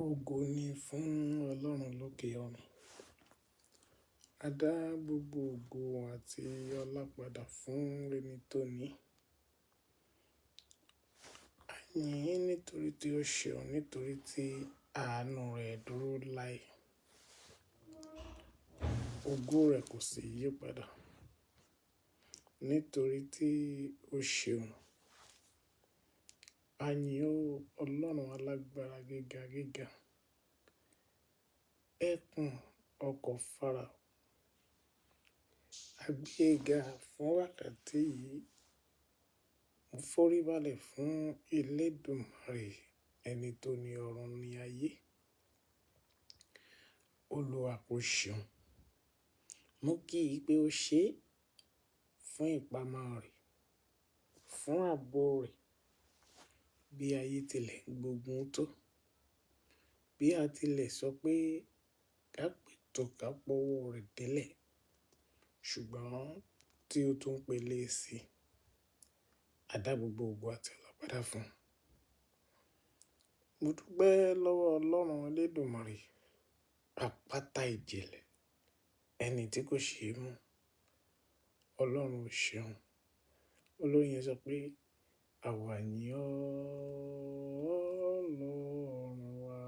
Ògo ni fún Ọlọ́run lókè ọ̀run. A dá gbogbo ògo àti ọlá padà fún ẹni tó ní. A yìn ín nítorí tí ó ṣeun, nítorí tí àánú rẹ̀ dúró láé. Ògo rẹ̀ kò sì yí padà. Nítorí tí ó ṣeun. A yìn ó Ọlọ́run alágbára gíga gíga. Ẹkùn ọkọ̀ Fáráò. A gbé e ga fún wákàtí yìí. Mo foríbalẹ̀ fún Elédùmarè, ẹni tó ní ọ̀run ní ayé. Olúwa kò ṣeun. Mo kí i pé ó ṣe é fún ìpamọ́ rẹ̀, fún ààbò rẹ̀, bí ayé tilẹ̀ gbógun tó. Bí a tilẹ̀ sọ pé ká pètò ká pọ̀wọ́ rẹ̀ délẹ̀, ṣùgbọ́n tí ó tún pele sí i, a dá gbogbo ògo àti ọlá padà fún un. Mo dúpẹ́ lọ́wọ́ Ọlọ́run Elédùmarè, àpáta ìjìnlẹ̀, ẹni tí kò ṣe é mú. Ọlọ́run ò ṣeun. Olórin yẹn sọ pé, "Àwa yìn ọ́ Ọlọ́run wa,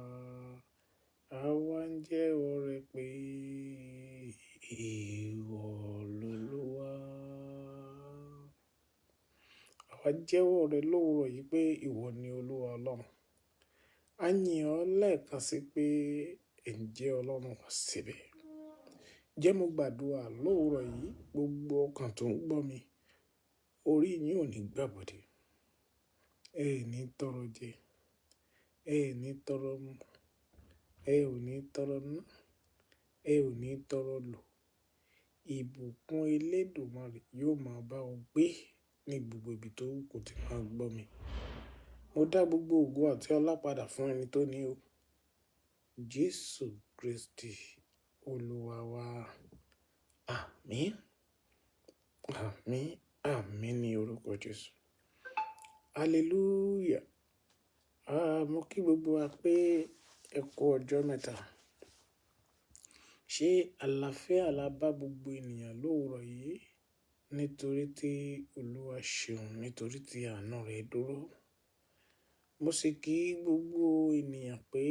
àwa ń jẹ́wọ́ rẹ pé ìwọ lolúwa." Àwa jẹ́wọ́ rẹ lówurọ̀ yìí pé ìwọ ni Olúwa Ọlọ́run. A yìn ọ́ lẹ́ẹ̀kan sí pé ǹjẹ́ Ọlọ́run wá síbẹ̀. Ǹjẹ́ mo gbàdúrà lówurọ̀ yìí, gbogbo ọkàn tó ń gbọ́ mi, orí yín ò ní gbàbọ̀dè. Ẹ ò ní tọrọ jẹ, ẹ ò ní tọrọ mu, ẹ ò ní tọrọ ná, ẹ ò ní tọrọ lò. Ìbùkún Elédùmarè yóò máa bá ọ gbé ní gbogbo ibi tó wù kó ti máa gbọ́ mi. Mo dá gbogbo ògo àti ọlá padà fún ẹni tó ní o. Jésù Kristi Olúwa wa. Àmín. Àmín. Àmín ní orúkọ Jésù. Hallelujah. Ah, mo kí gbogbo wa pé ẹ kú ọjọ́ mẹ́ta. Ṣé àlàáfíà la bá gbogbo ènìyàn lówurọ̀ yìí? Nítorí tí Olúwa ṣeun, nítorí tí àánú rẹ̀ dúró. Mo sì kí gbogbo ènìyàn pé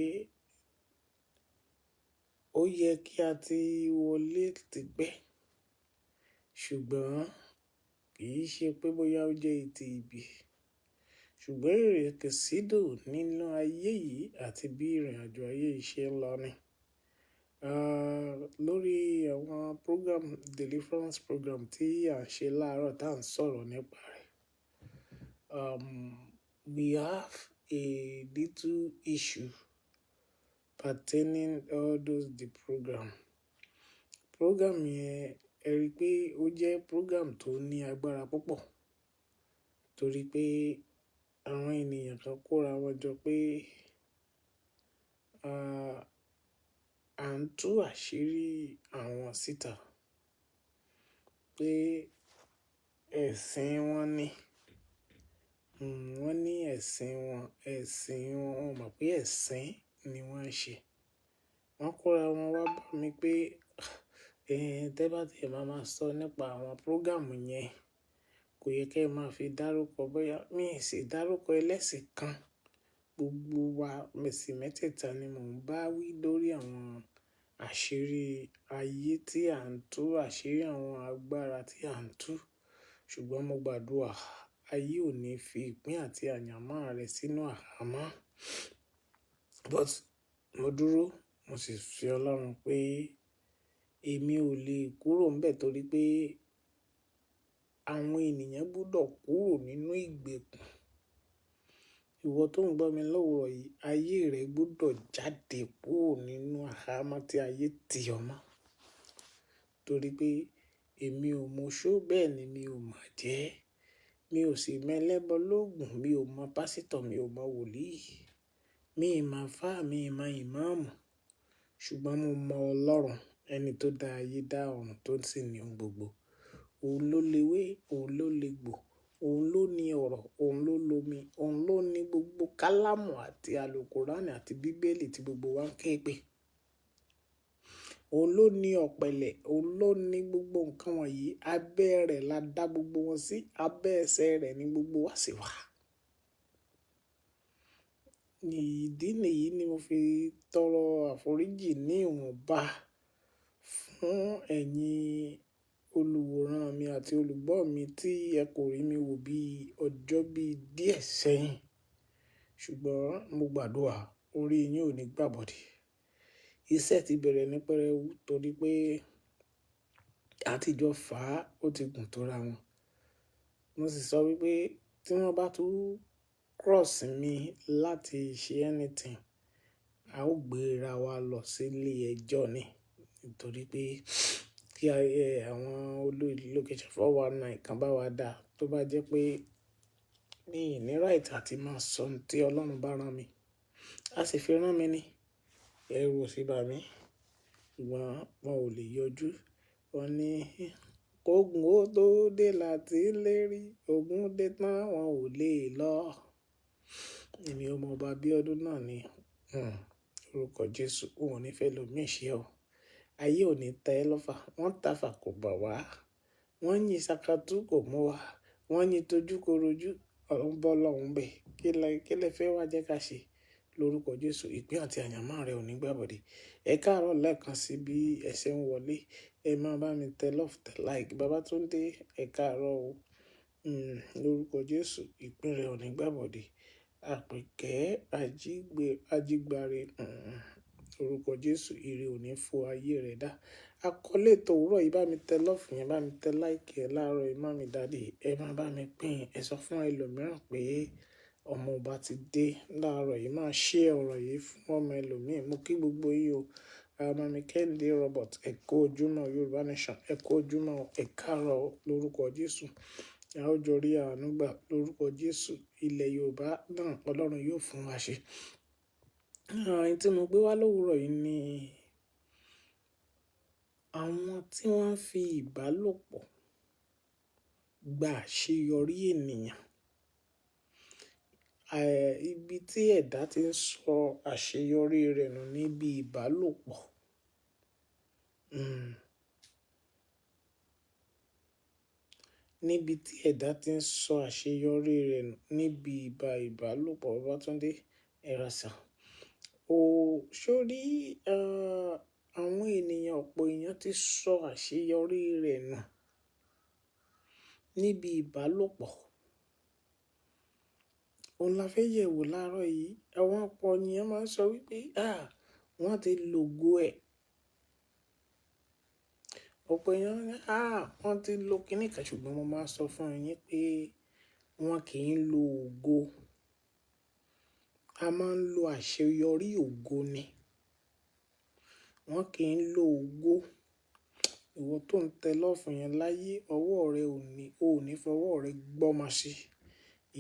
ó yẹ kí a ti wọlé tipẹ́. Ṣùgbọ́n kì í ṣe pé bóyá ó jẹ́ ìtì ibi. Ṣùgbọ́n ìrìnkèrindò nínú ayé yìí àti bí ìrìnàjò ayé yìí ṣe ń lọ ni. Ah, lórí àwọn program, deliverance program tí à ń ṣe láàárọ̀ tí à ń sọ̀rọ̀ nípa rẹ̀. We have a little issue pertaining all those the program. Program yẹn, ẹ rí i pé ó jẹ́ program tó ní agbára púpọ̀. Torí pé àwọn ènìyàn kan kóra wọn jọ pé, ah, à ń tú àṣírí àwọn síta. Pé ẹ̀sìn wọn ni. Wọ́n ní ẹ̀sìn wọn, ẹ̀sìn wọn, wọ́n mọ̀ pé ẹ̀sìn ni wọ́n ń ṣe. Wọ́n kóra wọn wá bá mi pé, tẹ́ bá ti ẹ máa máa sọ nípa àwọn program yẹn, kò yẹ kí ẹ máa fi dárúkọ bóyá mi sì dárúkọ ẹlẹ́sìn kan. Gbogbo wa mẹ̀sìn mẹ́tẹ̀ẹ̀ta ni mò ń bá wí lórí àwọn àṣírí ayé tí à ń tú, àṣírí àwọn agbára tí à ń tú. Ṣùgbọ́n mo gbàdúrà, ayé ò ní fi ìpín àti àyànmọ́ rẹ sínú àhámọ́. But mo dúró, mo sì fi Ọlọ́run pé èmi ò lè kúrò níbẹ̀ torí pé àwọn ènìyàn gbọdọ̀ kúrò nínú ìgbèkùn. Ìwọ tó ń gbọ́ mi lówurọ̀ yìí, ayé rẹ gbọdọ̀ jáde kúrò nínú àhámọ́ tí ayé ti ọ mọ́. Torí pé èmi ò mọ oṣó, bẹ́ẹ̀ ni mi ò mọ̀ jẹ́. Mi ò sì mọ ẹlẹ́bọ lóògùn, mi ò mọ pásítọ̀, mi ò mọ wòlíì. Mi ò mọ àlfá, mi ò mọ ìmáàmù. Ṣùgbọ́n mo mọ Ọlọ́run, ẹni tó dá ayé dá ọ̀run tó sì ní ohun gbogbo. Òun ló lewé, òun ló legbò, Òun ló ní ọ̀rọ̀, òun ló lomi, òun ló ní gbogbo kálámù àti àlùkùránì àti bíbélì tí gbogbo wa ń ké pè. Òun ló ní ọ̀pẹ̀lẹ̀, òun ló ní gbogbo nǹkan wọ̀nyí. Abẹ́ rẹ̀ la dá gbogbo wọn sí, abẹ́ ẹsẹ̀ rẹ̀ ni gbogbo wa sì wà. Ìdí nìyí ni mo fi tọrọ àforíjì ní ìwọ̀nba fún ẹ̀yin olùwòran mi àti olùgbọ́ mi tí ẹ kò rí mi wò bí ọjọ́ bí díẹ̀ sẹ́yìn. Ṣùgbọ́n mo gbàdúrà orí yín ò ní gbàbọ̀dè. Iṣẹ́ ti bẹ̀rẹ̀ ní pẹrẹu torí pé àtijọ́ fà á ó ti gùn tó ra wọn. Mo sì sọ wípé tí wọ́n bá tún cross mi láti ṣe anything, a ó gbé ra wa lọ sí ilé ẹjọ́ ni. Nítorí pé kí àwọn olórí location 419 kan bá wa dá, tó bá jẹ́ pé mi ò ní right àti máa sọ ohun tí Ọlọ́run bá rán mi. A sì fi rán mi ni. Ẹrù ò sí bà mí. Ṣùgbọ́n wọn ò lè yọjú. Wọ́n ní kógun ó tó dé láti lérí, ogun dé tán wọn ò lè lọ. Èmi ọmọ ọba Bíọ́dún náà ni. Orúkọ Jésù, òun ò ní fẹ́ lo mí ṣe ọ́. Ayé ò ní tẹ́ ẹ lọ́fà. Wọ́n tafà kò bà wá. Wọ́n yin sakatu kò mú wa. Wọ́n yin tojúkorojú, ọ̀run bọ́ lọ́hùn bẹ́ẹ̀. Kí lẹ fẹ́ wá jẹ́ ká ṣe? Lórúkọ Jésù, ìpín àti àyànmọ́ rẹ ò ní gbàbọ̀dè. Ẹ káàárọ̀ lẹ́ẹ̀kan sí bí ẹ ṣe ń wọlé. Ẹ máa bá mi tẹ love, tẹ like. Babátúndé, ẹ káàárọ̀ o. Lórúkọ Jésù, ìpín rẹ ò ní gbàbọ̀dè. Àpèkẹ́ Ajígbare, orúkọ Jésù, ire ò ní fo ayé rẹ dá. Àkọlé ètò òwúrọ̀ yìí, bá mi tẹ love yẹn, bá mi tẹ like ẹ láàárọ̀ yìí, mummy daddy, ẹ máa bá mi pín. Ẹ sọ fún ẹlòmíràn pé ọmọ ọba ti dé láàárọ̀ yìí. Máa share ọ̀rọ̀ yìí fún ọmọ ẹlòmíràn. Mo kí gbogbo yín o. Mummy Kẹ́hìndé Robert, ẹ kú ojúmọ́ Yorùbá Nation, ẹ kú ojúmọ́, ẹ káàárọ̀ lórúkọ Jésù. A ó jọ rí àánú gbà lórúkọ Jésù. Ilẹ̀ Yorùbá náà Ọlọ́run yóò fún wa ṣe. Ohun tí mo gbé wá lówurọ̀ yìí ni àwọn tí wọ́n ń fi ìbálòpọ̀ gba àṣeyọrí ènìyàn. Ibi tí ẹ̀dá ti ń sọ àṣeyọrí rẹ̀ nù níbi ìbálòpọ̀. Níbi tí ẹ̀dá ti ń sọ àṣeyọrí rẹ̀ nù níbi ìbálòpọ̀. Babátúndé, ẹ ra sà. O sórí, àwọn ènìyàn, ọ̀pọ̀ èèyàn ti sọ àṣeyọrí rẹ̀ nù níbi ìbálòpọ̀. Òun la fẹ́ yẹ̀ wò láàárọ̀ yìí. Àwọn ọ̀pọ̀ ènìyàn máa ń sọ wípé, wọ́n ti lògo ẹ̀. Ọ̀pọ̀ èèyàn ní, wọ́n ti lo kíní kan." Ṣùgbọ́n mo máa ń sọ fún yín pé wọ́n kì í lo ògo. A máa ń lo àṣeyọrí ògo ni. Wọ́n kì í lo ògo. Ìwọ tó ń tẹ love yẹn láyé, ọwọ́ rẹ ò ní, ò ní fọwọ́ rẹ gbọ́mọ sí.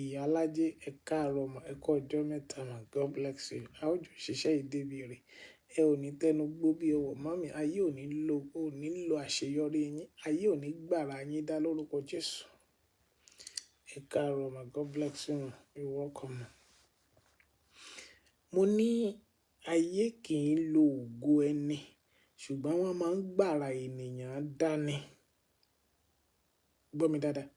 Ìyá alájẹ, ẹ káàárọ̀ mọ́, ẹ kú ọjọ́ mẹ́ta ma, God bless you. A ó jọ ṣiṣẹ́ ìdíbi rẹ̀. Ẹ ò ní tẹnu gbó bí ọwọ́ mummy. Ayé ò ní lo, ò ní lo àṣeyọrí yín. Ayé ò ní gbàrà yín dá lórúkọ Jésù. Ẹ káàárọ̀ ma, God bless you ma. You're welcome. Mo ní ayé kì í lo ògo ẹni, ṣùgbọ́n wọ́n máa ń gbàrà ènìyàn dá ni. Gbọ́ mi dáadáa.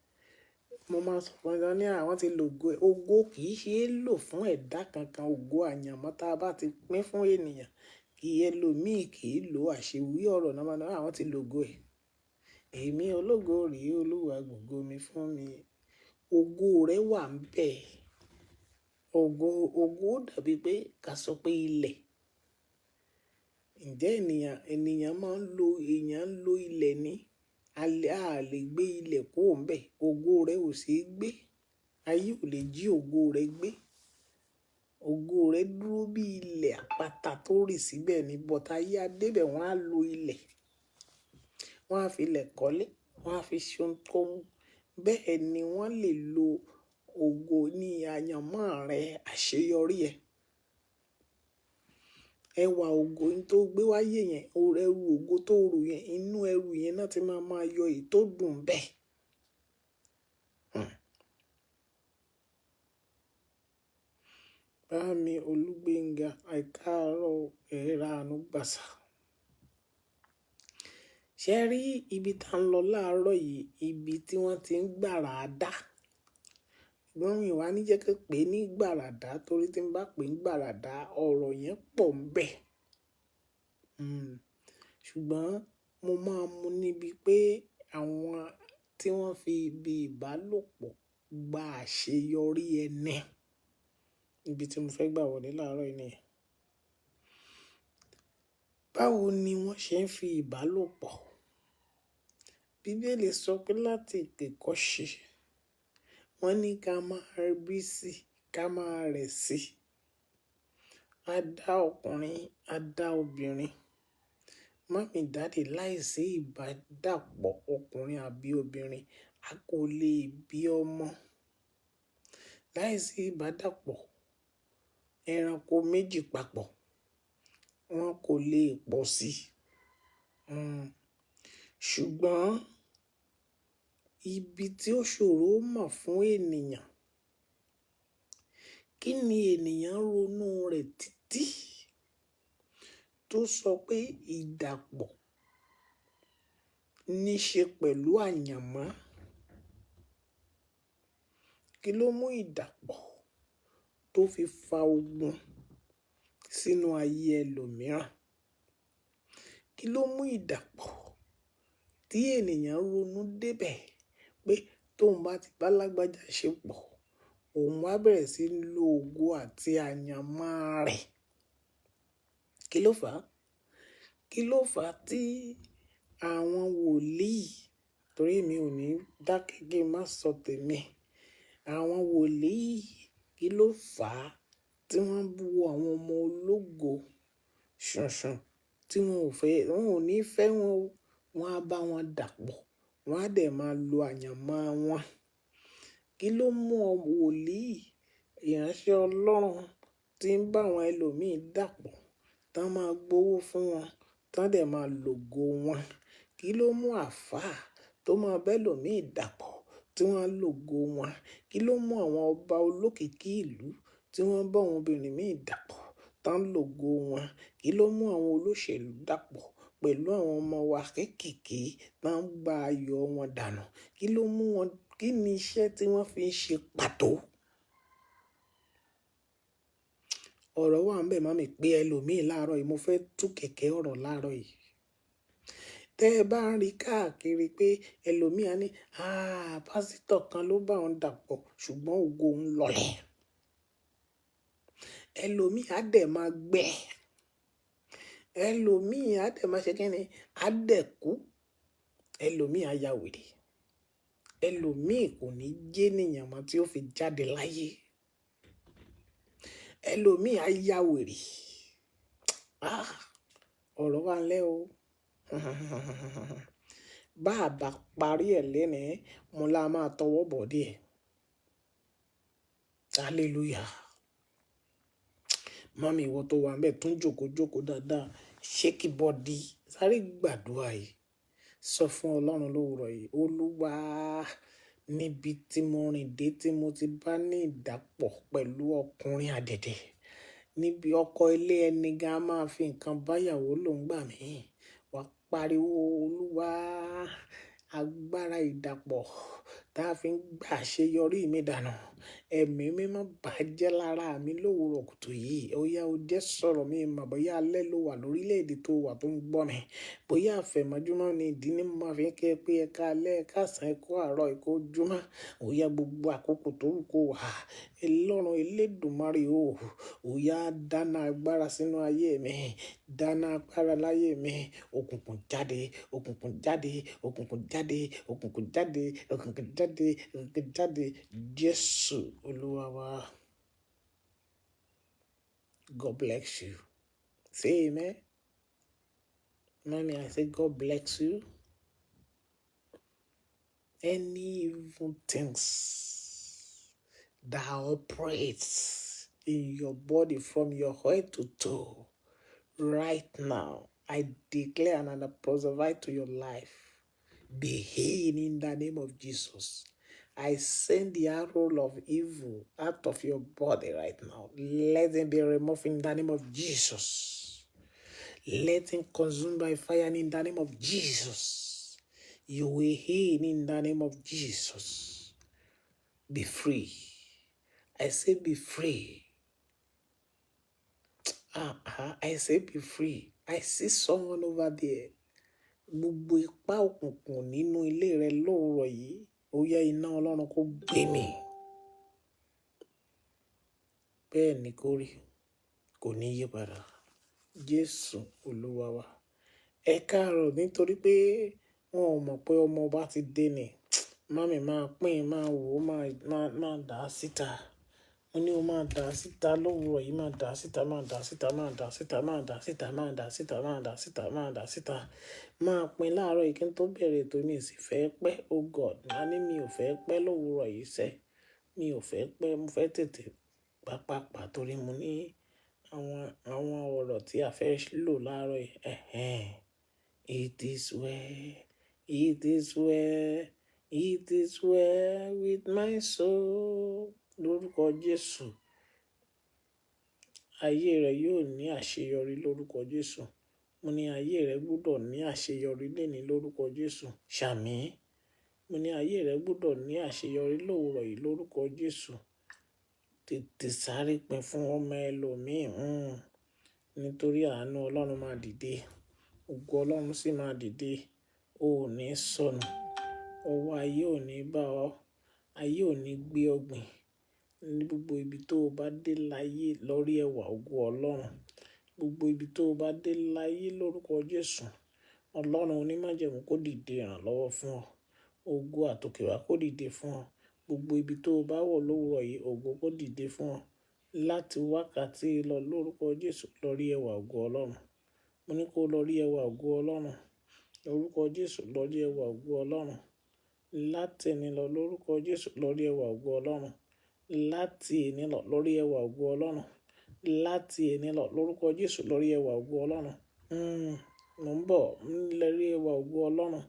Mo máa sọ fún ẹ ní àwọn tí lo ògo ẹ. Ògo kì í ṣe é lò fún ẹ̀dá kankan. Ògo àyànmọ́ tí a bá ti pín fún ènìyàn, kí ẹlòmíì kì í lò àṣewí ọ̀rọ̀ náà máa ní àwọn tí lo ògo ẹ. Èmi ológo rí, Olúwa gbogbo mi fún mi. Ògo rẹ wà níbẹ̀. Ògo, ògo dàbí pé ká sọ pé ilẹ̀. Ǹjẹ́ ènìyàn máa ń lo, èèyàn ń lo ilẹ̀ ni? A lè gbé ilẹ̀ kúrò níbẹ̀. Ògo rẹ ò ṣe é gbé. Ayé ò lè jí ògo rẹ gbé. Ògo rẹ dúró bí ilẹ̀ àpáta tó rì síbẹ̀ ní but ayé a dé bẹ̀ wọ́n á lo ilẹ̀. Wọ́n á fi ilẹ̀ kọ́lé, wọ́n á fi ṣe ohunkóhun. Bẹ́ẹ̀ ni wọ́n lè lo ògo ní àyànmọ́ rẹ, àṣeyọrí ẹ. Ẹwà ògo tó gbé wáyé yẹn, ẹrù ògo tó rù yẹn, inú ẹrù yẹn náà ti máa máa yọ èyí tó dùn bẹ́ẹ̀. Bàámi Olúgbénga, ẹ káàárọ̀, ẹ ra àánú gbà sà. Ṣé ẹ rí ibi tá ń lọ láàárọ̀ yìí, ibi tí wọ́n ti ń gbàràdá. Ṣùgbọ́n mi wá ní jẹ́ kí n pè ní gbàràdá torí tí n bá pè ní gbàràdá, ọ̀rọ̀ yẹn pọ̀ ń bẹ. Ṣùgbọ́n mo máa mú níbi pé àwọn tí wọ́n fi ibi ìbálòpọ̀ gba àṣeyọrí ẹni. Ibi tí mo fẹ́ gbà wọlé láàárọ̀ yìí nìyẹn. Báwo ni wọ́n ṣe ń fi ìbálòpọ̀? Bíbélì sọ pé láti àtètèkọ́ṣe, wọ́n ní ká máa bí sí, ká máa rẹ̀ sí. A dá ọkùnrin, a dá obìnrin. Mummy, daddy, láìsí ìbádàpọ̀ ọkùnrin àbí obìnrin, a kò lè bí ọmọ. Láìsí ìbádàpọ̀ ẹranko méjì papọ̀, wọn kò lè pọ̀ sí. Ṣùgbọ́n ibi tí ó ṣòro mọ̀ fún ènìyàn, kí ni ènìyàn ronú rẹ̀ títí tó sọ pé ìdàpọ̀ ní ṣe pẹ̀lú àyànmọ́? Kí ló mú ìdàpọ̀ tó fi fa ogun sínú ayé ẹlòmíràn? Kí ló mú ìdàpọ̀ tí ènìyàn ronú débẹ̀ pé tóun bá ti bá lágbájá ṣe pọ̀, òun á bẹ̀rẹ̀ sí ní lo ògo àti àyànmọ́ rẹ̀? Kí ló fà á? Kí ló fà á tí àwọn wòlíì, torí mi ò ní dákẹ́ kí n má sọ tèmi, àwọn wòlíì, kí ló fà á tí wọ́n bu àwọn ọmọ ológo ṣùnṣun tí wọn ò fẹ́, wọn ò ní fẹ́ wọn o, wọ́n á bá wọn dàpọ̀, wọ́n á dẹ̀ máa lo àyànmọ́ wọn. Kí ló mú ọ wòlíì, ìránṣẹ́ Ọlọ́run tí ń bá àwọn ẹlòmíì dàpọ̀, tán máa gbowó fún wọn, tán dẹ̀ máa lògo wọn? Kí ló mú àlfáà tó máa bá ẹlòmíì dàpọ̀ tí wọ́n á lògo wọn? Kí ló mú àwọn ọba olókìkí ìlú tí wọ́n bá àwọn obìnrin míì dàpọ̀, tán lògo wọn? Kí ló mú àwọn olóṣèlú dàpọ̀ pẹ̀lú àwọn ọmọ wa kéékèèké tán gba ayọ̀ wọn dànù? Kí ló mú wọn? Kí ni iṣẹ́ tí wọ́n fi ń ṣe pàtó? Ọ̀rọ̀ wà ń bẹ, mummy, pé ẹlòmíì láàárọ̀ yìí, mo fẹ́ tú kẹ̀kẹ́ ọ̀rọ̀ láàárọ̀ yìí. Tẹ́ ẹ bá ń rí káàkiri pé ẹlòmíì á ní, "àh, pásítọ̀ kan ló bá òun dàpọ̀, ṣùgbọ́n ògo ń lọlẹ̀." Ẹlòmíì á dẹ̀ máa gbẹ. Ẹlòmíì á dẹ̀ máa ṣe kíni? Á dẹ̀ kú. Ẹlòmíì á ya wèrè. Ẹlòmíì kò ní jẹ́ ènìyàn mọ́ tí ó fi jáde láyé. Ẹlòmíì á ya wèrè. Ah, ọ̀rọ̀ wà lẹ́ o. Bá à bá parí ẹ̀ lénìí, mo la máa tọwọ́ bọ̀ díẹ̀. Hallelujah. Mummy, ìwọ tó wà ńbẹ̀ tún jókòó jókòó dáadáa. Shake body. Sáré gbàdúrà yìí. Sọ fún Ọlọ́run lówurọ̀ yìí. Olúwa, níbi tí mo rìn dé tí mo ti bá ní ìdàpọ̀ pẹ̀lú ọkùnrin àdẹ̀dẹ̀. Níbi ọkọ ilé ẹni gan máa fi nǹkan bá ìyàwó ló ń gbà mí. Wà pariwo, Olúwa, agbára ìdàpọ̀ táa fi ń gba àṣeyọrí mi dànù. Ẹ̀mí mímọ́ bàjẹ́ lára mi lówurọ̀ kùtù yìí. Ó yá, ó jẹ́ sọ̀rọ̀ mi mọ̀ bóyá alẹ́ ló wà lórílẹ̀ èdè tó wà tó ń gbọ́ mi. Bóyá àfẹ̀mọ́júmọ́ ni ìdí ní mo máa fi ń kí ẹ pé ẹ káalẹ́, ẹ káàsán, ẹ kú àárọ̀, ẹ kú ojúmọ́. Ó yá, gbogbo àkókò tó wù kó wà. Ọlọ́run Elédùmarè o. Ó yá, dáná agbára sínú ayé mi. Dáná agbára láyé mi. Òkùnkùn jáde, òkùnkùn jáde, òkùnkùn jáde, òkùnkùn jáde, òkùnkùn jáde, òkùnkùn jáde. Jésù Olúwa wa. God bless you. Say amen. Mommy, I say God bless you. Any evil things that operates in your body from your head to toe, right now, I declare and I prophesy to your life, be healed in the name of Jesus. I send the arrow of evil out of your body right now. Let it be removed in the name of Jesus. Let him consume by fire in the name of Jesus. You will heal in the name of Jesus. Be free. I say be free. I say be free. I see someone over there. Gbogbo ipá òkùnkùn nínú ilé rẹ lówùúrọ̀ yìí, ó yá, iná Ọlọ́run kó gbé mì. Bẹ́ẹ̀ ni kó rí, kò ní yí padà. Jésù Olúwa wa. Ẹ káàárọ̀, nítorí pé wọn ò mọ̀ pé ọmọ ọba ti dé ni. Mummy, máa pín, máa wò ó, máa dà á síta. Mo ní o máa dà á síta lówùúrọ̀ yìí, máa dà á síta, máa dà á síta, máa dà á síta, máa dà á síta, máa dà á síta, máa dà á síta, máa dà á síta. Máa pín láàárọ̀ yìí kí n tó bẹ̀rẹ̀ ètò, mi sì fẹ́ pẹ́. Oh God, màá ní mi ò fẹ́ pẹ́ lówùúrọ̀ yìí sẹ́. Mi ò fẹ́ pẹ́, mo fẹ́ tètè pàpàpá torí mo ní àwọn ọ̀rọ̀ tí a fẹ́ lò láàárọ̀ yìí. Ẹ̀hẹn. It is well, it is well, it is well with my soul. Lórúkọ Jésù. Ayé rẹ yóò ní àṣeyọrí lórúkọ Jésù. Mo ní ayé rẹ gbọdọ̀ ní àṣeyọrí lónìí lórúkọ Jésù. Ṣàmín. Mo ní ayé rẹ gbọdọ̀ ní àṣeyọrí lówùúrọ̀ yìí lórúkọ Jésù. Tètè sáré pín fún ọmọ ẹlòmíì, nítorí àánú Ọlọ́run máa dìde. Ògo Ọlọ́run sì máa dìde. O ò ní sọnù. Ọwọ́ ayé ò ní bá ọ. Ayé ò ní gbé ọ gbìn. Ní gbogbo ibi tó o bá dé láyé, lọ rí ẹwà ògo Ọlọ́run. Gbogbo ibi tó o bá dé láyé lórúkọ Jésù. Ọlọ́run onímájẹ̀mú kó dìde ìrànlọ́wọ́ fún ọ. Ògo àtòkèwá kó dìde fún ọ. Gbogbo ibi tó o bá wọ̀ lówùúrọ̀ yìí, ògo kó dìde fún ọ. Láti wákàtí lọ lórúkọ Jésù, lọ rí ẹwà ògo Ọlọ́run. Mo ní kó lọ rí ẹwà ògo Ọlọ́run. Lórúkọ Jésù, lọ rí ẹwà ògo Ọlọ́run. Láti òní lọ lórúkọ Jésù, lọ rí ẹwà ògo Ọlọ́run. Láti òní lọ, lọ rí ẹwà ògo Ọlọ́run. Láti òní lọ lórúkọ Jésù, lọ rí ẹwà ògo Ọlọ́run. Mò ń bọ̀, lọ rí ẹwà ògo Ọlọ́run.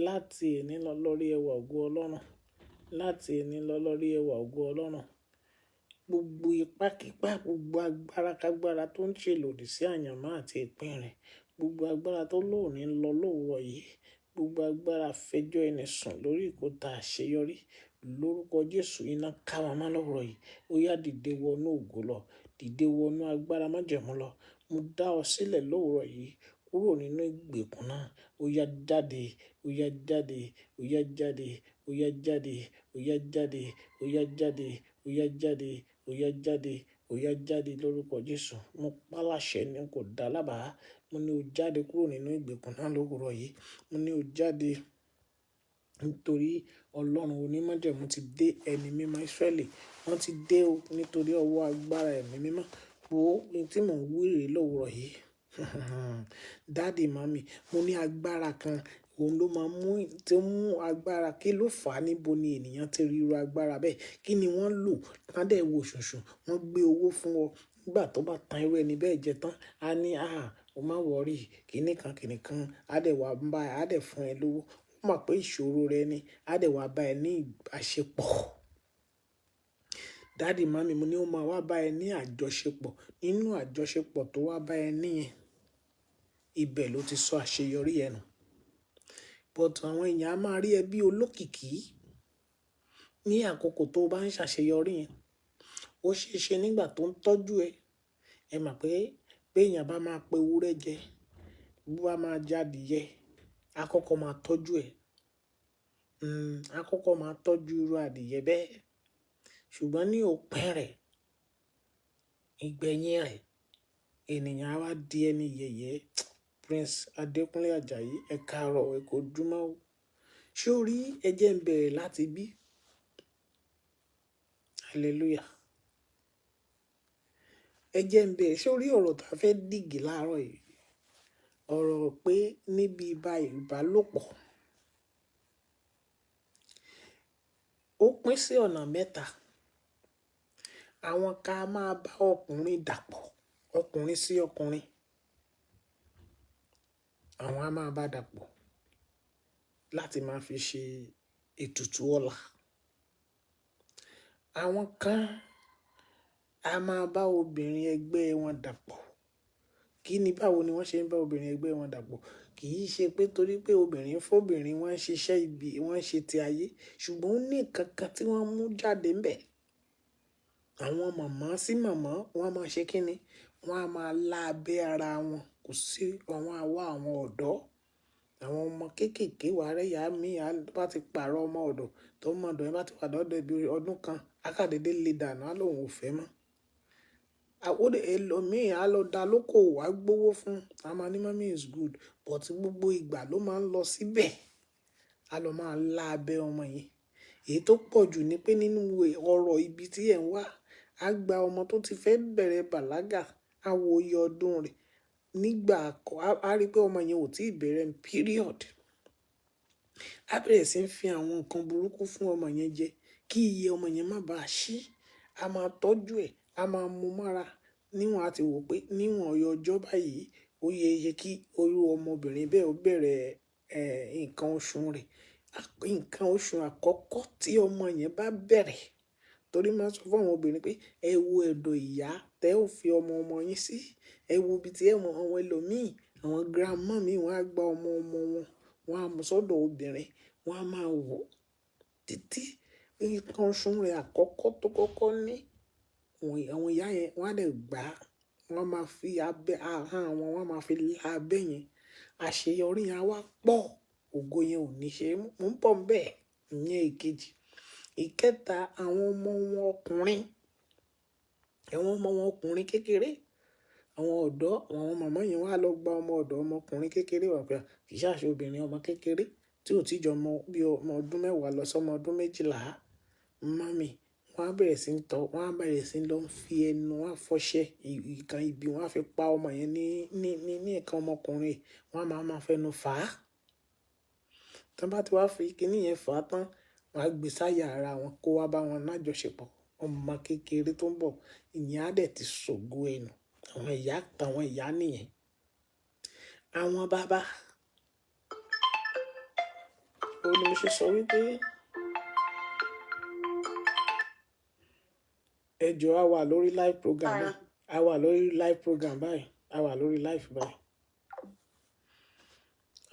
Láti òní lọ, lọ rí ẹwà ògo Ọlọ́run. Láti òní lọ, lọ rí ẹwà ògo Ọlọ́run. Gbogbo ipákipá, gbogbo agbára kágbára tó ń ṣe lòdì sí àyànmọ́ àti ìpín rẹ̀. Gbogbo agbára tó lóòní lọ lówùúrọ̀ yìí. Gbogbo agbára fẹjọ́ ẹni sùn lórí ìkóta àṣeyọrí. Lórúkọ Jésù, iná ká wọn mọ́ lówùúrọ̀ yìí. Ó yá, dìde wọnú ògo lọ. Dìde wọnú agbára májẹ̀mú lọ. Mo dá ọ sílẹ̀ lówùúrọ̀ yìí kúrò nínú ìgbèkùn náà. Ó yá jáde, ó yá jáde, ó yá jáde, ó yá jáde, ó yá jáde, ó yá jáde, ó yá jáde, ó yá jáde, ó yá jáde lórúkọ Jésù. Mo pa láṣẹ ni, kò dá lábàá. Mo ní o jáde kúrò nínú ìgbèkùn náà lówùúrọ̀ yìí. Mo ní o jáde nítorí Ọlọ́run onímájẹ̀mú ti dé, ẹni mímọ́ Israẹli. Wọ́n ti dé o nítorí ọwọ́ agbára ẹ̀mí mímọ́. Wo ohun tí mò ń wí rè lówùúrọ̀ yìí. Daddy, mummy, mo ní agbára kan, òun ló máa ń mú, tí ó mú agbára. Kí ló fà á, níbo ni ènìyàn tí rí irú agbára bẹ́ẹ̀? Kí ni wọ́n lò? Wọ́n dẹ̀ wo ṣùnṣùn, wọ́n gbé owó fún ọ. Nígbà tó bá tan irú ẹni bẹ́ẹ̀ jẹ tán, a ní, "àá, o má worry, kíni kan, kíni kan." A dẹ̀ wá bá ẹ, a dẹ̀ fún ẹ lówó. Ó mọ̀ pé ìṣòro rẹ ni. A dẹ̀ wá bá ẹ ní ìbáṣepọ̀. Daddy, mummy, mo ní ó máa wá bá ẹ ní àjọṣepọ̀. Nínú àjọṣepọ̀ tó wá bá ẹ ní yẹn, ibẹ̀ ló ti sọ àṣeyọrí ẹ nù. But àwọn èèyàn a máa rí ẹ bí olókìkí ní àkókò tó bá ń ṣàṣeyọrí yẹn. Ó ṣe é ṣe nígbà tó ń tọ́jú ẹ. Ẹ mọ̀ pé bí èèyàn bá máa pe ewúrẹ́ jẹ, bó bá máa jẹ adìyẹ, a kọ́kọ́ máa tọ́jú ẹ. A kọ́kọ́ máa tọ́jú irú adìyẹ bẹ́ẹ̀. Ṣùgbọ́n ní òpin rẹ̀, ìgbẹ̀yìn rẹ̀, ènìyàn á wá di ẹni yẹ̀yẹ́. Prince Adekunle Ajayi, ẹ káàárọ̀, ẹ kú ojúmọ́ o. Ṣé o rí ẹ jẹ́ ń bẹ̀rẹ̀ láti bí? Hallelujah. Ẹ jẹ́ ń bẹ̀rẹ̀. Ṣé o rí ọ̀rọ̀ tí a fẹ́ dìgì láàárọ̀ yìí? Ọ̀rọ̀ pé níbi ibà ìbálòpọ̀. Ó pín sí ọ̀nà mẹ́ta. Àwọn ká máa bá ọkùnrin dàpọ̀, ọkùnrin sí ọkùnrin. Àwọn a máa bá dàpọ̀ láti máa fi ṣe ètùtù ọlá. Àwọn kan a máa bá obìnrin ẹgbẹ́ wọn dàpọ̀. Kí ni báwo ni wọ́n ṣe ń bá obìnrin ẹgbẹ́ wọn dàpọ̀? Kì í ṣe pé torí pé obìnrin fóbìnrin wọ́n ń ṣiṣẹ́ ibi, wọ́n ń ṣe ti ayé, ṣùgbọ́n ó ní nǹkan kan tí wọ́n mú jáde ńbẹ̀. Àwọn màmá sí màmá, wọ́n á máa ṣe kí ni? Wọ́n á máa lá abẹ́ ara wọn. Kò sí àwọn àwa àwọn ọ̀dọ́. Àwọn ọmọ kéékèèké wà rẹ́ ìyá mi, a bá ti pààrọ̀ ọmọ ọ̀dọ̀, tó ọmọ ọ̀dọ̀ yẹn bá ti wà lọ́dọ̀ ẹbí ọdún kan, a ká dédé lè dànù, á lóhùn ò fẹ́ mọ́. Ó dé ẹlòmíì á lọ dá lóko wá gbówó fún. A máa ní mommy is good, but gbogbo ìgbà ló máa ń lọ síbẹ̀. A lọ máa lá abẹ́ ọmọ yẹn. Èyí tó pọ̀ jù ni pé nínú ọ̀rọ̀ ibi tí ẹ̀ ń wá, a gba ọmọ tó ti fẹ́ bẹ̀rẹ̀ bàlágà, a wo iye ọdún rẹ̀. Nígbà kọ́, a rí pé ọmọ yẹn ò tí ì bẹ̀rẹ̀ period. A bẹ̀rẹ̀ sí ń fi àwọn nǹkan burúkú fún ọmọ yẹn jẹ kí iye ọmọ yẹn má bàa ṣí. A máa tọ́jú ẹ̀, a máa mú mára. Níwọ̀n a ti wò pé níwọ̀n ọjọ́ báyìí, ó yẹ kí irú ọmọbìnrin bẹ́ẹ̀ ó bẹ̀rẹ̀, nǹkan oṣù rẹ̀. Nǹkan oṣù àkọ́kọ́ tí ọmọ yẹn bá bẹ̀rẹ̀, torí máa ń sọ fún àwọn obìnrin pé ẹ wo ẹ̀dọ̀ ìyá tẹ ó fi ọmọ ọmọ yín sí. Ẹ wo ibi tí ẹ mọ àwọn ẹlòmíì, àwọn grandma mi wọ́n á gba ọmọ ọmọ wọn, wọ́n á mú sọ́dọ̀ obìnrin, wọ́n á máa wò títí nǹkan oṣù rẹ̀ àkọ́kọ́ tó kọ́kọ́ ní. Àwọn ìyá yẹn wọ́n á dẹ̀ gbà á, wọ́n máa fi abẹ́ ahọ́n wọn, wọ́n máa fi lá abẹ́ yẹn. Àṣeyọrí yẹn á wá pọ̀, ògo yẹn ò ní ṣe é mú. Mò ń bọ̀ ńbẹ̀. Ìyẹn èkejì. Ìkẹta, àwọn ọmọ wọn ọkùnrin, àwọn ọmọ wọn ọkùnrin kékeré, àwọn ọ̀dọ́, àwọn màmá yẹn wọ́n á lọ gba ọmọ ọ̀dọ́ ọmọkùnrin kékeré wá pé kì í ṣàṣe obìnrin ọmọ kékeré tí ò tí jọ ọmọ bí ọmọ ọdún mẹ́wàá lọ sí ọmọ ọdún méjìlá. Mummy, wọ́n á bẹ̀rẹ̀ sí ń tọ́, wọ́n á bẹ̀rẹ̀ sí ń lọ fi ẹnu, wọ́n á fọṣẹ ìkan ibi, wọ́n á fi pa ọmọ yẹn ní nǹkan ọmọkùnrin, wọ́n á máa fẹnu fà á. Tí wọ́n bá ti wá fi kíní yẹn fà á tán, wọ́n á gbé sáyà ara wọn kó wá bá wọn lájọṣepọ̀. Ọmọ kékeré tó ń bọ̀, ìyẹn á dẹ̀ ti ṣògo ẹnu. Àwọn ìyá, àwọn ìyá nìyẹn. Àwọn bàbá. Ó ní mo ṣe sọ wípé ẹ jọ̀ọ́ a wà lórí live program báyìí. A wà lórí live program báyìí. A wà lórí live báyìí.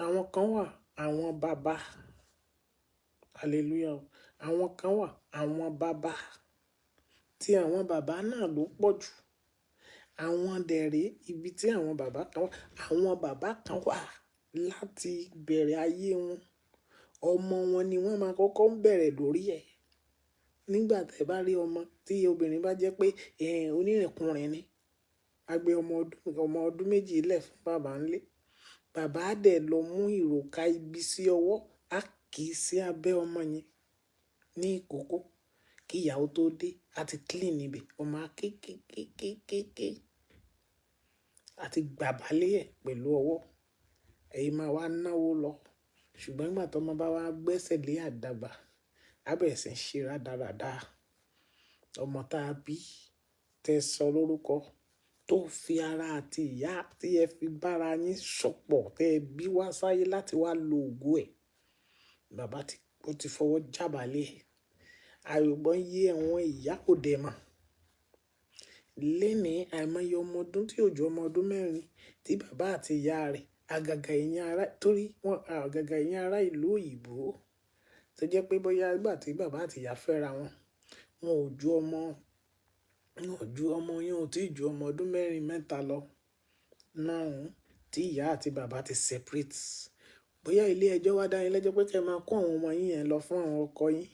Àwọn kan wà, àwọn bàbá. Hallelujah. Àwọn kan wà, àwọn bàbá. Tí àwọn bàbá náà ló pọ̀ jù. Àwọn dẹ̀rẹ̀ ibi tí àwọn bàbá kan wà. Àwọn bàbá kan wà láti bẹ̀rẹ̀ ayé wọn. Ọmọ wọn ni wọ́n máa kọ́kọ́ ń bẹ̀rẹ̀ lórí ẹ̀. Nígbà tí ẹ bá rí ọmọ tí obìnrin bá jẹ́ pé, onírìnkùnrin ni, a gbé ọmọ ọdún méjì lẹ̀ fún bàbá ńlé. Bàbá á dẹ̀ lọ mú ìròkà ibi sí ọwọ́, á kì í sí abẹ́ ọmọ yẹn ní ìkókó. Kí ìyàwó tó dé, a ti clean ibẹ̀. Ọmọ á ké ké ké ké ké ké. A ti gbàbálé ẹ̀ pẹ̀lú ọwọ́. Ẹ̀yin máa wá náwó lọ. Ṣùgbọ́n nígbà tí ọmọ bá wá gbẹ́sẹ̀ lé àdàbà, á bẹ̀rẹ̀ sí ń ṣe rádaràda. Ọmọ tá a bí, tẹ sọ lórúkọ, tó fi ara àti ìyá tí ẹ fi bá ara yín sọ̀pọ̀, tẹ bí wá sáyé láti wá lo ògo ẹ̀. Bàbá ti, ó ti fọwọ́ jábàlé ẹ̀. Àìgbọ́n yé àwọn ìyá kò dẹ̀ mọ̀. Léni àìmọye ọmọ ọdún tí ò ju ọmọ ọdún mẹ́rin tí bàbá àti ìyá rẹ̀, àgàgà ẹ̀yin ará, torí wọ́n, àgàgà ẹ̀yin ará ìlú òyìnbó tó jẹ́ pé bóyá nígbà tí bàbá àti ìyá fẹ́ra wọn, wọn ò ju ọmọ, wọn ò ju ọmọ yẹn ò tí ì ju ọmọ ọdún mẹ́rin mẹ́ta lọ. Márùn-ún tí ìyá àti bàbá ti separate. Bóyá ilé ẹjọ́ wá dá yín lẹ́jọ́ pé kí ẹ máa kó àwọn ọmọ yín yẹn lọ fún àwọn ọkọ yín.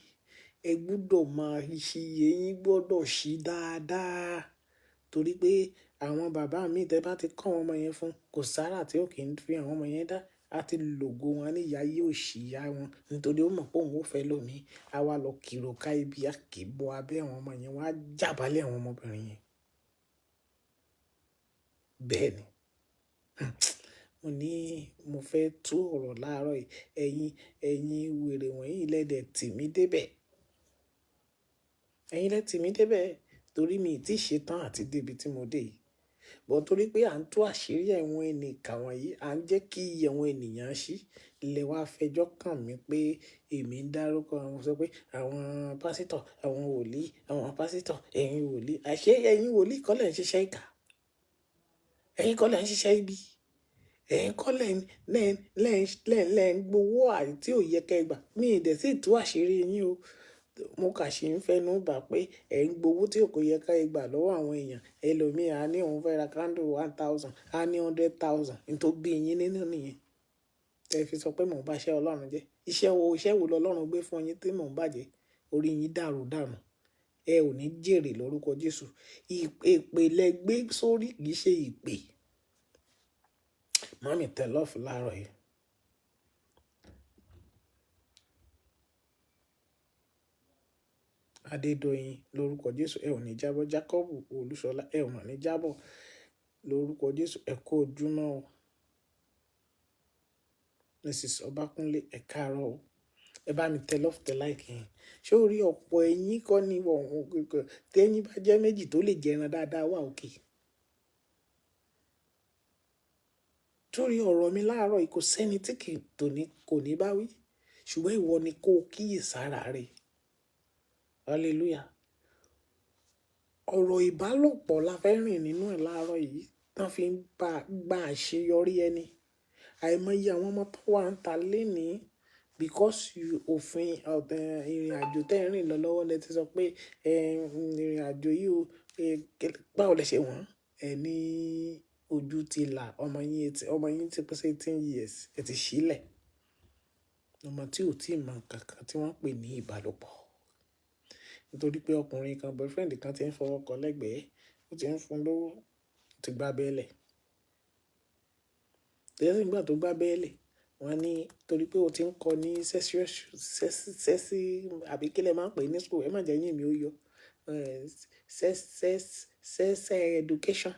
Ẹ gbọdọ̀ máa ṣí iye yín gbọdọ̀ ṣí dáadáa. Torí pé àwọn bàbá mi tẹ bá ti kó àwọn ọmọ yẹn fún, kò sára tí ó kì í fi àwọn ọmọ yẹn dá. A ti lògo wọn ní ìyá yóò ṣì yá wọn. Nítorí ó mọ̀ pé òun ò fẹ́ lómi. A wá lọ kìròkà ibi, a kì í bọ abẹ́ àwọn ọmọ yẹn, wọ́n á jábàlẹ̀ àwọn ọmọbìnrin yẹn. Bẹ́ẹ̀ ni. Mo ní mo fẹ́ tú ọ̀rọ̀ láàárọ̀ yìí. Ẹ̀yin, ẹ̀yin wèrè wọ̀nyí lẹ́dẹ̀ tì mí débẹ̀. Ẹ̀yin lẹ tì mí débẹ̀ torí mi ì tí ì ṣe tán àti dé ibi tí mo dé yìí. But torí pé à ń tú àṣírí àwọn ẹnìkà wọ̀nyí, à ń jẹ́ kí iye àwọn ènìyàn ṣí, lẹ wá fẹjọ́ kàn mí pé èmi ń dárúkọ àwọn, sọ pé àwọn pásítọ̀, àwọn wòlíì, àwọn pásítọ̀, ẹ̀yin wòlíì. Àṣé ẹ̀yin wòlíì kọ́ lẹ̀ ń ṣiṣẹ́ ìkà? Ẹ̀yin kọ́ lẹ̀ ń ṣiṣẹ́ ibi? Ẹ̀yin kọ́ lẹ̀ ń gbowó àì tí ò yẹ kí ẹ gbà? Mi ì dẹ̀ tí tú àṣírí yín o. Mo kà ṣì ń fẹnu bà pé ẹ̀ ń gbowó tí kò yẹ kí ẹ gbà lọ́wọ́ àwọn èèyàn. Ẹlòmíì á ní òun fẹ́ ra candle 1,000, á ní 100,000. N tó bí yín nínú nìyẹn. Ẹ fi sọ pé mò ń bá iṣẹ́ Ọlọ́run jẹ́. Iṣẹ́ wo lọlọ́run gbé fún yín tí mò ń bàjẹ́? Orí yín dàrú dànù. Ẹ ò ní jèrè lórúkọ Jésù. Èpè lẹ gbé sórí kì í ṣe ìpè. Mummy tẹ love láàárọ̀ yìí. Adédoyin lórúkọ Jésù, ẹ ò ní jábọ́. Jacob Olúṣọlá, ẹ ò ní jábọ́ lórúkọ Jésù. Ẹ kú ojúmọ́ o. Mrs. Ọbákúnlé, ẹ káàárọ̀ o. Ẹ bá mi tẹ love, tẹ like yín. Ṣé o rí ọ̀pọ̀ ẹyin kọ́ ni wọ̀n, tí ẹyin bá jẹ́ méjì tó lè jẹ ẹran dáadáa wà òkè. Torí ọ̀rọ̀ mi láàárọ̀ yìí kò sẹ́ni tí kì í tòní kò ní bá wí. Ṣùgbọ́n ìwọ ni kó kíyèsára rẹ. Hallelujah. Ọ̀rọ̀ ìbálòpọ̀ la fẹ́ rìn nínú ẹ̀ láàárọ̀ yìí tán fi ń gba àṣeyọrí ẹni. Àìmọye àwọn ọmọ tó wà ń ta léèní because you òfin ọ̀tẹ̀ ìrìnàjò tẹ́ ẹ rìn lọ lọ́wọ́ lẹ ti sọ pé ìrìnàjò yìí o, báwo lẹ ṣe wọ́n? Ẹ ní ojú ti là, ọmọ yín ti pé 18 years, ẹ ti ṣílẹ̀. Ọmọ tí ò tíì mọ nǹkan kan tí wọ́n ń pè ní ìbálòpọ̀. Nítorí pé ọkùnrin kan, boyfriend kan tí ń fọwọ́ kọ lẹ́gbẹ̀ẹ́, ó ti ń fún lówó, ó ti gbá bẹ́lẹ̀. Lẹ́yìn ìgbà tó gbá bẹ́lẹ̀, wọ́n ní torí pé ó ti ń kọ ní sex, àbí kí lẹ máa ń pè é ní school, ẹ má jẹ́ ẹ̀yìn mi ó yọ. Sex education.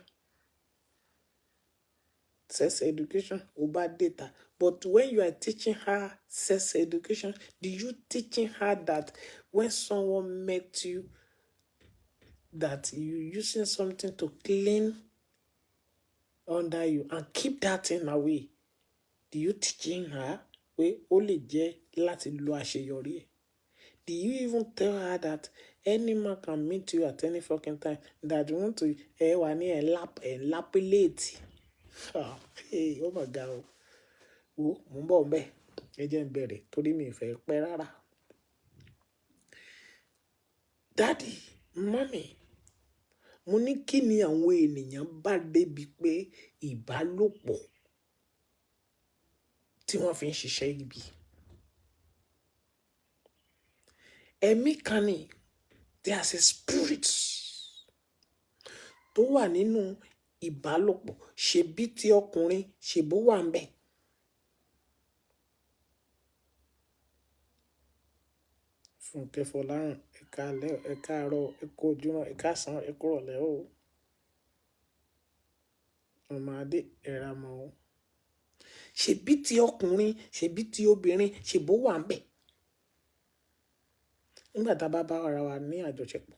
Sex education, ó bá data. But when you are teaching her sex education, do you teaching her that when someone met you, that you using something to clean under you and keep that thing away? Do you teaching her pé ó lè jẹ́ láti lo àṣeyọrí ẹ̀? Do you even tell her that any man can meet you at any fucking time that you want to ẹ wà ní ẹ̀ lap ẹ̀ lápílẹ̀tì? Ah, hey, oh my God. Wo, mò ń bọ̀ ńbẹ̀. Ẹ jẹ́ n bẹ̀rẹ̀ torí mi ò fẹ́ pẹ́ rárá. Daddy, mummy, mo ní kí ni àwọn ènìyàn bá débi pé ìbálòpọ̀ tí wọ́n fi ń ṣiṣẹ́ ibi. Ẹ̀mí kan ni, there is a spirit tó wà nínú ìbálòpọ̀, ṣe bí tí ọkùnrin ṣe bó wà ńbẹ̀. Fúnkẹ́ Fọláràn, ẹ káalẹ́, ẹ káàárọ̀, ẹ kú ojúmọ́, ẹ káàsán, ẹ kú ìrọ̀lẹ́ o. Ọmọ Adé, ẹ ra mọ́ o. Ṣe bí tí ọkùnrin, ṣe bí tí obìnrin, ṣe bó wà ńbẹ̀. Nígbà tá a bá bá ara wa ní àjọṣepọ̀,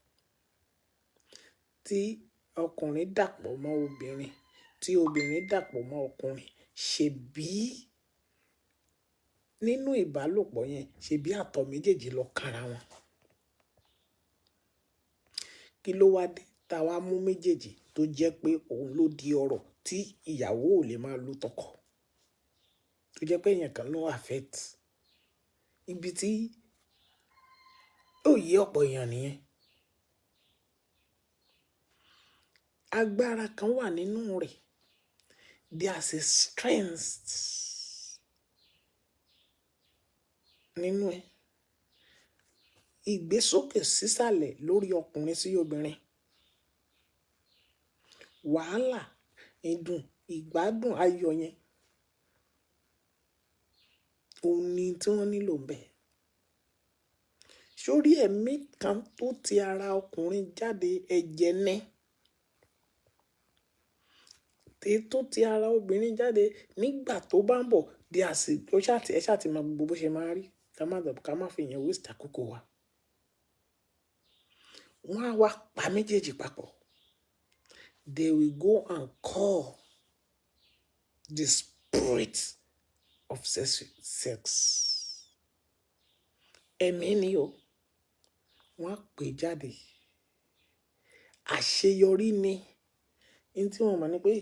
tí ọkùnrin dàpọ̀ mọ́ obìnrin, tí obìnrin dàpọ̀ mọ́ ọkùnrin, ṣe bí nínú ìbálòpọ̀ yẹn, ṣe bí àtọ̀ méjèèjì lọ kára wọn. Kí ló wá dé tá wá mú méjèèjì tó jẹ́ pé òun ló di ọ̀rọ̀ tí ìyàwó ò lè máa lo tọkọ? Tó jẹ́ pé èèyàn kan ló affect. Ibi tí ó yé ọ̀pọ̀ èèyàn nìyẹn. Agbára kan wà nínú rẹ̀. There is a strength nínú ẹ. Ìgbésókè sísàlẹ̀ lórí ọkùnrin sí obìnrin. Wàhálà, ìdùn, ìgbádùn, ayọ̀ yẹn. Òun ni tí wọ́n nílò ń bẹ. Sórí ẹ̀mí kan tó ti ara ọkùnrin jáde ẹ̀jẹ̀ ni. Èyí tó ti ara obìnrin jáde nígbà tó bá ń bọ̀, bí a sì, ó ṣá ti, ẹ ṣá ti mọ gbogbo bó ṣe máa rí. Ká má fi ìyẹn waste àkókò wa. Wọ́n á wá pa méjèèjì papọ̀. They will go and call the spirit of sex. Ẹ̀mí ni o. Wọ́n á pè jáde. Àṣeyọrí ni. Ohun tí wọ́n mọ̀ ni pé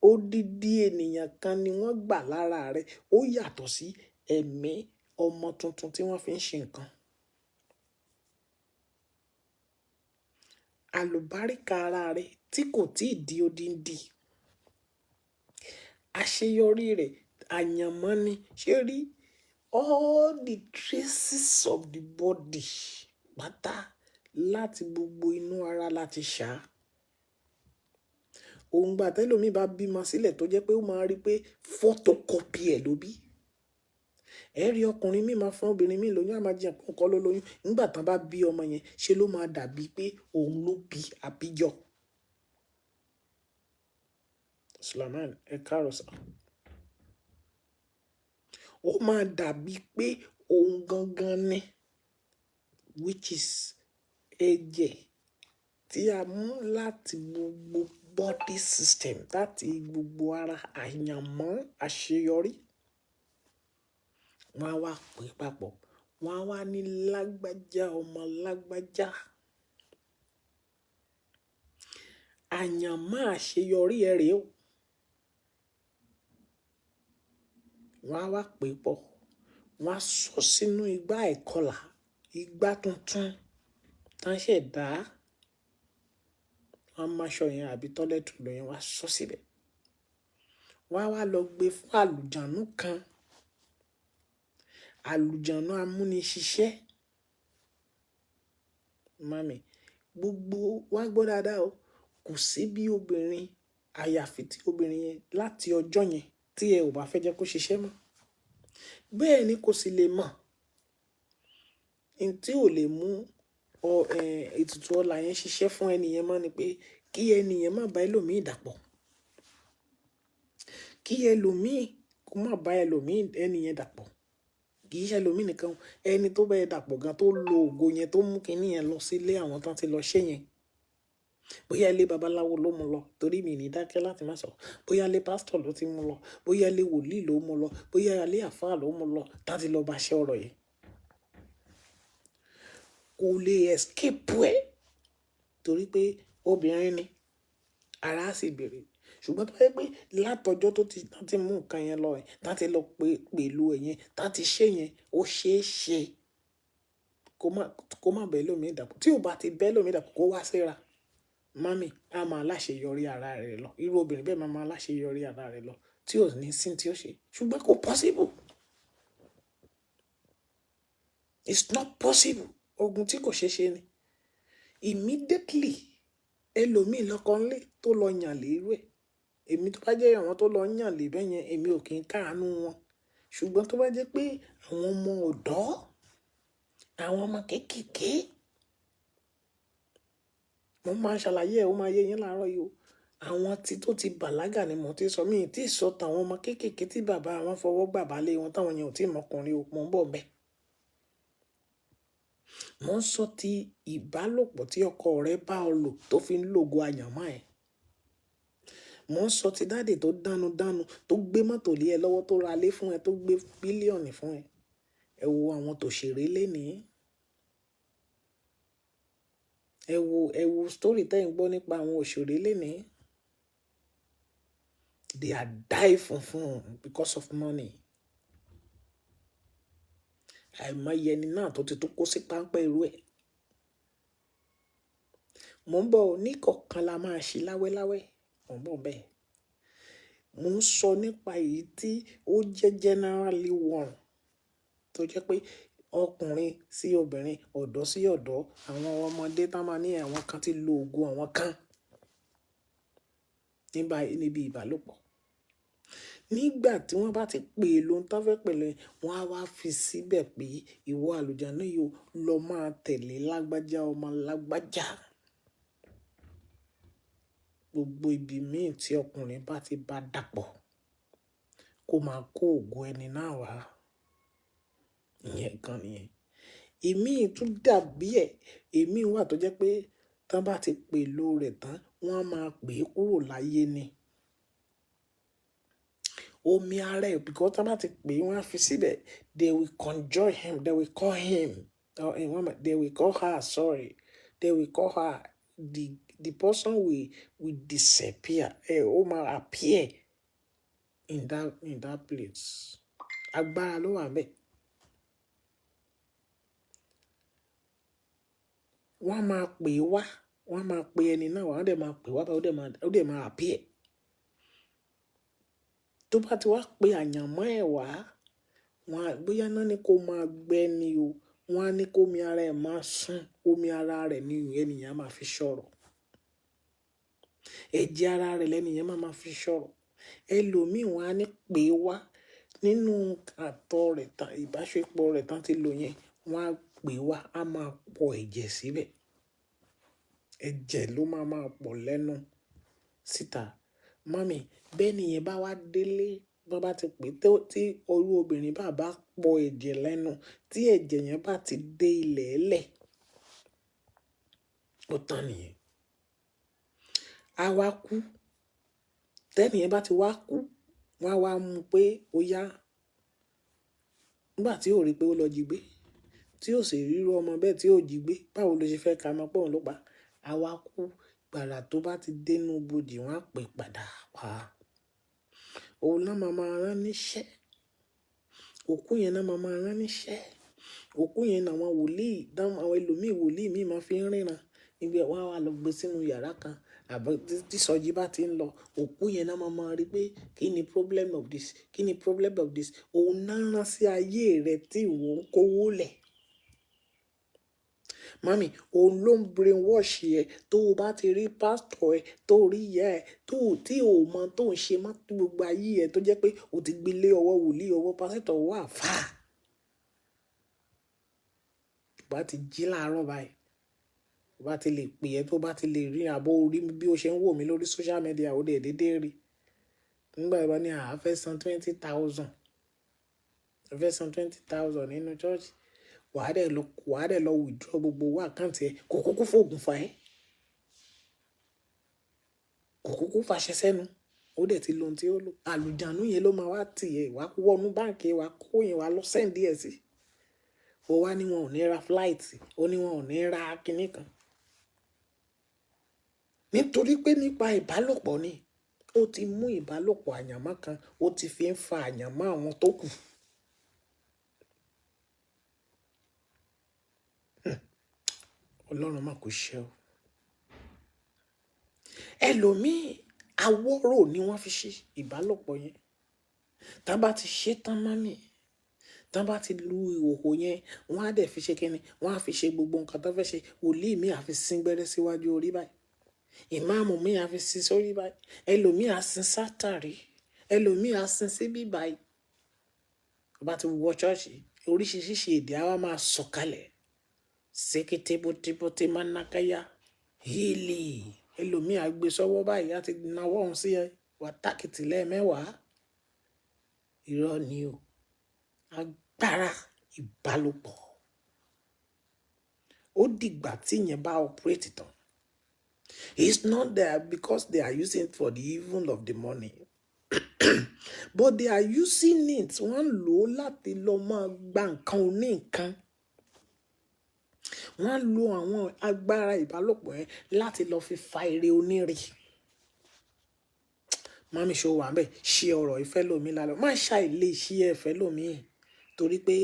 odidi ènìyàn kan ni wọ́n gbà lára rẹ̀. Ó yàtọ̀ sí ẹ̀mí ọmọ tuntun tí wọ́n fi ń ṣe nǹkan. Àlùbáríkà ara rẹ̀ tí kò tíì di odindi. Àṣeyọrí rẹ̀ àyànmọ́ ni. Ṣé rí? All the traces of the body pátá láti gbogbo inú ara láti ṣá. Òun gbà tí ẹlòmíì bá bímọ sílẹ̀ tó jẹ́ pé ó máa rí pé photocopy ẹ̀ ló bí. Ẹ rí ọkùnrin míì máa fún obìnrin míì lóyún, a máa jiyàn pé òun kọ́ ló lóyún. Nígbà tí wọ́n bá bí ọmọ yẹn, ṣe ló máa dàbí pé òun ló bí àbíjọ. Sulaiman, ẹ káàárọ̀ sir. Ó máa dàbí pé òun gangan ni, which is ẹ̀jẹ̀ tí a mú láti gbogbo body system, láti gbogbo ara àyànmọ́ àṣeyọrí. Wọ́n á wá pè papọ̀. Wọ́n á wá ní lágbájá ọmọ lágbájá. Àyànmọ́ àṣeyọrí ẹ rè o. Wọ́n á wá pè pọ̀. Wọ́n á sọ sínú igbá ìkọlà, igbá tuntun tí wọ́n ṣẹ̀ dá. Wọ́n á mú aṣọ yẹn àbí tọ́lẹ́tù lọ yẹn, wọ́n á sọ síbẹ̀. Wọ́n á wá lọ gbé fún àlùjànnú kan. Àlùjànnú amúniṣiṣẹ́. Mami, gbogbo wa gbọ́ dáadáa o. Kò sí bí obìnrin, àyàfi tí obìnrin yẹn láti ọjọ́ yẹn tí ẹ ò bá fẹ́ jẹ́ kó ṣiṣẹ́ mọ́. Bẹ́ẹ̀ ni kò sì lè mọ̀. Ohun tí ò lè mú ètùtù ọlá yẹn ṣiṣẹ́ fún ẹni yẹn mọ́ ni pé kí ẹni yẹn má bá ẹlòmíì dàpọ̀. Kí ẹlòmíì kó má bá ẹlòmíì ẹni yẹn dàpọ̀. Kì í ṣe ẹlòmíì nìkan. Ẹni tó bá ẹ dàpọ̀ gan tó lo ògo yẹn tó mú kíní yẹn lọ sílé àwọn tán tí lọ ṣe yẹn. Bóyá ilé babaláwo ló mú lọ torí mi ní dákẹ́ láti má sọ. Bóyá ilé pastor ló ti mú lọ. Bóyá ilé wòlíì ló mú lọ. Bóyá ilé àlfáà ló mú lọ tá tí lọ bá ṣe ọ̀rọ̀ yẹn. Kò lè escape ẹ̀ torí pé obìnrin ni. Ara sì bèrè. Ṣùgbọ́n tó bá jẹ́ pé látọjọ́ tó ti, tán tí mú nǹkan yẹn lọ ẹ̀, tán tí lọ pè, pẹ̀lú ẹ̀ yẹn, tán tí ṣe yẹn, ó ṣe é ṣe kó má bá ẹlòmíì dàpọ̀. Tí ó bá ti bá ẹlòmíì dàpọ̀ kó wá síra. Mami, a máa láṣeyọrí ara rẹ̀ lọ. Irú obìnrin bẹ́ẹ̀ máa máa láṣeyọrí ara rẹ̀ lọ tí ò ní sí tí ó ṣe. Ṣùgbọ́n kò possible. It's not possible. Ogun tí kò ṣe é ṣe ni. Immediately, ẹlòmíì lọ́kọ ńlé tó lọ yàn lé irú ẹ̀. Èmi tó bá jẹ́ àwọn tó lọ yàn lé bẹ́ẹ̀ yẹn, èmi ò kí ń káàánú wọn. Ṣùgbọ́n tó bá jẹ́ pé àwọn ọmọ ọ̀dọ́, àwọn ọmọ kéékèèké, mo máa ṣàlàyé ẹ̀, ó máa yé yín láàárọ̀ yìí o. Àwọn tí tó ti bàlágà ni mò ń tí sọ. Mi ò tí ì sọ tàwọn ọmọ kéékèèké tí bàbá wọn fọwọ́ gbà bá lé wọn táwọn yẹn ò tí ì mọkùnrin o. Mò ń bọ̀ bẹ́ẹ̀. Mò ń sọ ti ìbálòpọ̀ tí ọkọ rẹ bá ọ lò tó fi ń lògo àyànmọ́ ẹ. Mò ń sọ ti daddy tó dánu dánu, tó gbé mọ́tò lé ẹ lọ́wọ́, tó ra ilé fún ẹ, tó gbé bílíọ̀nù fún ẹ. Ẹ wo àwọn tòṣèré lénìí. Ẹ wo story tí ẹ̀ ń gbọ́ nípa àwọn òṣèré lénìí. They are die funfun because of money. Àìmọye ẹni náà tó ti tó kó sí páńpẹ́ irú ẹ̀. Mò ń bọ̀ ní kọ̀ọ̀kan la máa ṣe láwẹ́láwẹ́. Mò ń bọ̀ bẹ́ẹ̀. Mò ń sọ nípa èyí tí ó jẹ́ generally one tó jẹ́ pé ọkùnrin sí obìnrin, ọ̀dọ́ sí ọ̀dọ́, àwọn ọmọdé tá máa ní àwọn kan tí lo ògo àwọn kan níbi ìbálòpọ̀. Nígbà tí wọ́n bá ti pè lóhun tó fẹ́ pè lóhun, wọ́n á wá fi síbẹ̀ pé ìwọ àlùjànnú yìí ó lọ máa tẹ̀lé lágbájá ọmọ lágbájá. Gbogbo ibi míì tí ọkùnrin bá ti bá dàpọ̀ kó máa kó ògo ẹni náà wá. Ìyẹn kan nìyẹn. Èmi tún dàbí ẹ̀. Èmi wà tó jẹ́ pé tí wọ́n bá ti pè ló rẹ̀ tán, Wọ́n á máa pè é kúrò láyé ni. Omi ara ẹ̀, because tí wọ́n bá ti pè é, wọ́n á fi síbẹ̀. They will conjure him, they will call him, or they will call her, sorry. They will call her. The person will disappear. Ó máa appear in that place. Agbára ló wà níbẹ̀. Wọ́n á máa pè é wá, wọ́n á máa pe ẹni náà wá, wọ́n dẹ̀ máa pè wá, ó dẹ̀ máa appear. Tó bá ti wá pe àyànmọ́ ẹ̀ wá, wọ́n á, bóyá náà ni kó máa gbẹ ni o, wọ́n á ní kó omi ara ẹ̀ máa sún, omi ara rẹ̀ ni ènìyàn máa fi sọ̀rọ̀. Ẹ̀jẹ̀ ara rẹ̀ lẹ́nìyẹn máa fi sọ̀rọ̀. Ẹlòmíì wọ́n á ní pè wá nínú àtọ̀ rẹ̀ tán, ìbáṣepọ̀ rẹ̀ tán ti lò yẹn, wọ́n á pè wá, á máa pọ ẹ̀jẹ̀ síbẹ̀. Ẹ̀jẹ̀ ló máa pọ̀ lẹ́nu síta. Mummy, bẹ́ẹ̀ ni ìyẹn bá wá délé, bí wọ́n bá ti pè tó tí orú obìnrin bá bá pọ ẹ̀jẹ̀ lẹ́nu, tí ẹ̀jẹ̀ yẹn bá ti dé ilẹ̀ ẹlẹ̀, ó tán nìyẹn. A wá kú. Tẹ́ni yẹn bá ti wá kú, wọ́n á wá mú pé ó yá. Nígbà tí ó rí pé ó lọ jí gbé, tí ó sì ríru ọmọ bẹ́ẹ̀ tí ó jí gbé, báwo lo ṣe fẹ́ ka mọ̀ pé òun ló pa? A wá kú. Gbàrà tó bá ti dé inú ibojì, wọ́n á pè padà wá. Òun náà máa rán níṣẹ́. Òkú yẹn náà máa rán níṣẹ́. Òkú yẹn náà àwọn wòlíì, àwọn ẹlòmíì wòlíì míì máa fi ń ríran. Níbi wọ́n á wá lọ gbé sínú yàrá kan. Àbí tí ìsọjí bá ti ń lọ, òkú yẹn náà máa rí pé kí ni problem of this? Kí ni problem of this? Òun náà rán sí ayé rẹ tí ìwọ ń kówó lẹ̀. Mummy, òun ló ń brainwash ẹ. Tó o bá ti rí pastor ẹ, tó rí ìyá ẹ, tó tí ò mọ̀ tó ń ṣe mọ́ gbogbo ayé ẹ tó jẹ́ pé o ti gbé lé ọwọ́ wòlíì, ọwọ́ pastor, ọwọ́ àlfáà. Tó bá ti jí láàárọ̀ báyìí, tó bá ti lè pè ẹ́, tó bá ti lè rí àbọ̀ orí bí ó ṣe ń wò mí lórí social media, ó dẹ̀ dédé rí. Nígbà tí wọ́n bá ní a fẹ́ san 20,000, a fẹ́ san 20,000 nínú church, wà á dẹ̀ lọ withdraw gbogbo owó account ẹ, kò kúkú fògùn fà ẹ́. Kò kúkú fàṣẹ sẹ́nu. Ó dẹ̀ ti lo ohun tí ó lò. Àlùjànnú yẹn ló máa wá tì ẹ́, wá wọnú báǹkì ẹ, wá kó yẹn, wá lọ send ẹ sí. Ó wá ní wọn ò ní ra flight, ó ní wọn ò ní ra kiní kan. Nítorí pé nípa ìbálòpọ̀ ni. Ó ti mú ìbálòpọ̀ àyànmọ́ kan, ó ti fi ń fa àyànmọ́ àwọn tó kù. Ọlọ́run máa kò ṣe o. Ẹlòmíì awọ́rò ni wọ́n fi ṣe ìbálòpọ̀ yẹn. Tí wọ́n bá ti ṣe tán mummy, tí wọ́n bá ti lu ìhòhò yẹn, wọ́n á dẹ̀ fi ṣe kíni? Wọ́n á fi ṣe gbogbo nǹkan tí wọ́n fẹ́ ṣe. Wòlíì míì á fi sín gbẹ́rẹ́ síwájú orí báyìí. Ìmáàmù míì á fi sín sórí báyìí. Ẹlòmíì á sín sátàrí. Ẹlòmíì á sín síbí báyìí. Tó bá ti wọ church, oríṣiríṣi èdè á wá máa sọ̀kalẹ̀. Sékété bótébóté mánákáyà. Hílì. Ẹlòmíì á gbé sọ́wọ́ báyìí, á ti nawọ́ òun sí ẹ. Wà tákìtì lẹ́ẹ̀mẹ́wàá. Irọ́ ni o. Agbára ìbálòpọ̀. Ó dìgbà tí ìyẹn bá operate tán. It's not there because they are using it for the evil of the money. But they are using it. Wọ́n ń lò ó láti lọ máa gba nǹkan oní nǹkan. Wọ́n á lo àwọn agbára ìbálòpọ̀ yẹn láti lọ fi fa ire oníre. Mummy ṣé o wà níbẹ̀? Ṣé ọ̀rọ̀ ìfẹ́ lómi lálọ́. Má ṣàì lè ṣe ẹ fẹ́ lómi. Torí pé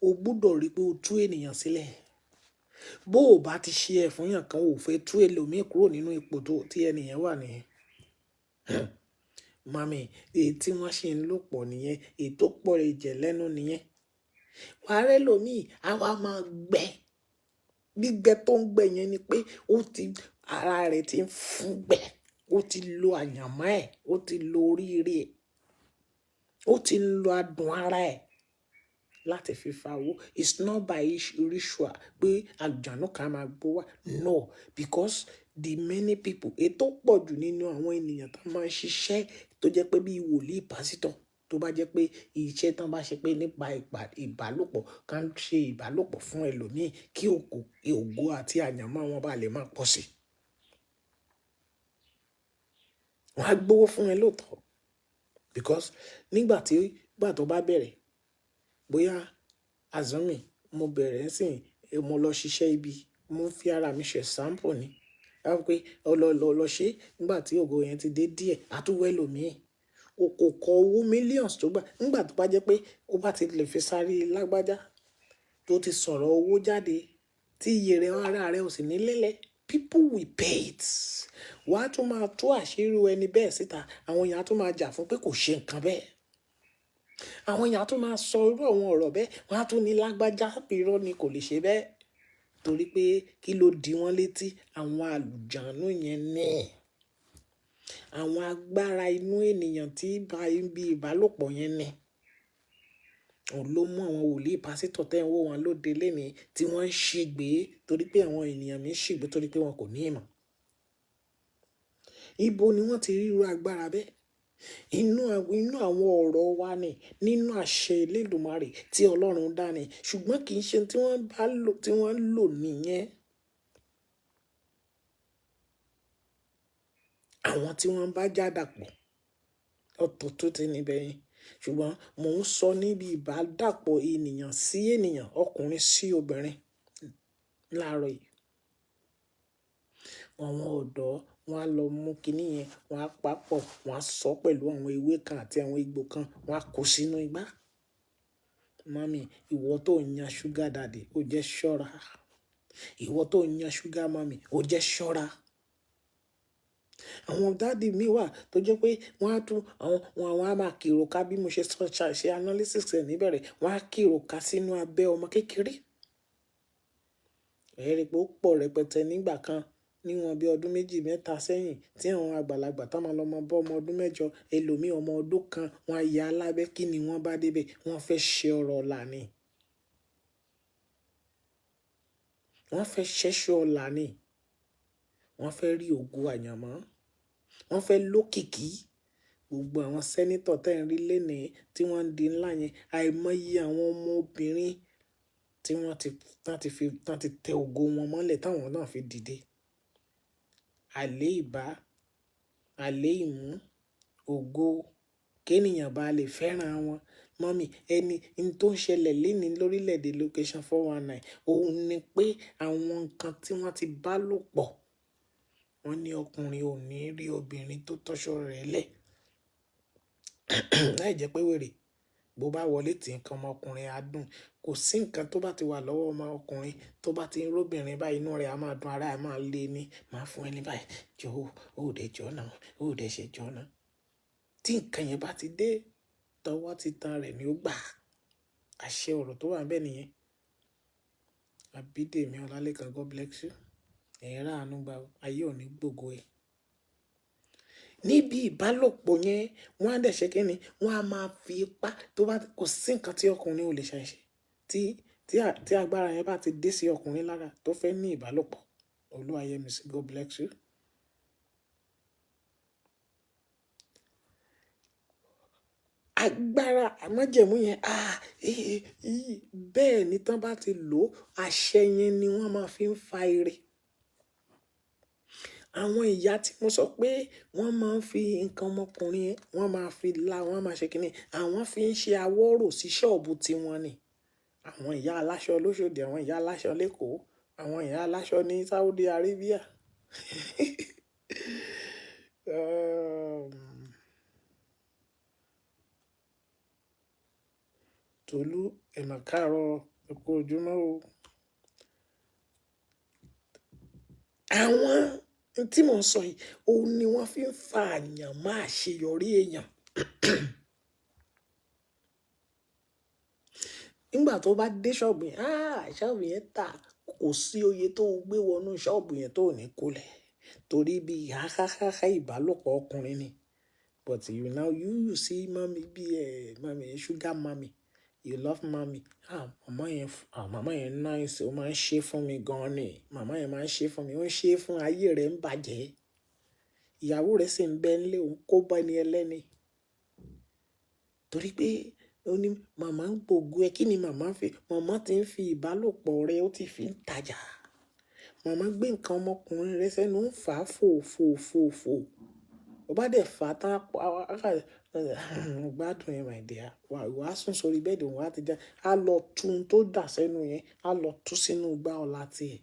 o gbọdọ̀ rí pé o tú ènìyàn sílẹ̀. Bó o bá ti ṣe ẹ fún èèyàn kan, o ò fẹ́ tú ẹlòmíì kúrò nínú ipò tó tí ẹni yẹn wà ní. Mummy, èyí tí wọ́n ṣe ń lò pọ̀ nìyẹn, èyí tó pọ̀ ẹ̀jẹ̀ lẹ́nu nìyẹn. Wà á rẹ́ lòmíì, a wá máa gbẹ. Gbígbẹ tó ń gbẹ yẹn ni pé ó ti, ara rẹ̀ ti ń fún gbẹ. Ó ti lo àyànmọ́ ẹ̀, ó ti lo oríire ẹ̀, ó ti ń lo adùn ara ẹ̀ láti fi fa owó. It's not by ritual pé àlùjànnú kan máa gbó wá. No, because the many people, èyí tó pọ̀ jù nínú àwọn ènìyàn tó máa ń ṣiṣẹ́ tó jẹ́ pé bí wòlíì pásítọ̀, tó bá jẹ́ pé iṣẹ́ tán bá ṣe pé nípa ìbálòpọ̀, ká ń ṣe ìbálòpọ̀ fún ẹlòmíì kí ògo àti àyànmọ́ wọn bá lè máa pọ̀ sí. Wọ́n á gbowó fún ẹ lóòótọ́ because nígbà tí ìgbà tó bá bẹ̀rẹ̀, bóyá azumi mo bẹ̀rẹ̀ ńsìn, mo lọ ṣiṣẹ́ ibi, mo ń fi ara mi ṣe sample ni. A wí pé ọ lọ lọ lọ ṣe nígbà tí ògo yẹn ti dé díẹ̀, a tún wẹ́ lòmíì. O kò kọ owó millions tó gbà. Nígbà tó bá jẹ́ pé ó bá ti lè fi sáré lágbájá tó ti sọ̀rọ̀ owó jáde tí iye rẹ̀ ara rẹ̀ ò sì ní lélẹ̀, people will pay it. Wà á tún máa tú àṣírí ẹni bẹ́ẹ̀ síta. Àwọn èèyàn á tún máa jà fún pé kò ṣe nǹkan bẹ́ẹ̀. Àwọn èèyàn á tún máa sọ irú àwọn ọ̀rọ̀ bẹ́ẹ̀. Wọ́n á tún ní lágbájá irọ́ ni kò lè ṣe bẹ́ẹ̀. Torí pé kí ló di wọ́n létí? Àwọn àlùjànnú yẹn ní. Àwọn agbára inú ènìyàn tí bá ibi ìbálòpọ̀ yẹn ní. Òun ló mú àwọn wòlíì pásítọ̀ tẹ́ ń wò wọ́n lóde lénìí tí wọ́n ń ṣìgbé torí pé àwọn ènìyàn mi ń ṣìgbé torí pé wọn kò ní ìmọ̀. Ibo ni wọ́n ti rí irú agbára bẹ́ẹ̀? Inú, inú àwọn ọ̀rọ̀ wa ni, nínú àṣẹ Elédùmarè tí Ọlọ́run dá ni. Ṣùgbọ́n kì í ṣe tí wọ́n bá lò, tí wọ́n ń lò nìyẹn. Àwọn tí wọ́n bá jádàpọ̀, ọ̀tọ̀ tó ti níbẹ̀ yẹn. Ṣùgbọ́n mò ń sọ níbi ìbádàpọ̀ ènìyàn sí ènìyàn, ọkùnrin sí obìnrin láàárọ̀ yìí. Àwọn ọ̀dọ́ wọ́n á lọ mú kiní yẹn, wọ́n á papọ̀, wọ́n á sọ pẹ̀lú àwọn ewé kan àti àwọn egbò kan, wọ́n á kó sínú igbá. Mummy, ìwọ tó ń yan sugar daddy, ó jẹ́ ṣọ́ra. Ìwọ tó ń yan sugar mummy, ó jẹ́ ṣọ́ra. Àwọn daddy mi wà tó jẹ́ pé wọ́n á tún, àwọn, wọ́n á máa kìròkà bí mo ṣe sọ, ṣe analysis rẹ̀ níbẹ̀rẹ̀. Wọ́n á kìròkà sínú abẹ́ ọmọ kékeré. Ẹ rí i pé ó pọ̀ rẹpẹtẹ nígbà kan níwọ̀n bí ọdún méjì mẹ́ta sẹ́yìn tí àwọn àgbàlagbà tá máa lọ mọ bọ́ ọmọ ọdún mẹ́jọ, ẹlòmíì ọmọ ọdún kan, wọ́n á ya alábẹ́. Kí ni wọ́n bá dé bẹ̀? Wọ́n fẹ́ ṣe ọ̀rọ̀ ọ̀la ni. Wọ́n fẹ́ ṣẹ́ṣọ́ ọ̀la ni. Wọ́n fẹ́ rí ògo àyànmọ́. Wọ́n fẹ́ lókìkí. Gbogbo àwọn sẹ́nétọ̀ tẹ́ ń rí lénìí tí wọ́n ń di ńlá yẹn, àìmọye àwọn ọmọbìnrin tí wọ́n ti, tán ti fi, tán ti tẹ ògo wọn mọ́lẹ̀ táwọn náà fi dìde. Àlè ìbá, àlè ìmú, ògo, kí ènìyàn bá lè fẹ́ràn wọn. Mummy, ẹni n tó ń ṣẹlẹ̀ lénìí lórílẹ̀ èdè location 419, òun ni pé àwọn nǹkan tí wọ́n ti bá lò pọ̀, wọ́n ní ọkùnrin ò ní rí obìnrin tó tọ́ṣọ rẹ̀ lẹ̀. Láì jẹ́ pé wèrè, bó bá wọlé tí nǹkan ọmọkùnrin á dùn. Kò sí nǹkan tó bá ti wà lọ́wọ́ ọmọkùnrin tó bá ti ń rí obìnrin báyìí, inú rẹ̀ á máa dùn, ara ẹ máa le ni. Màá fún ẹ ní báyìí. Jọ, ó dẹ̀ jọ náà, ó dẹ̀ ṣe jọ náà. Tí nǹkan yẹn bá ti dé, tọwọ́ ti tan rẹ̀ ni ó gbà. Àṣẹ ọ̀rọ̀ tó wà níbẹ̀ nìyẹn. Abídèmí Ọlálékan, God bless you. Ẹ rà àánú gbà o, ayé ò ní gbògo ẹ. Níbi ìbálòpọ̀ yẹn, wọ́n á dẹ̀ ṣe kí ni? Wọ́n á máa fi ipá tó bá, kò sí nǹkan tí ọkùnrin ò lè ṣe ṣe. Tí agbára yẹn bá ti dé sí ọkùnrin lára tó fẹ́ ní ìbálòpọ̀. Olúwayẹmísí, God bless you. Agbára àmájẹ̀mú yẹn, bẹ́ẹ̀ ni tán bá ti lò, àṣẹ yẹn ni wọ́n máa fi ń fa ire. Àwọn ìyá tí mo sọ pé wọ́n máa ń fi nǹkan ọmọkùnrin, wọ́n máa fi la, wọ́n máa ṣe kí ni? Àwọn fi ń ṣe awọ́rò sí ṣọ́ọ̀bù tí wọ́n ní. Àwọn ìyá aláṣọ lóṣòdì, àwọn ìyá aláṣọ lékòó, àwọn ìyá aláṣọ ní Saudi Arabia. Tolú, ẹ máa káàárọ̀, ẹ kú ojúmọ́ o. Àwọn tí mò ń sọ yìí, òun ni wọ́n fi ń fa àyànmọ́ àṣeyọrí èèyàn. Nígbà tó bá dé ṣọ́ọ̀bù yẹn, ṣọ́ọ̀bù yẹn tà, kò sí oye tó gbé wọnú ṣọ́ọ̀bù yẹn tó ní kólẹ̀. Torí bí háháháhá ìbálòpọ̀ ọkùnrin ni. But you now, you see mommy bí ẹ, mommy, sugar mommy. You love mommy. Mama yẹn, mama yẹn nice, ó máa ń ṣe fún mi gan ni. Mama yẹn máa ń ṣe fún mi, ó ń ṣe fún ayé rẹ̀ ń bàjẹ́. Ìyàwó rẹ̀ sì ń bẹ nílé, òun kó bá ẹni ẹlẹ́ni. Torí pé ó ní màmá ń gbògo ẹ, kí ni màmá ń fi? Màmá ti ń fi ìbálòpọ̀ rẹ̀, ó ti fi ń tajà. Màmá gbé nǹkan ọmọkùnrin rẹ̀ sẹ́nu ń fà fò fò fò fò. Ó bá dẹ̀ fà tán, gbádùn ẹ, my dear. Wà á sùn sórí bẹ́ẹ̀dì, òun á ti já. A lọ tún tó dà sẹ́nu yẹn, a lọ tú sínú igbá ọlá tí ẹ.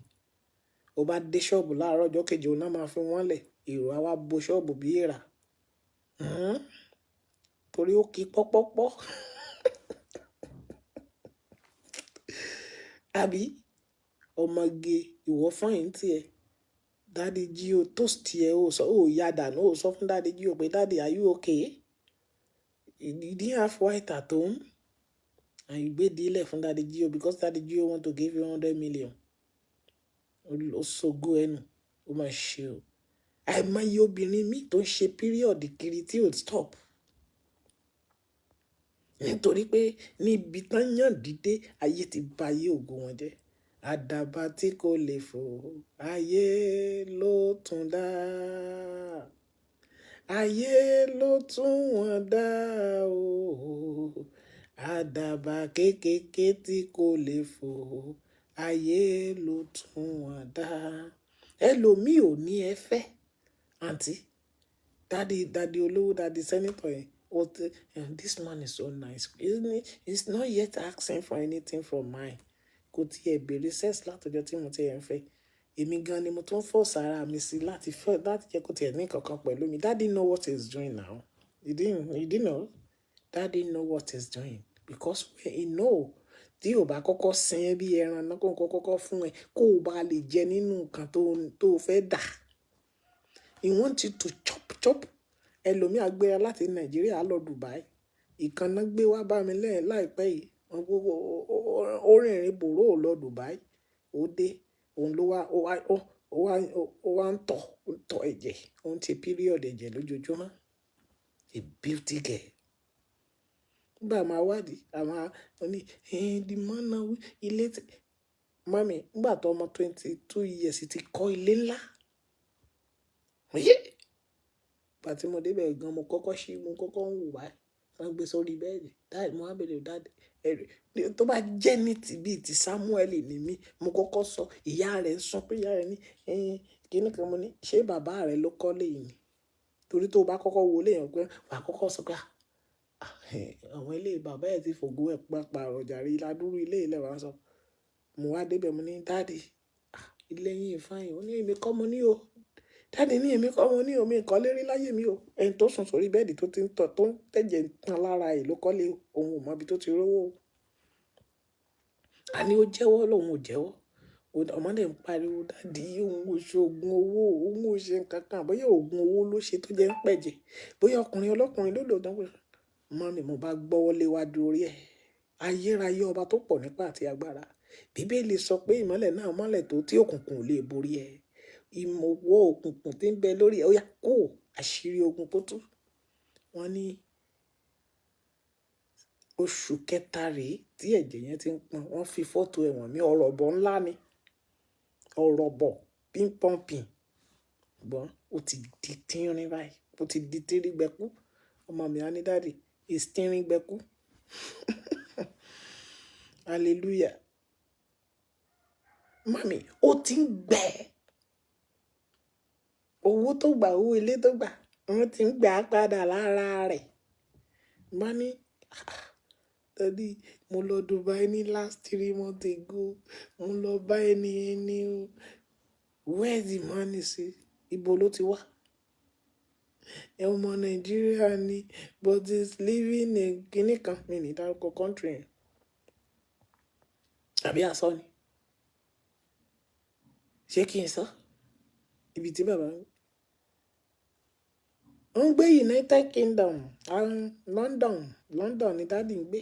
Ó bá dé ṣọ́ọ̀bù láàárọ̀ ọjọ́ kejì, òun náà máa fi wọ́n lẹ̀. Èrò á wá bo ṣọ́ọ̀bù bí èèrà. Torí ó kí pọ́pọ́pọ́. Àbí ọmọge ìwọ fine tí ẹ. Daddy G.O toast ẹ, ó sọ, ó yá dànù, ó sọ fún Daddy G.O pé, "Daddy, are you okay? You didn't have white at home?" And you gbé dílẹ̀ fún Daddy G.O because Daddy G.O want to give you 100 million. Ó sọgó ẹnu, ó máa ṣe o. Àìmọye obìnrin míì tó ń ṣe period kiri tí ò stop. Nítorí pé níbi tán yàn dídé, ayé ti ba ayé ògo wọn jẹ́. Àdàbà tí kò lè fò, ayé ló tún dá. Ayé ló tún wọn dá o. Àdàbà kéékèèké tí kò lè fò, ayé ló tún wọn dá. Ẹlòmíì ò ní ẹ fẹ́. Àǹtí, daddy, daddy olówó, daddy senator yẹn. What, this man is so nice. Isn't he? He's not yet asking for anything from mine. Kò tí ẹ bèrè sex látọjọ́ tí mo ti ẹ̀ ń fẹ́. Èmi gan ni mo tún force ara mi sí láti fẹ́, láti jẹ́ kó tí ẹ ní nǹkan kan pẹ̀lú mi. Daddy know what he's doing now. You didn't know? Daddy know what he's doing because when he know, tí ò bá kọ́kọ́ sin ẹ́ bí ẹran náà, kó kọ́kọ́ fún ẹ, kó o bá lè jẹ nínú nǹkan tó fẹ́ dà. He want you to chop chop. Ẹlòmíì á gbéra láti Nàìjíríà lọ Dubai. Ìkan náà gbé wá bá mi lẹ́yìn láìpẹ́ yìí. Ó rìnrìn bòró lọ Dubai. Ó dé, òun ló wá, ó wá, ó wá, ó wá ń tọ̀, ó ń tọ̀ ẹ̀jẹ̀, ó ń ṣe period ẹ̀jẹ̀ lójoojúmọ́. A beauty girl. Nígbà máa wádìí, àwọn oní, the man now ilé tí, mummy, nígbà tó ọmọ 22 years ti kọ́ ilé ńlá. Oyé! Ìgbà tí mo dé bẹ̀ gan, mo kọ́kọ́ ṣí, mo kọ́kọ́ ń wò wá. Wọ́n gbé sórí bẹ́ẹ̀dì. Daddy, mo wá bèèrè, "Daddy, tó bá jẹ́ ní ti bí ti Samuel ni mí," mo kọ́kọ́ sọ, ìyá rẹ̀ ń sọ pé ìyá rẹ̀ ní, kíni kan mo ní, "Ṣé bàbá rẹ ló kọ́lé yìí ni?" Torí tó bá kọ́kọ́ wo ilé yẹn pé, wà á kọ́kọ́ sọ pé, "Ah, àwọn ilé bàbá ẹ ti fògo ẹ̀ pa pààrọ̀ jàre, ládùrú ilé ilẹ̀ wa sọ." Mo wá dé bẹ̀, mo ní, "Daddy, ah, ilé yín fine." Ó ní, "Èmi kọ́ mo ní o." Daddy ní, "Èmi kọ́ mo ní o, mi kọ́lé rí láyé mi o. Ẹni tó sùn sórí bẹ́ẹ̀dì tó ti ń tọ̀, tó ń tẹ̀jẹ̀ tán lára ẹ̀ ló kọ́lé o. Òun ò mọ ibi tó ti rówó o." Àní ó jẹ́wọ́, lòun ò jẹ́wọ́. Ọmọdé ń pariwo, "Daddy, òun ò ṣe ògùn owó, òun ò ṣe nǹkan kan." Bóyá ògùn owó ló ṣe tó jẹ́ ń pẹ̀jẹ̀. Bóyá ọkùnrin ọlọ́kùnrin ló lò tán pé, mummy, mo bá gbọ́wọ́ lé wájú orí ẹ̀. Ayérayé ọba tó pọ̀ nípa àti agbára. Bíbélì sọ pé ìmọ́lẹ̀ náà mọ́lẹ̀ tó tí òkùnkùn ò lè borí ẹ. Ìmọ̀wọ́ òkùnkùn tí ń bẹ lórí ẹ, ó yá kó àṣírí ogun kó tú. Wọ́n ní oṣù kẹta rèé tí ẹ̀jẹ̀ yẹn ti ń pọ́n. Wọ́n fi fọ́tò ẹ̀wọ̀n mi, ọ̀rọ̀bọ̀ ńlá ni. Ọ̀rọ̀bọ̀ pínpọ̀npìn. Ṣùgbọ́n ó ti di tínrín báyìí. Ó ti di tínrín gbẹ́kú. Ọmọ mi á ní, "Daddy, it's tínrín gbẹ́kú." Hallelujah. Mummy, ó ti ń gbẹ. Owó tó gbà, owó ilé tó gbà, wọ́n ti ń gbà padà lára rẹ̀. Mo bá ní, "Ah, Daddy, mo lọ Dubai ní last 3 months ago. Mo lọ bá ẹni ẹni o. Where the money sí? Ibo ló ti wá?" Ẹ ọmọ Nàìjíríà ni, but he's living in kíní kan. Mi ní dárúkọ country yẹn. Àbí àsọ ni? Ṣé kí n sọ? Ibi tí bàbá ń gbé United Kingdom, London, London ni daddy ń gbé.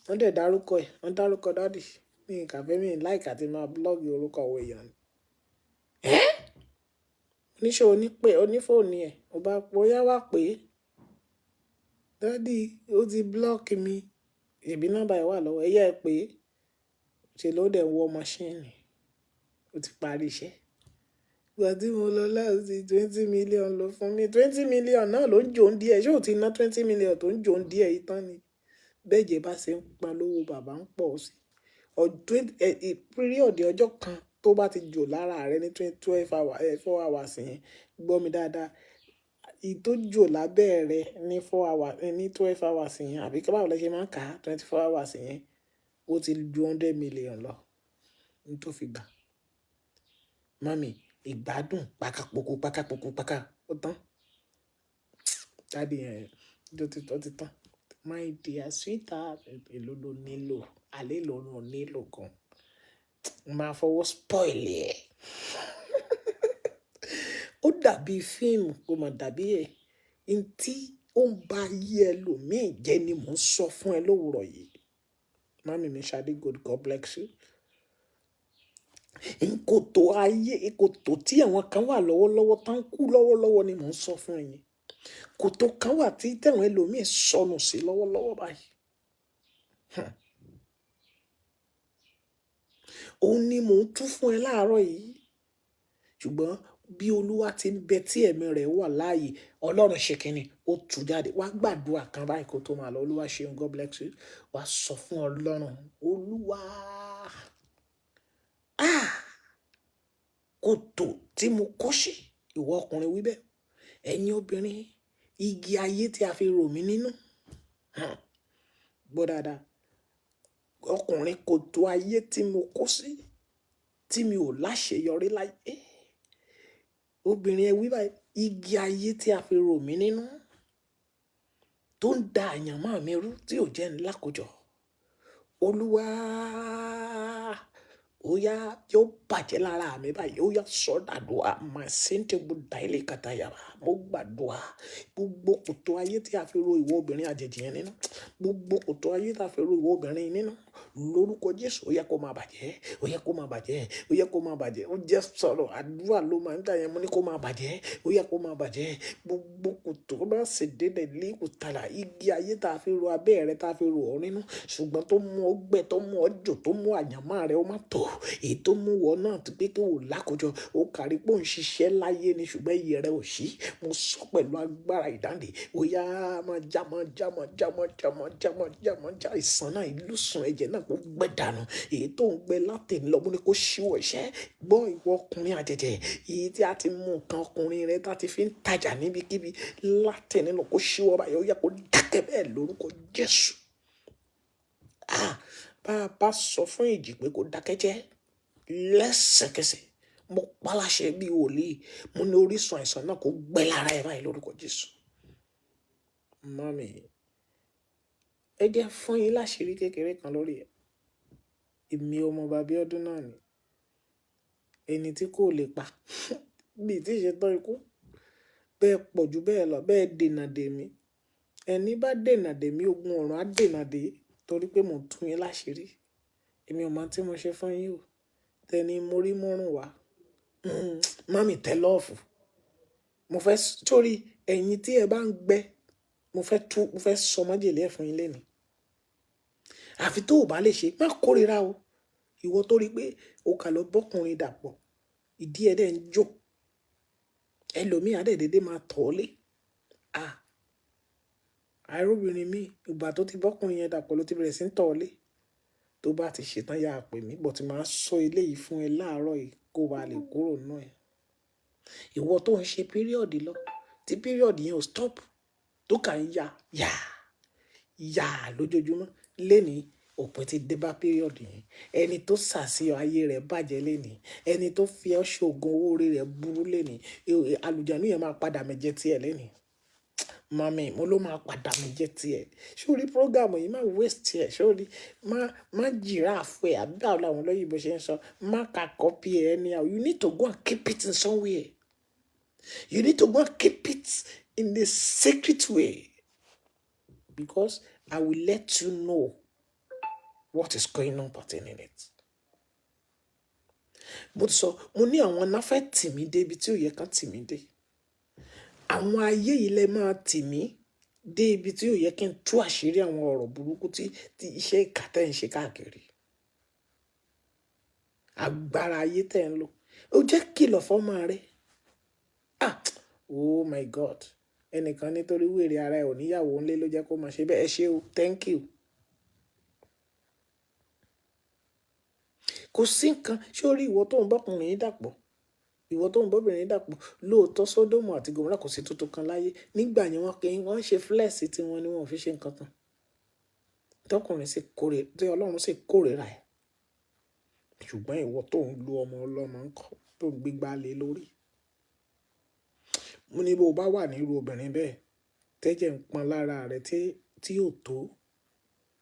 Wọ́n dẹ̀ dárúkọ ẹ̀, wọ́n dárúkọ daddy. Mi kà fẹ́ mi like àti máa blog orúkọ àwọn èèyàn ni. Ẹ́! Oníṣẹ́ onípè, onífóònù ẹ̀, ó bá bóyá wá pé, "Daddy, ó ti block mi." Ṣèbí nọ́mbà ẹ̀ wà lọ́wọ́ ẹ, yẹ ẹ pé. Ṣe ló dẹ̀ wọ machine. Ó ti parí iṣẹ́. Ìgbà tí mo lọ last, 20 million ló fún mi. 20 million náà ló ń jó ń díẹ̀. Ṣé o ti ná 20 million tó ń jó ń díẹ̀ yìí tán ni? Bẹ́ẹ̀jẹ̀ bá ṣe ń pa lówó bàbá ń pọ̀ sí. Period ọjọ́ kan Tó bá ti jò lára rẹ ní 12 hours, 4 hours yẹn, gbọ́ mi dáadáa. Èyí tó jò lábẹ́ rẹ ní 4 hours, ní 12 hours yẹn, àbí kí báwo lẹ ṣe máa ń kà á, 24 hours yẹn, ó ti ju 100 million lọ ní tó fi gbà. Mummy, ìgbádùn pàkàpọ̀kọ̀ pàkàpọ̀kọ̀ pàkà, ó tán. Daddy yẹn, ó ti tán. My dear sweetheart, èló ló nílò? Àlé ló nílò gan. Máa fọwọ́ spoil ẹ̀. Ó dàbí fíìmù, kò mọ̀ dàbí ẹ̀. N tí ó ń ba ayé ẹlòmíì jẹ́ ni mò ń sọ fún ẹ lówurọ̀ yìí. Mummy mi Ṣadé Good, God bless you. Kòtò ayé, kòtò tí àwọn kan wà lọ́wọ́lọ́wọ́ tán kú lọ́wọ́lọ́wọ́ ni mò ń sọ fún ẹ yẹn. Kòtò kan wà tí tẹ̀wọ̀n ẹlòmíì sọnù sí lọ́wọ́lọ́wọ́ báyìí. Òun ni mò ń tú fún ẹ láàárọ̀ yìí. Ṣùgbọ́n bí Olúwa ti ń bẹ tí ẹ̀mí rẹ̀ wà láàyè, Ọlọ́run ṣe kíni, ó tú jáde. Wá gbàdúrà kan báyìí kó tó máa lọ. Olúwa ṣeun, God bless you. Wá sọ fún Ọlọ́run, Olúwa, ah, kòtò tí mo kó sí, ìwọ ọkùnrin wí bẹ́ẹ̀. Ẹ̀yin obìnrin, igi ayé tí a fi rò mí nínú. Gbọ́ dáadáa. Ọkùnrin, kòtò ayé tí mo kó sí, tí mi ò láṣeyọrí láyé. Obìnrin, ẹ wí báyìí, igi ayé tí a fi rò mí nínú, tó ń da àyànmọ́ mi rú, tí ò jẹ́ ń lákójọ. Olúwa, ó yá, yóò bàjẹ́ lára mi báyìí. Ó yá, sọ́dàdúà, mà ṣe ń daily katayaba. Mo gbàdúrà, gbogbo kòtò ayé tí a fi ro ìwọ obìnrin àjèjì yẹn nínú, gbogbo kòtò ayé tí a fi ro ìwọ obìnrin nínú, lórúkọ Jésù, ó yẹ kó máa bàjẹ́, ó yẹ kó máa bàjẹ́, ó yẹ kó máa bàjẹ́. Ó jẹ́ sọ̀rọ̀, àdúrà ló máa ń dà yẹn. Mo ní kó máa bàjẹ́, ó yẹ kó máa bàjẹ́. Gbogbo kòtò bá ṣe dédé lé kòtàlà, igi ayé tí a fi ro abẹ́ rẹ, tí a fi ro ọ nínú, ṣùgbọ́n tó mú ọ gbẹ, tó mú ọ jò, tó mú àyànmọ́ rẹ ó má tò, èyí tó mú ọ náà tó pé kí o lákójọ, ó kárí pé ó ń ṣiṣẹ́ láyé ni, ṣùgbọ́n iye rẹ ò sí. Mo sọ pẹ̀lú agbára ìdáǹdè, ó yá, máa já, máa já, máa já, máa já, máa já, máa já, máa já. Ìsàn náà, ìlúsùn ẹ̀jẹ̀ náà kó gbẹ dànù. Èyí tó ń gbẹ láti lọ, mo ní kó ṣíwọ́ iṣẹ́. Gbọ́, ìwọ ọkùnrin àjèjì, èyí tí a ti mú nǹkan ọkùnrin rẹ tí a ti fi ń tajà níbikíbi láti nínú kó ṣíwọ́ báyìí, ó yá kó dákẹ́ bẹ́ẹ̀ lórúkọ Jésù. Ah, bá a bá sọ fún ìjì pé kó dákẹ́ jẹ́ lẹ́sẹ̀kẹsẹ̀, mo paláṣẹ bí wòlíì, mo ní orísun àìsàn náà kó gbẹ lára ẹ báyìí lórúkọ Jésù. Mummy, ẹ jẹ́ fún yín láṣìírí kékeré kan lórí ẹ̀. Èmi ọmọ Bàbá Ọdún náà ni ẹni tí kò lè pa bí tí ṣe tán ikú. Bẹ́ẹ̀ pọ̀ ju bẹ́ẹ̀ lọ, bẹ́ẹ̀ dènà dè mí. Ẹni bá dènà dè mí, ogun ọ̀run á dènà dè, torí pé mò ń tú yín láṣìírí. Èmi ò mọ̀ tí mo ṣe fún yín o. Tẹni mo rí mọ́rùn wá. Mummy, tẹ love. Mo fẹ́ sórí ẹ̀yin tí ẹ bá ń gbẹ, mo fẹ́ tú, mo fẹ́ sọ májèlé ẹ̀ fún yín lénìí. Àfi tó ò bá lè ṣe, má kórìíra o. Ìwọ tó rí pé o kà lọ bọ́kùnrin dàpọ̀, ìdí ẹ dẹ̀ ń jó. Ẹlòmíì á dẹ̀ dédé máa tọ̀ ọ́ lé. Ah, àìróbìnrin mi, ìgbà tó ti bọ́kùnrin yẹn dàpọ̀ ló ti bẹ̀rẹ̀ sí ń tọ̀ ọ́ lé. Tó bá ti ṣe tán, yá pè mí, but máa sọ eléyìí fún ẹ láàárọ̀ yìí kó ba lè kúrò nínú ẹ̀. Ìwọ tó ń ṣe period lọ, tí period yẹn ò stop, tó kà ń ya, yà, yà lójoojúmọ́. Lénìí, òpin ti dé bá period yẹn. Ẹni tó sàsí ayé rẹ̀ bàjẹ́ lénìí. Ẹni tó fi ẹ́ ṣògùn owó orí rẹ̀ burú lénìí. Àlùjànnú yẹn máa padà mẹ́jẹ tí ẹ lénìí. Mummy, mo ló máa padà mẹ́jẹ tí ẹ. Ṣé o rí program yìí? Má waste ẹ̀. Ṣé o rí? Má, má giraffe ẹ̀. Àbí báwo làwọn olóyìnbo ṣe ń sọ? Má ka copy ẹ anyhow. You need to go and keep it in somewhere. You need to go and keep it in the secret way. Because I will let you know what is going on pertaining it. Mo ti sọ, mo ní àwọn náà fẹ́ tì mí dé ibi tí ò yẹ kán tì mí dé. Àwọn ayé yìí lẹ máa tì mí dé ibi tí ò yẹ kí n tú àṣírí àwọn ọ̀rọ̀ burúkú tí iṣẹ́ ìkà tẹ́ ń ṣe káàkiri. Agbára ayé tẹ́ ń lò. Ó jẹ́ kìlọ̀ fọ́mọ rẹ. Ah, oh my God. Ẹnìkan nítorí wèrè ara ẹ̀ ò níyàwó ńlé ló jẹ́ kó máa ṣe bẹ́ẹ̀. Ẹ ṣé o, thank you. Kò sí nǹkan. Ṣé o rí ìwọ tó ń bọ́kùnrin yìí dàpọ̀? Ìwọ tó ń bọ́bìnrin yìí dàpọ̀. Lóòótọ́ Sódómù àti Gòmórà kò sí tuntun kan láyé. Nígbà yẹn wọ́n kì í, wọ́n ṣe flex tí wọ́n ní wọ́n ò fi ṣe nǹkan kan. Tọkùnrin sì kórè, tí Ọlọ́run sì kórìíra ẹ̀. Ṣùgbọ́n ìwọ tó ń lu ọmọ ọlọ́mọ ńkọ́, tó ń gbégbá lé lórí. Mo ní bó bá wà ní irú obìnrin bẹ́ẹ̀, tẹ́jẹ̀ ń pọ́n lára rẹ tí ò tó,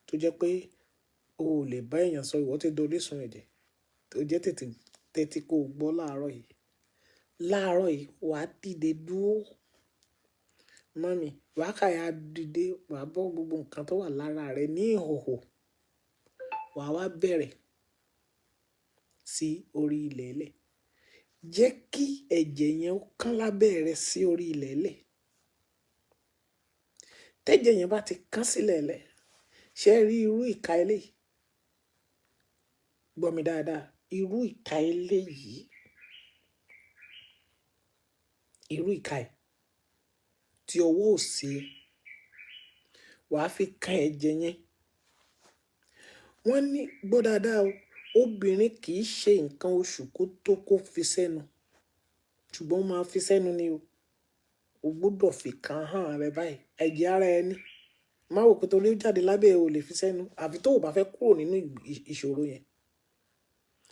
tó jẹ́ pé o ò lè bá èèyàn sọ ìwọ tí dorísun ẹ̀jẹ̀, tó jẹ́ tètè tẹ́tí kó gbọ́ láàárọ̀ yìí. Láàárọ̀ yìí, wà á dìde dúró. Mummy, wà á kàyà dìde, wà á bọ́ gbogbo nǹkan tó wà lára rẹ ní ìhòhò. Wà á wá bẹ̀rẹ̀ sí orí ilẹ̀ ẹlẹ̀. Jẹ́ kí ẹ̀jẹ̀ yẹn ó kán lábẹ́ rẹ sí orí ilẹ̀ ẹlẹ̀. Tẹ́jẹ̀ yẹn bá ti kán sílẹ̀ ẹlẹ̀, ṣé ẹ rí irú ìka eléyìí? Gbọ́ mi dáadáa. Irú ìka eléyìí, irú ìka yìí tí ọwọ́ ò sí, wà á fi kan ẹ̀jẹ̀ yẹn. Wọ́n ní gbọ́ dáadáa o, obìnrin kì í ṣe nǹkan oṣù kó tó kó fi sẹ́nu. Ṣùgbọ́n ó máa fi sẹ́nu ni o. O gbọdọ̀ fi kan ahọ́n rẹ báyìí. Ẹ̀jẹ̀ ara ẹni. Má wò pé torí ó jáde lábẹ́ ẹ o lè fi sẹ́nu. Àbí tó ò bá fẹ́ kúrò nínú ìṣòro yẹn.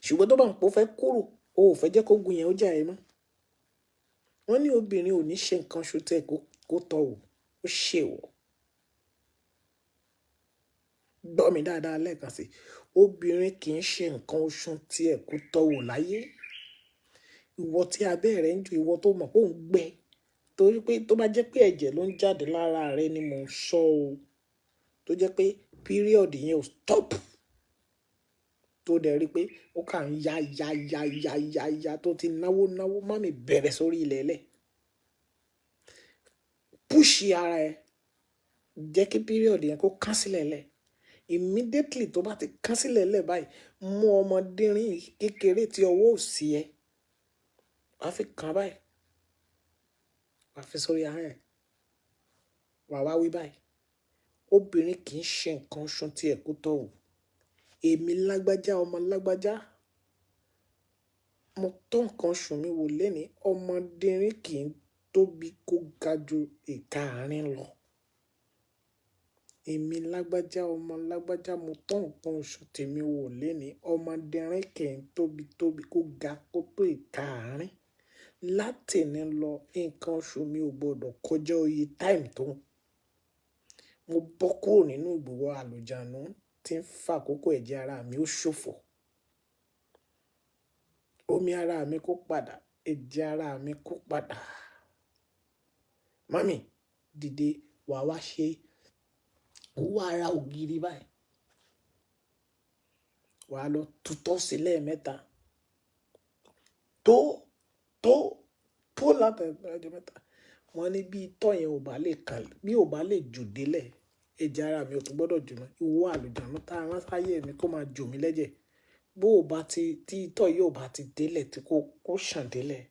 Ṣùgbọ́n tó bá ń pò fẹ́ kúrò, o ò fẹ́ jẹ́ kó gun yẹn ó jà ẹ mọ́. Wọ́n ní obìnrin ò ní ṣe nǹkan oṣù tẹ kó tọ̀ wò, ó ṣe wọ̀. Gbọ́ mi dáadáa lẹ́ẹ̀kan sí. Obìnrin kì í ṣe nǹkan oṣù tí ẹ kó tọ̀ wò láyé. Ìwọ tí abẹ́ rẹ ń ju, ìwọ tó mọ̀ pé òun gbẹ. Torí pé tó bá jẹ́ pé ẹ̀jẹ̀ ló ń jáde lára rẹ ni mò ń sọ o. Tó jẹ́ pé period yẹn ò stop. Tó dẹ̀ rí pé ó kàn ń ya, ya, ya, ya, ya, ya tó ti náwó, náwó. Mummy bẹ̀rẹ̀ sórí ilẹ̀ ẹlẹ̀. Push ara ẹ. Jẹ́ kí period yẹn kó kán sílẹ̀ ẹlẹ̀. Immediately tó bá ti kán sílẹ̀ ẹlẹ̀ báyìí, mú ọmọdérín kékeré tí ọwọ́ ò sí ẹ. Wà á fi kan báyìí. Wà á fi sórí ahọ́n ẹ. Wà á wá wí báyìí. Obìnrin kì í ṣe nǹkan oṣù tí ẹ kó tọ̀ wò. Èmi lágbájá, ọmọ lágbájá. Mo tọ́ nǹkan oṣù mi wò léni. Ọmọdérín kì í tóbi kó ga ju ìka àárín lọ. Èmi lágbájá, ọmọ lágbájá, mo tọ́ nǹkan oṣù tèmi wò léni. Ọmọdérín kì í tóbi tóbi kó ga kó tó ìka àárín. Látẹ̀ní lọ, nǹkan oṣù mi ò gbọdọ̀ kọjá oye time tó ń. Mo bọ́ kúrò nínú ìgbòho àlùjànnú tí ń fà kókó ẹ̀jẹ̀ ara mi ó ṣòfò. Omi ara mi kó padà, ẹ̀jẹ̀ ara mi kó padà. Mummy, dìde, wà á wá ṣe owó ara ògiri báyìí. Wà á lọ tutọ́ sílẹ̀ mẹ́ta. Tó, tó, tó láti ọjọ́ mẹ́ta. Wọ́n ní bí itọ́ yẹn ò bá lè kàn, bí ò bá lè jò délẹ̀, ẹ̀jẹ̀ ara mi ò tún gbọdọ̀ jò mọ́. Ìwọ àlùjànnú tá rán sáyé mi kó máa jò mí lẹ́jẹ̀. Bó ò bá ti, tí itọ́ yìí ò bá ti délẹ̀ tí kó sàn délẹ̀,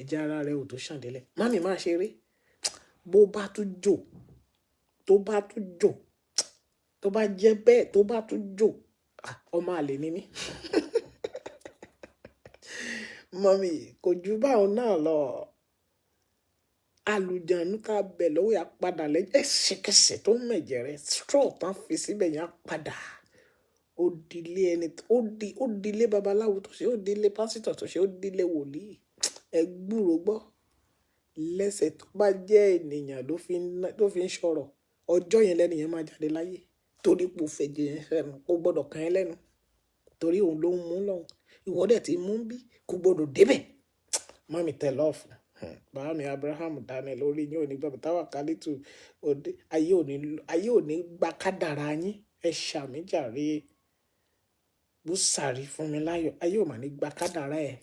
ẹ̀jẹ̀ ara rẹ ò tó sàn délẹ̀. Mummy má ṣe eré. Bó bá tún jò, tó bá tún jò, tó bá jẹ́ bẹ́ẹ̀ tó bá tún jò, à, ọmọ àlè ni mí. Mummy, kò ju báun náà lọ. Àlùjànnú tá bẹ̀ lọ́wọ́ ya padà lẹ́jẹ̀ ẹsẹ̀kẹsẹ̀ tó ń mẹ̀jẹ̀ rẹ. Straw tán fi síbẹ̀ yẹn á padà. Ó di ilé ẹni, ó di ilé babaláwo tó ṣe, ó di ilé pásítọ̀ tó ṣe, ó di ilé wòlíì. Ẹ gbúrò gbọ́. Lẹ́sẹ̀ tó bá jẹ́ ènìyàn ló fi ń sọ̀rọ̀. Ọjọ́ yẹn lẹ́nu yẹn máa jáde láyé. Torí pé ó fẹ́ jẹ ẹ́ sẹ́nu, kò gbọdọ̀ kan ẹ́ lẹ́nu. Torí òun ló ń mú lọ́hùn. Ìwọ dẹ̀ tí mú bí, kò gbọdọ̀ débẹ̀. Mummy tẹ love. Bàbá mi Abraham Daniel orí yín ò ní gbàgbé. Táwà Kálítù òde, ayé ò ní gba kádàrá yín. Ẹ ṣàmì jàre. Búsàrí fún mi láyọ̀. Ayé ò máa ní gba kádàrá ẹ.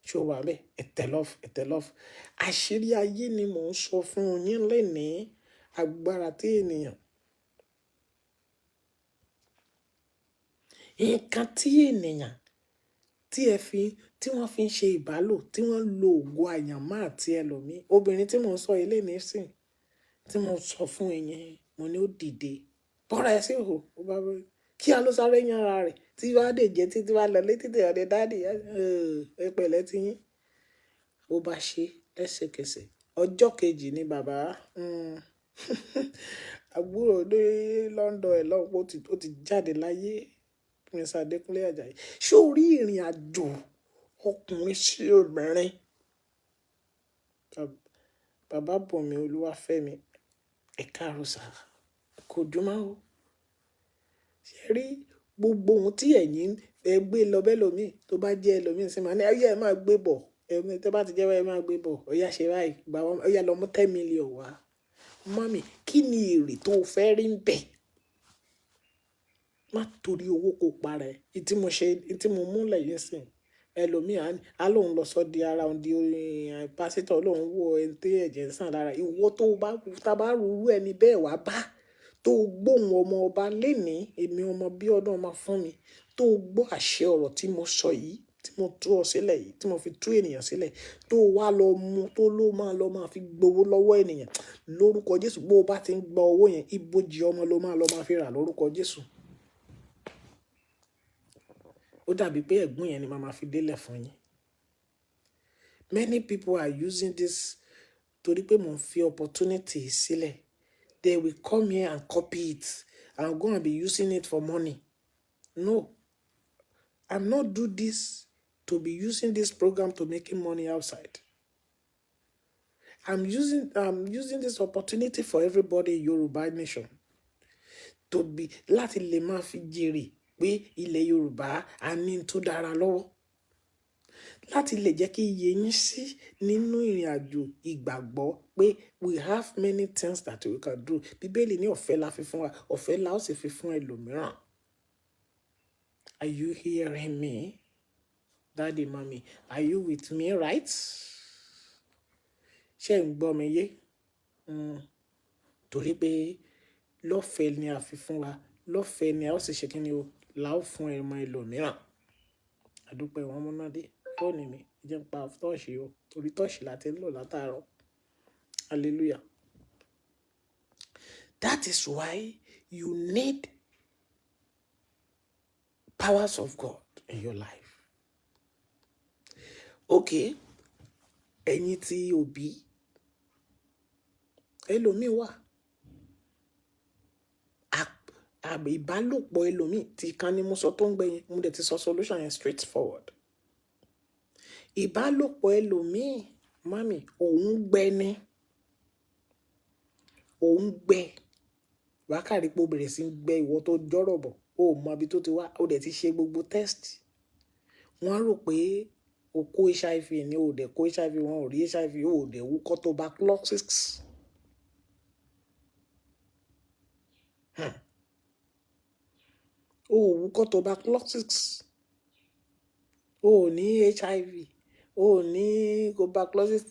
Ṣé o wà bẹ́ẹ̀? Ẹ tẹ love, ẹ tẹ love. Àṣírí ayé ni mò ń sọ fún yín lénìí. Agbára tí ènìyàn. Nǹkan tí ènìyàn tí ẹ fi, tí wọ́n fi ń ṣe ìbálò, tí wọ́n ń lo ògo àyànmọ́ àti ẹlòmíì. Obìnrin tí mò ń sọ ilé nísìnyí, tí mò ń sọ fún ẹ yẹn, mo ní ó dìde. Bọ́ra ẹ sí ìhòhò. Ó bá bẹ̀rẹ̀. Kí a ló sáré yán ara rẹ̀. Tí wàá dé jẹ́ títí wàá lọ létí tí ọ̀dẹ daddy, ẹ pẹ̀lẹ́ tí yín. Ó bá ṣe lẹ́sẹ̀kẹsẹ̀. Ọjọ́ kejì ni bàbá, àbúrò dé London ẹ̀ lọ́hùn pé ó ti jáde láyé. Prince Adekunle Ajayi. Ṣé o rí ìrìnàjò ọkùnrin sí obìnrin? Bàbá Bùnmi Olúwafẹ́mi, ẹ káàárọ̀ sir. Kò jùmọ̀ o. Ṣé rí gbogbo ohun tí ẹ̀yin ẹ gbé lọ bẹ́ẹ̀ lómi tó bá jẹ́ ẹlòmíì sí máa ní, "Ọ̀yá ẹ máa gbé bọ̀. Ẹ tí bá ti jẹ́ báyìí, ẹ máa gbé bọ̀. Ọ̀yá ṣe báyìí, gbà wọ́n, ọ̀yá lọ mú 10 million wá." Mummy, kí ni èrè tó fẹ́ rí ń bẹ̀? Má torí owó kó para ẹ. Èyí tí mo ṣe, èyí tí mo mú lẹ̀ yìí sìn, ẹlòmíì á lóun lọ sọ di ara òun di pásítọ̀, lóun wo ẹni tí ẹ̀jẹ̀ ń sàn lára. Ìwọ tó bá, tá bá rú irú ẹni bẹ́ẹ̀ wá bá, tó gbóhùn ọmọ ọba léèní, èmi ọmọ bí ọdún ọmọ fún mi, tó gbọ́ àṣẹ ọ̀rọ̀ tí mo sọ yìí, tí mo tú ọ sílẹ̀ yìí, tí mo fi tú ènìyàn sílẹ̀, tó wá lọ mú, tó ló máa lọ máa fi gbowó lọ́wọ́ ènìyàn. Lórúkọ Jésù, bó bá ti ń gba owó yẹn, ibojì ọmọ ló máa lọ máa fi rà lórúkọ Jésù. Ó dàbí pé ẹ̀gún yẹn ni màá máa fi délẹ̀ fún yín. Many people are using this torí pé mò ń fi opportunity sílẹ̀. They will come here and copy it and go and be using it for money. No, I'm not do this to be using this program to making money outside. I'm using this opportunity for everybody in Yoruba nation to be láti lè máa fi jèrè pé ilẹ̀ Yorùbá a ní tó dára lọ́wọ́. Láti lè jẹ́ kí iye yín sí nínú ìrìnàjò ìgbàgbọ́ pé we have many things that we can do. Bíbélì ní ọ̀fẹ́ la fi fún wa, ọ̀fẹ́ la ó sì fi fún ẹlòmíràn. Are you hearing me? Daddy, mommy, are you with me, right? Ṣé ń gbọ́ mi yé? Torí pé lọ́fẹ̀ẹ́ ni a fi fún wa, lọ́fẹ̀ẹ́ ni a ó sì ṣe kíni o, la ó fún ọmọ ẹlòmíràn. Àdúpẹ́ wọn múná dé. Fóònù mi, ẹ jẹ́ n pa tọ́ọ̀ṣì o, torí tọ́ọ̀ṣì la ti ń lò látàárọ̀. Hallelujah. That is why you need powers of God in your life. Okay, ẹ̀yin tí òbí, ẹlòmíì wà. Ìbálòpọ̀ ẹlòmíì tí kan ní mo sọ tó ń gbẹ yẹn, mo dẹ̀ ti sọ solution yẹn straight forward. Ìbálòpọ̀ ẹlòmíì, mummy, òun gbẹ ni. Òun gbẹ. Wà á kàrí pé ó bẹ̀rẹ̀ sí ń gbẹ ìwọ tó jọ́rọ̀ bọ̀. O ò mọ ibi tó ti wá, o dẹ̀ ti ṣe gbogbo test. Wọ́n á rò pé o kó HIV ni, o ò dẹ̀ kó HIV, wọ́n ò rí HIV, o ò dẹ̀ wúkọ́ tuberculosis. O ò wúkọ́ tuberculosis. O ò ní HIV. O ò ní tuberculosis,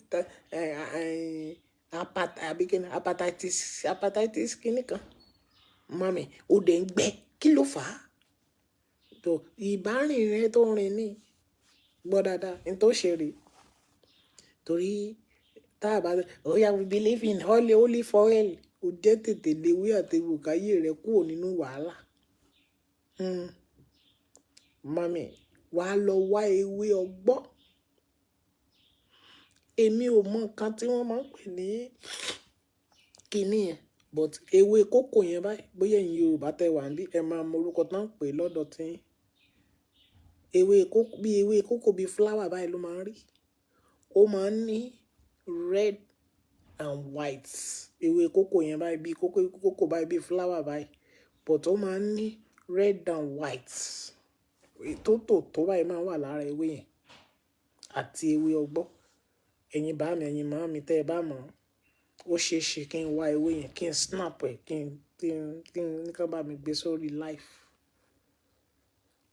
àbí kíni, hepatitis, hepatitis kíni kan. Mummy, o dẹ̀ ń gbẹ. Kí ló fà á? Tó ìbárìn rẹ tó ń rìn ní, gbọ́ dáadáa, ní tó ṣe rí. Torí tá a bá, oh yeah, we believe in holy, holy for oil. O jẹ́ tètè léwé àti egbò káyé rẹ kúrò nínú wàhálà. Mummy, wà á lọ wá ewé ọgbọ́n. Èmi ò mọ nǹkan tí wọ́n máa ń pè ní kíní yẹn, but ewé kókò yẹn báyìí, bóyá ẹ̀yin Yorùbá tẹ wà níbí, ẹ máa mọ orúkọ tí wọ́n ń pè lọ́dọ̀ tí yín. Ewé kókò, bí ewé kókò bí flower báyìí ló máa ń rí. Ó máa ń ní red and white. Ewé kókò yẹn báyìí bí kókò, kókò báyìí bí flower báyìí, but ó máa ń ní red and white. Tó tò tó báyìí máa ń wà lára ewé yẹn àti ewé ọgbọ́n. Ẹ̀yin bá mi, ẹ̀yin màámi tẹ bá mọ̀, ó ṣe é ṣe kí n wá ewé yẹn, kí n snap ẹ̀, kí n ní kí wọ́n bá mi gbé sórí live.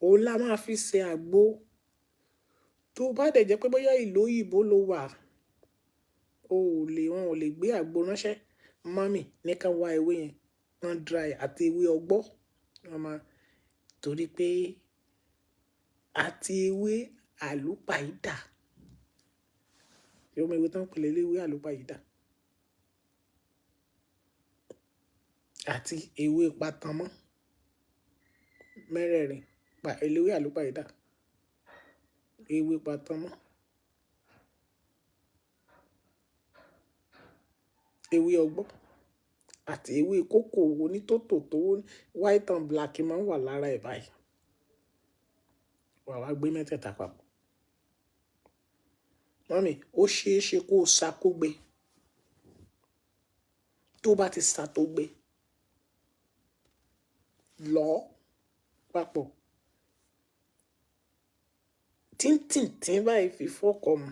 Òun la máa fi ṣe àgbo. Tó bá dẹ̀ jẹ́ pé bóyá ìlú òyìnbó lo wà, o ò lè, wọ́n ò lè gbé àgbo ránṣẹ́. Mummy, ní ká wá ewé yẹn, wọ́n dry àti ewé ọgbọ́n. Wọ́n máa, torí pé àti ewé àlùpàídà. Ṣé o mọ ewé tó ń pè ní ewé àlùpàídà? Àti ewé patamọ́. Mẹ́rẹ̀ẹ̀rin Pa eléwé àlùpàídà, ewé patánmọ́, ewé ọgbọ́n àti ewé kókò onítòtò tó white and black máa ń wà lára ẹ̀ báyìí. Wà wá gbé mẹ́tẹ̀ẹ̀ta papọ̀. Mummy, ó ṣe é ṣe kó sa kó gbẹ. Tó bá ti sa tó gbẹ, lọ́ papọ̀. Tíntìntín báyìí fi fọ́kọ mu.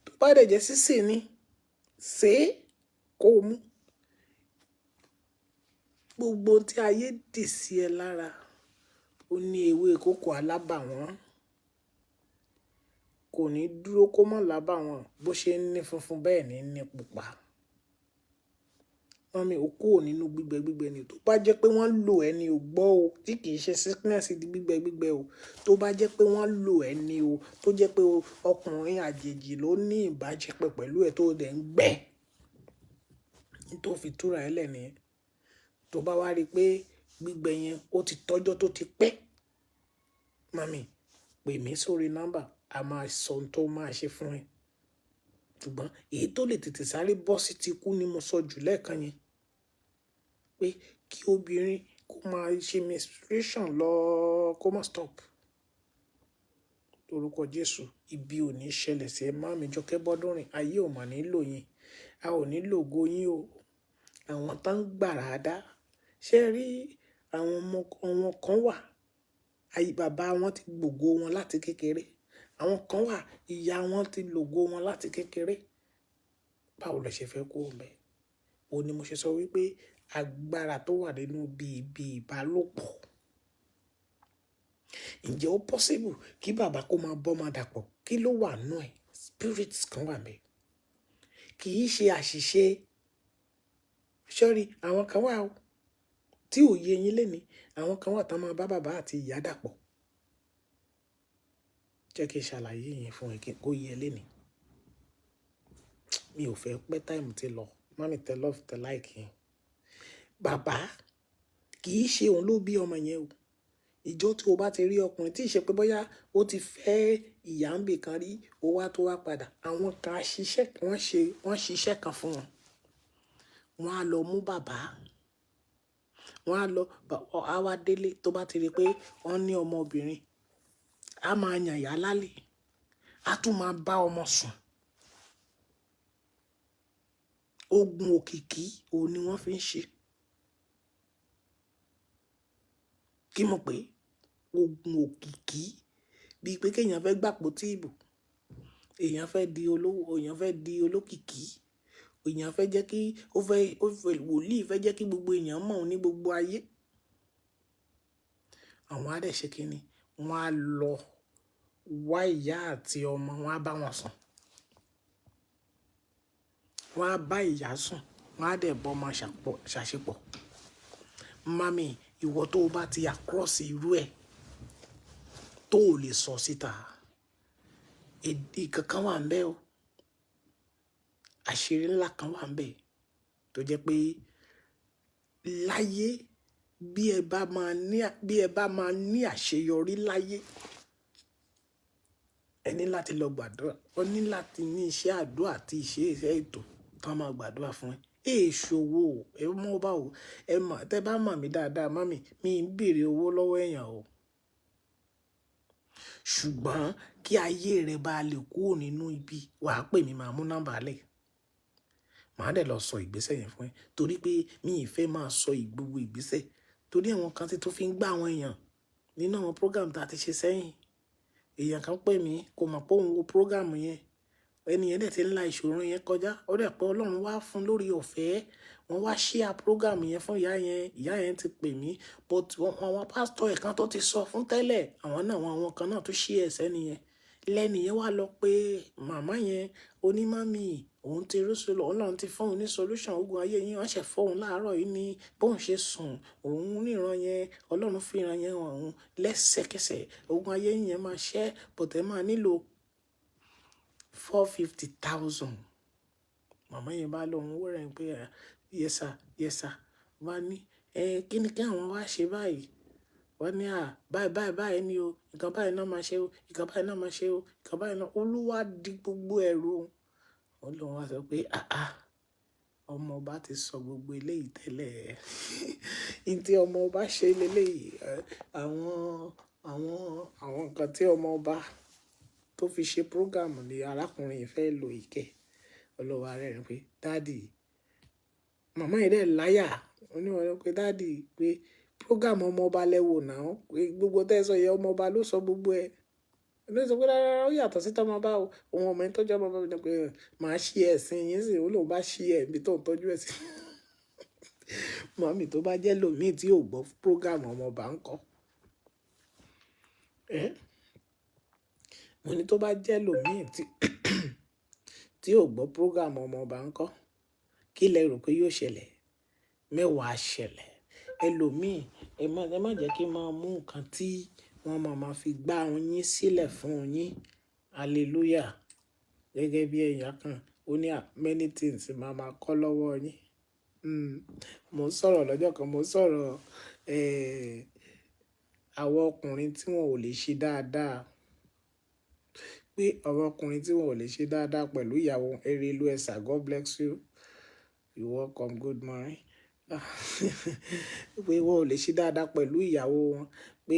Tó bá dẹ̀ jẹ́ sísè ni, sè é kó mú. Gbogbo ohun tí ayé dì sí ẹ lára, ó ní ewé kókò alábàwọ́n. Kò ní dúró kó má lábàwọ́n, bó ṣe ń ní funfun bẹ́ẹ̀ ní ní pupa. Mummy, ó kúrò nínú gbígbẹ gbígbẹ ni. Tó bá jẹ́ pé wọ́n lò ẹ ní o gbọ́ o, tí kì í ṣe sickness di gbígbẹ gbígbẹ o. Tó bá jẹ́ pé wọ́n lò ẹ ní o, tó jẹ́ pé ọkùnrin àjèjì ló ní ìbáṣepọ̀ pẹ̀lú ẹ tó dẹ̀ ń gbẹ. Ní tó fi túra ẹ lẹ́ ni. Tó bá wá rí pé gbígbẹ yẹn ó ti tọ́jọ́ tó ti pẹ́, mummy, pè mí sórí nọ́mbà, a máa sọ ohun tó máa ṣe fún ẹ. Ṣùgbọ́n èyí tó lè tètè sáré bọ́ sí ti kú ni mo sọ jù lẹ́ẹ̀kan yẹn. Pé kí obìnrin kó máa ṣe menstruation lọ, kó má stop. Lórúkọ Jésù, ibi ò ní ṣẹlẹ̀ sí ẹ. Mummy Jọkẹ́ Bọ́dúnrin, ayé ò máa nílò yín. A ò nílò ògo yín o. Àwọn tó ń gbàrà dá. Ṣé ẹ rí àwọn ọmọ, àwọn kan wà, ayé bàbá wọn ti gbògo wọn láti kékeré. Àwọn kan wà, ìyá wọn ti lògo wọn láti kékeré. Báwo lẹ ṣe fẹ́ kúrò ńbẹ̀? Ó ní mo ṣe sọ wípé agbára tó wà nínú bí ibi ìbálòpọ̀. Ǹjẹ́ ó possible kí bàbá kó máa bọ́ máa dàpọ̀? Kí ló wà nínú ẹ̀? Spirits kan wà ńbẹ̀. Kì í ṣe àṣìṣe. Sorry, àwọn kan wà o tí ò yé yín léni. Àwọn kan wà tó máa bá bàbá àti ìyá dàpọ̀. Jẹ́ kí n ṣàlàyé yẹn fún ẹ kí ó yé ẹ léni. Mi ò fẹ́ pẹ́ time tí lọ. Mummy tẹ love, tẹ like yẹn. Bàbá kì í ṣe òun ló bí ọmọ yẹn o. Ìjọ tí o bá ti rí ọkùnrin tí ì ṣe pé bóyá ó ti fẹ́ ìyá ń bì kan rí, ó wá tó wá padà. Àwọn kan á ṣiṣẹ́, wọ́n ṣe, wọ́n ṣiṣẹ́ kan fún wọn. Wọ́n á lọ mú bàbá. Wọ́n á lọ, á wá délé tó bá ti rí pé wọ́n ní ọmọbìnrin, a máa yàn ìyá lálẹ́. A tún máa bá ọmọ sùn. Ogun òkìkí, òun ni wọ́n fi ń ṣe. Kí mọ̀ pé ogun òkìkí bíi pé kí èèyàn fẹ́ gbàpótí ìbò, èèyàn fẹ́ di olówó, èèyàn fẹ́ di olókìkí, èèyàn fẹ́ jẹ́ kí ó fẹ́, ó fẹ́ wòlíì fẹ́ jẹ́ kí gbogbo èèyàn mọ̀ ọ́n ní gbogbo ayé. Àwọn á dẹ̀ ṣe kí ni? Wọ́n á lọ wá ìyá àti ọmọ, wọ́n á bá wọn sùn. Wọ́n á bá ìyá sùn, wọ́n á dẹ̀ bọ́ ọmọ ṣàṣepọ̀. Mummy, ìwọ tó bá ti across irú ẹ, tó ò lè sọ síta, èdè kankan wà níbẹ̀ o. Àṣírí ńlá kan wà níbẹ̀ tó jẹ́ pé láyé bí ẹ bá máa ní, bí ẹ bá máa ní àṣeyọrí láyé, ẹ ní láti lọ gbàdúrà. Ọ ní láti ní iṣẹ́ àdúrà àti iṣẹ́ ètò tó máa gbàdúrà fún ẹ. Èè ṣòwò o, ẹ mọ̀ bá o. Ẹ mọ̀, tẹ bá mọ̀ mí dáadáa, mummy, mi ń bèèrè owó lọ́wọ́ èèyàn o. Ṣùgbọ́n kí ayé rẹ bá lè kúrò nínú ibi, wà á pè mí, màá mú nọ́mbà lẹ̀. Màá dẹ̀ lọ sọ ìgbésẹ̀ yẹn fún ẹ. Torí pé mi ì fẹ́ máa sọ gbogbo ìgbésẹ̀. Torí àwọn kan tí tó fi ń gbá àwọn èèyàn nínú àwọn program tí a ti ṣe sẹ́yìn. Èèyàn kan pè mí, kò mọ̀ pé òun wo program yẹn. Ẹni yẹn dẹ̀ ti ń la ìṣòro yẹn kọjá. Ó dẹ̀ pé Ọlọ́run wá fún lórí ọ̀fẹ́. Wọ́n wá share program yẹn fún ìyá yẹn. Ìyá yẹn ti pè mí, but àwọn pastor ẹ̀ kan tó ti sọ fún tẹ́lẹ̀, àwọn náà, àwọn kan náà tó share ẹ̀sẹ̀ ni yẹn. Lẹ́ni yẹn wá lọ pé màmá yẹn, ó ní mummy, òun ti rí solution, Ọlọ́run ti fún òun ní solution ogun ayé yín. Wọ́n ṣẹ̀ fọ́ òun láàárọ̀ yìí ní bó ń ṣe sùn. Òun ríran yẹn, Ọlọ́run fi ìran yẹn hàn òun lẹ́sẹ̀kẹsẹ̀. Ogun ayé yín yẹn máa ṣẹ́, but ẹ máa nílò 450,000. Màmá yẹn bá lọ òun wò rẹ̀ pé, yes sir, yes sir. Ó bá ní, ẹ kí ni kí àwọn wá ṣe báyìí? Wọ́n ní, à, báyìí, báyìí, báyìí ni o. Nǹkan báyìí náà máa ṣe o. Nǹkan báyìí náà máa ṣe o. Nǹkan báyìí náà." Olúwa di gbogbo ẹrù. Olúwa wá sọ pé, "Àáà, ọmọ ọba ti sọ gbogbo eléyìí tẹ́lẹ̀." N tí ọmọ ọba ṣe léléyìí, àwọn nǹkan tí ọmọ ọba tó fi ṣe program ni arákùnrin yìí fẹ́ lò ìkẹ́. Olúwa rẹ́rìn pé, "Daddy, màmá yìí dẹ̀ láyà." Ó ní wọ́n pé, "Daddy, pé program ọmọ ọba lẹ wò náà. Pé gbogbo tẹ́ ẹ sọ yẹn, ọmọ ọba ló sọ gbogbo ẹ." Ó ní sọ pé, "Rárá, ó yàtọ̀ sí tọmọ ọba o. Òun ọmọ ẹni tó jẹ́ ọmọ ọba ní pé màá ṣí ẹ̀sìn yín sí." Ó lóun bá ṣí ẹ̀ níbi tó ń tọ́jú ẹ̀ sí. Mummy, tó bá jẹ́ lòmíì tí ò gbọ́ program ọmọ ọba ńkọ́? Ẹ́? Mo ní tó bá jẹ́ lòmíì tí ò gbọ́ program ọmọ ọba ńkọ́? Kí lẹ rò pé yóò ṣẹlẹ̀? Mẹ́wàá ṣẹlẹ̀. Ẹlòmíì, ẹ má jẹ́ kí n máa mú nǹkan tí wọ́n máa ma fi gbá yín sílẹ̀ fún yín. Hallelujah. Gẹ́gẹ́ bí ẹ̀yà kan, ó ní many things máa ma kọ́ lọ́wọ́ yín. Mo ń sọ̀rọ̀ lọ́jọ́ kan, mo ń sọ̀rọ̀, àwọn ọkùnrin tí wọ́n ò lè ṣe dáadáa. Pé àwọn ọkùnrin tí wọ́n ò lè ṣe dáadáa pẹ̀lú ìyàwó. Erelu Ẹ̀sà, God bless you. You welcome, good morning. Pé wọ́n ò lè ṣe dáadáa pẹ̀lú ìyàwó wọn. Pé,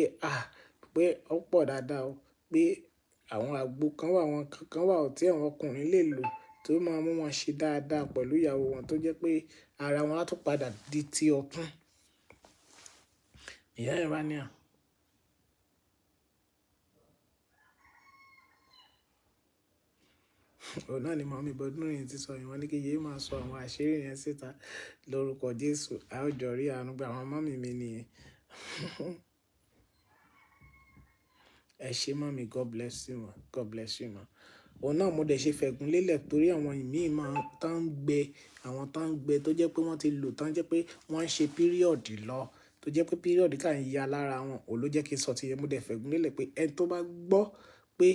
pé ó pọ̀ dáadáa o. Pé àwọn àgbo kan wà, àwọn nǹkan kan wà tí àwọn ọkùnrin lè lò tó máa mú wọn ṣe dáadáa pẹ̀lú ìyàwó wọn tó jẹ́ pé ara wọn á tún padà di ti ọ̀tún. Ìyá ẹ bá ní à. Òun náà ni mummy Bọ́dúnrin ti sọ yẹn. Wọ́n ní kí yé máa sọ àwọn àṣírí yẹn síta lórúkọ Jésù. A ó jọ rí àánú gbà. Àwọn mummy mi nìyẹn. Ẹ ṣé mummy, God bless you ma. God bless you ma. Òun náà mo dẹ̀ ṣe fẹ̀gún lélẹ̀ torí àwọn ìmí máa tán gbẹ, àwọn tán gbẹ tó jẹ́ pé wọ́n ti lò tán jẹ́ pé wọ́n ń ṣe period lọ, tó jẹ́ pé period kàn ya lára wọn. Òun ló jẹ́ kí n sọ ti yẹn. Mo dẹ̀ fẹ̀gún lélẹ̀ pé ẹni tó bá gbọ́ pé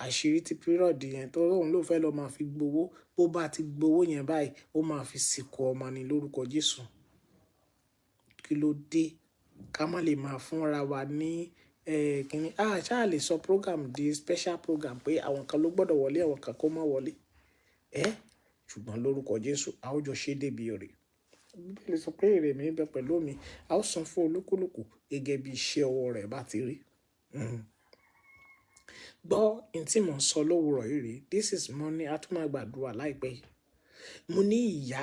àṣírí tí period yẹn tó òun ló fẹ́ lọ máa fi gbowó, bó bá ti gbowó yẹn báyìí, ó máa fi sìnkú ọmọ ni lórúkọ Jésù. Kí ló dé? Ká má lè máa fúnra wa ní, kíni. A ṣá lè sọ program di special program pé àwọn kan ló gbọdọ̀ wọlé, àwọn kan kó má wọlé. Ẹ́? Ṣùgbọ́n lórúkọ Jésù, a ó jọ ṣe débi èrè. Bíbélì sọ pé èrè mi ń bẹ pẹ̀lú mi. A ó san fún olúkúlùkù gẹ́gẹ́ bí iṣẹ́ ọwọ́ rẹ̀ bá ti rí. Gbọ́ ohun tí mò ń sọ lówurọ̀ yìí rí. This is money. A tún máa gbàdúrà láìpẹ́ yìí. Mo ní ìyá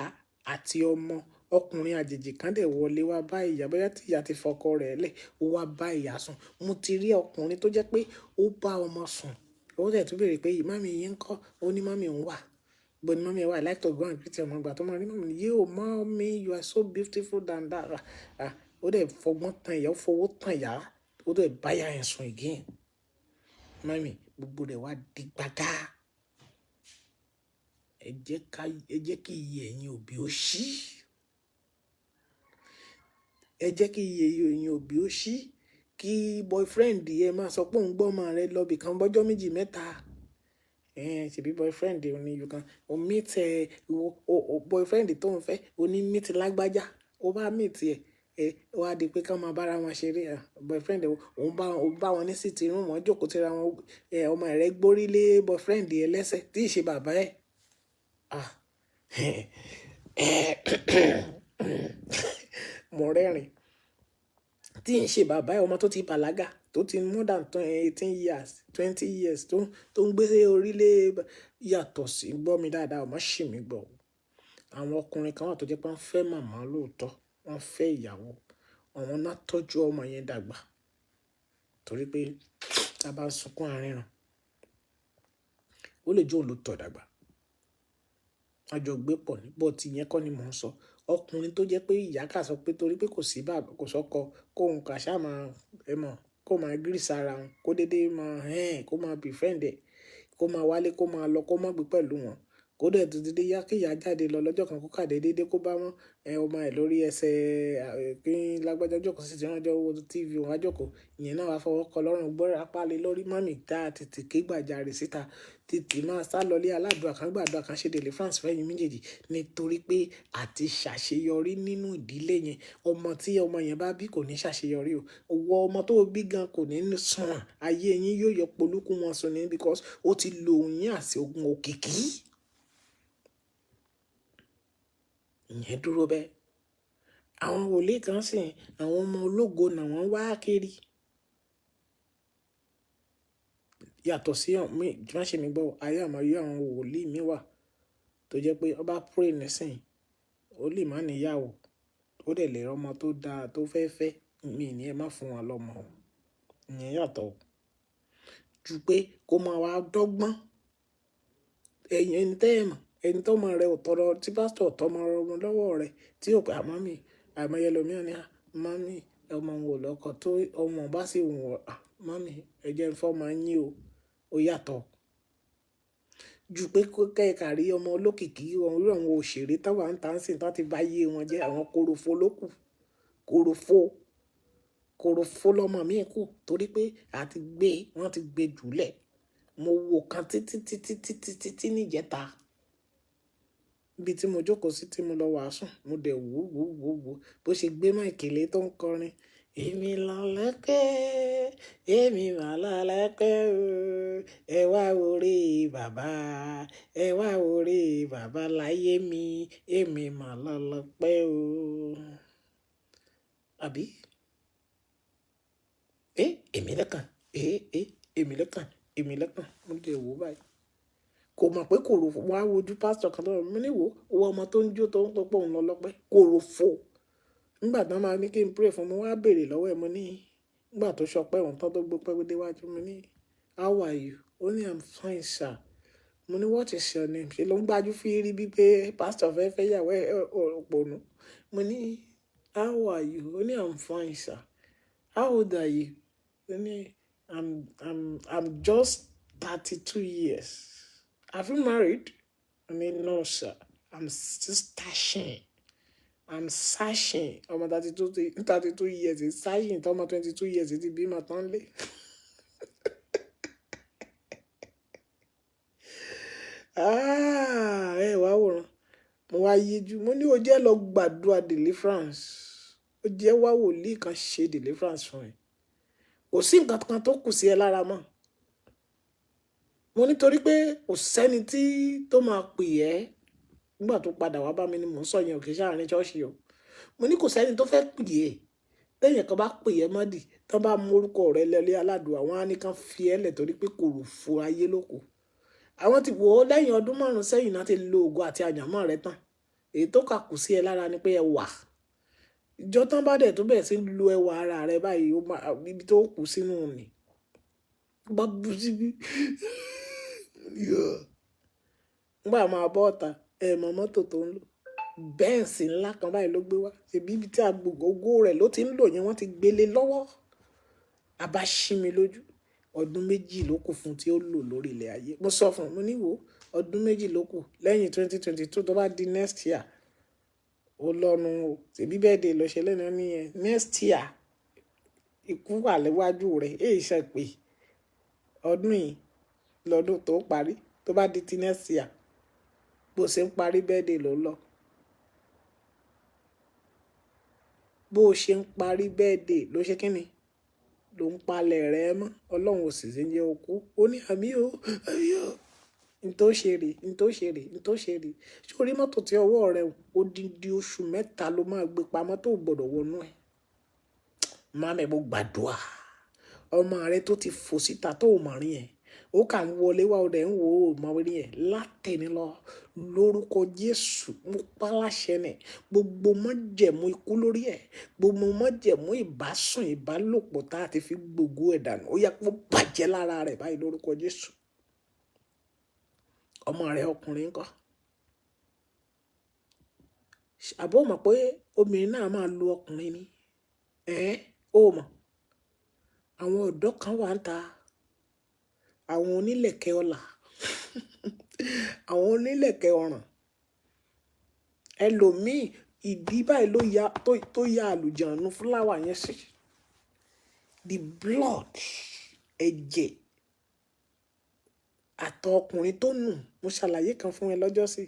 àti ọmọ ọkùnrin àjèjì kan dẹ̀ wọlé wá bá ìyá, bóyá tí ìyá ti fọkọ rẹ̀ lẹ̀, ó wá bá ìyá sùn. Mo ti rí ọkùnrin tó jẹ́ pé ó bá ọmọ sùn. Ó dẹ̀ tún béèrè pé, "Mummy yín ńkọ́?" Ó ní mummy òun wà. But mummy wà, I like to go and greet ọmọ ìgbà tó máa rí mummy. "You, mommy, you are so beautiful than that." Ah, ó dẹ̀ fọgbọ́n tán ìyá, ó fowó tán ìyá, ó dẹ̀ bá ìyá yẹn sùn again. Mummy, gbogbo rẹ̀ wá di gbàgà. Ẹ jẹ́ kí iye ẹ̀yin òbí ó ṣí. Ẹ jẹ́ kí iye ẹ̀yin òbí ó ṣí. Kí boyfriend ẹ máa sọ pé òun gbọ́ ọmọ rẹ lọ ibìkan bọ́jọ́ méjì mẹ́ta. Ṣebí boyfriend òní you can, o meet ẹ, o boyfriend tó ń fẹ́, o ní meet lágbájá. O bá meet ẹ, ó wá di pé ká máa bá ara wọn ṣeré. Boyfriend òun bá wọn ní sitting room, wọ́n jókòó tira wọn. Ọmọ rẹ̀ gbórí lé boyfriend ẹ lẹ́sẹ̀ tí ì ṣe bàbá ẹ̀. Ah. Mo rẹ́rìn. Tí ń ṣe bàbá ẹ̀, ọmọ tó ti bàlágà, tó ti more than 18 years, 20 years tó ń gbé sí orílẹ̀ yàtọ̀ sí gbọ́ mi dáadáa, ọmọ ṣì mí gbọ́. Àwọn ọkùnrin kan wà tó jẹ́ pé wọ́n fẹ́ màmá lóòótọ́, wọ́n fẹ́ ìyàwó, àwọn náà tọ́jú ọmọ yẹn dàgbà. Torí pé tí a bá ń sunkún àríran, ó lè jẹ́ òun ló tọ̀ dàgbà. A jọ gbé pọ̀ ní, but ìyẹn kọ́ ni mò ń sọ. Ọkùnrin tó jẹ́ pé ìyá kà sọ pé torí pé kò sí bàbá, kò sọ́kọ, kó òun kà sá máa, ẹ mọ̀, kó máa grease ara òun, kó dédé máa hẹ́n, kó máa befriend ẹ̀, kó máa wálé, kó máa lọ, kó má gbé pẹ̀lú wọn. Kó dẹ̀ tó dédé yá kí ìyá jáde lọ lọ́jọ́ kan kó kàdé dédé kó bá wọn ọmọ ẹ̀ lórí ẹsẹ̀ kí lágbájá jókòó sí ti wọ́n jọ wo TV wọn á jókòó. Ìyẹn náà wá fọwọ́ kọ lọ́rùn gbọ́ra pálí lórí mummy dá tètè ké gbàjarè síta. Tètè máa sá lọlé aládùrá kan gbàdúrà kan ṣe deliverance fún ẹ̀yin méjèèjì. Nítorí pé àti ṣàṣeyọrí nínú ìdílé yẹn. Ọmọ tí ọmọ yẹn bá bí kò ní ṣàṣeyọrí o. Ọwọ́ ọmọ tó bí gan kò ní sùn. Ayé yín yóò yọ polúkú wọn sùn ní because ó ti lo yín àti ogun òkìkí. Ìyẹn dúró bẹ́ẹ̀. Àwọn wòlíì kan sì, àwọn ọmọ ológo náà wọ́n wá kiri. Yàtọ̀ sí mi, má ṣe mi gbọ́, ayé àmọ́ ayé àwọn wòlíì mi wà tó jẹ́ pé ó bá pray nísìnyí, ó lè má ní ìyàwó, ó dẹ̀ lè rí ọmọ tó dá tó fẹ́ fẹ́. Mi ní ẹ má fún wọn lọ́mọ o. Ìyẹn yàtọ̀. Ju pé kó máa wá dọ́gbọ́n. Ẹ̀yin ẹni tẹ́ ẹ mọ̀, ẹni tó ọmọ rẹ̀ ò tọrọ, tí pásítọ̀ tọ́ ọmọ rẹ̀ lọ́wọ́ rẹ̀, tí ó pe à mummy, àìmọye ẹlòmíràn ní, à mummy, ọmọ òun ò lọ́kọ tó ọmọ bá sì wù ọ́, à mummy, ẹ jẹ́ n fọ́ máa yín o. Ó yàtọ̀. Ju pé kó kẹ́ ẹ rí ọmọ olókìkí, irú àwọn òṣèré tó wà ń tà ń sìn tó ti bá yé wọn jẹ́, àwọn korofo ló kù. Korofo. Korofo lọmọ mi kù torí pé a ti gbé, wọ́n ti gbé jùlẹ̀. Mo wo kan títí, títí, títí, títí ní ìjẹta. Ibi tí mo jókòó sí tí mo lọ wàásù, mo dẹ̀ wò, wò, wò, wò. Bó ṣe gbé mic lé tó ń kọrin. Èmi lọ́lọ́pẹ́, èmi mà lọ́lọ́pẹ́ o. Ẹ wá wo ore bàbá, ẹ wá wo ore bàbá láyé mi. Èmi mà lọ́lọ́pẹ́ o. Àbí? Eh, èmi lọ́kàn. Eh, eh, èmi lọ́kàn, èmi lọ́kàn. Mo dẹ̀ wò báyìí. Kò mọ̀ pé korofo. Mo wá wojú pásítọ̀ kan lọ́wọ́. Mo ní wò, owó ọmọ tó ń jó tó ń pé òun lọ́lọ́pẹ́. Korofo. Nígbà tí wọ́n máa ní kí n pray fún un, mo wá béèrè lọ́wọ́ ẹ̀. Mo ní, nígbà tó sọ pé òun tán tó gbé pẹ́ dé wájú, mo ní, how are you? Ó ní, I'm fine, sir. Mo ní, what is your name? Ṣé ló ń gbájú fírí bí pé pásítọ̀ fẹ́ fẹ́ ìyàwó ẹ̀ òpònú? Mo ní, how are you? Ó ní, I'm fine, sir. How old are you? Ó ní, I'm just 32 years. Have you married? I mean, no, sir. I'm still stashing. I'm searching. Ọmọ 32 years is searching. Ọmọ 22 years ti bímọ tán lé. Ah, ẹ wá wòran. Mo wá yíjú. Mo ní o jẹ́ lọ gbàdúrà deliverance. Ó jẹ́ wá wòlíì kan ṣe deliverance fún ẹ. Kò sí nǹkan kan tó kù sí ẹ lára mọ́. Mo ní torí pé kò sẹ́ni tí tó máa pè ẹ́ nígbà tó padà wá bá mi ni mò ń sọ yẹn ò kì í ṣàárín ṣọ́ọ̀ṣì o. Mo ní kò sẹ́ni tó fẹ́ pè ẹ́. Tẹ́yìn kan bá pè ẹ́ mọ́dì, tí wọ́n bá mú orúkọ rẹ lọlé aládùúrà, wọ́n á ní ká fi ẹ́ lẹ̀ torí pé korofo ayé ló kù. Àwọn tí wò ó lẹ́yìn ọdún márùn-ún sẹ́yìn náà ti lo ògo àti àyànmọ́ rẹ tán. Èyí tó kà kù sí ẹ lára ni pé ẹ wà. Ìjọ tán bá dẹ̀ tó bẹ̀rẹ̀ sí lo ẹwà ara rẹ báyìí, ó máa, ibi tó kù sínú ni. Bá bu síbí. Nígbà máa bọ́ ọ̀tá, ẹ mọ mọ́tò tó ń lò. Benz ńlá kan báyìí ló gbé wá. Ṣèbí ibi tí agbègbè rẹ̀ ló ti ń lò yẹn, wọ́n ti gbé lé lọ́wọ́. A bá ṣí mi lójú. Ọdún méjì ló kù fún tí ó lò lórí ilẹ̀ ayé. Mo sọ fún un, mo ní wò, ọdún méjì ló kù lẹ́yìn 2022 tó bá di next year. Ó lọ́nu o. Ṣèbí birthday lọ ṣe lẹ́nu ní ẹ. Next year, ikú wà níwájú rẹ̀. Èyí ṣe pé ọdún yìí lọ́dún tó parí. Tó bá di ti next year, bó ṣe ń parí birthday ló ń lọ. Bó ṣe ń parí birthday ló ṣe kíni? Ló ń palẹ̀ rẹ mọ́. Ọlọ́run ò sì ṣe ń jẹ́ ó kú. Ó ní àmín o, àmín o. N tó ṣe rè, n tó ṣe rè, n tó ṣe rè. Ṣé o rí mọ́tò tí ọwọ́ rẹ odindi oṣù mẹ́ta ló máa gbé pamọ́ tó gbọdọ̀ wọnú ẹ̀? Màámi, mo gbàdúrà. Ọmọ rẹ tó ti fò síta tó ò mọ̀ rí ẹ̀. Ó kà ń wọlé wá, ó dẹ̀ ń wò ó mọ̀ rí ẹ̀. Látẹ̀ni lọ, lórúkọ Jésù, mo pa láṣẹ nì. Gbogbo májẹ̀mú ikú lórí ẹ̀. Gbogbo májẹ̀mú ìbásùn ìbálòpọ̀ tá a ti fi gbogbo ẹ̀ dànù. Ó yẹ kó bàjẹ́ lára rẹ̀ báyìí lórúkọ Jésù. Ọmọ rẹ ọkùnrin ńkọ́? Àbó mọ̀ pé obìnrin náà máa lo ọkùnrin ni? Ẹ̀hẹn, ó mọ̀. Àwọn ọ̀dọ́ kan wà ń ta. Àwọn onílẹ̀kẹ́ ọlá. Àwọn onílẹ̀kẹ̀ ọrùn. Ẹlòmíì ìdí báyìí ló ya tó ya àlùjànnú fúláwà yẹn sí. The blood, ẹ̀jẹ̀ àtọ̀ ọkùnrin tó nù. Mo ṣàlàyé kan fún ẹ lọ́jọ́sí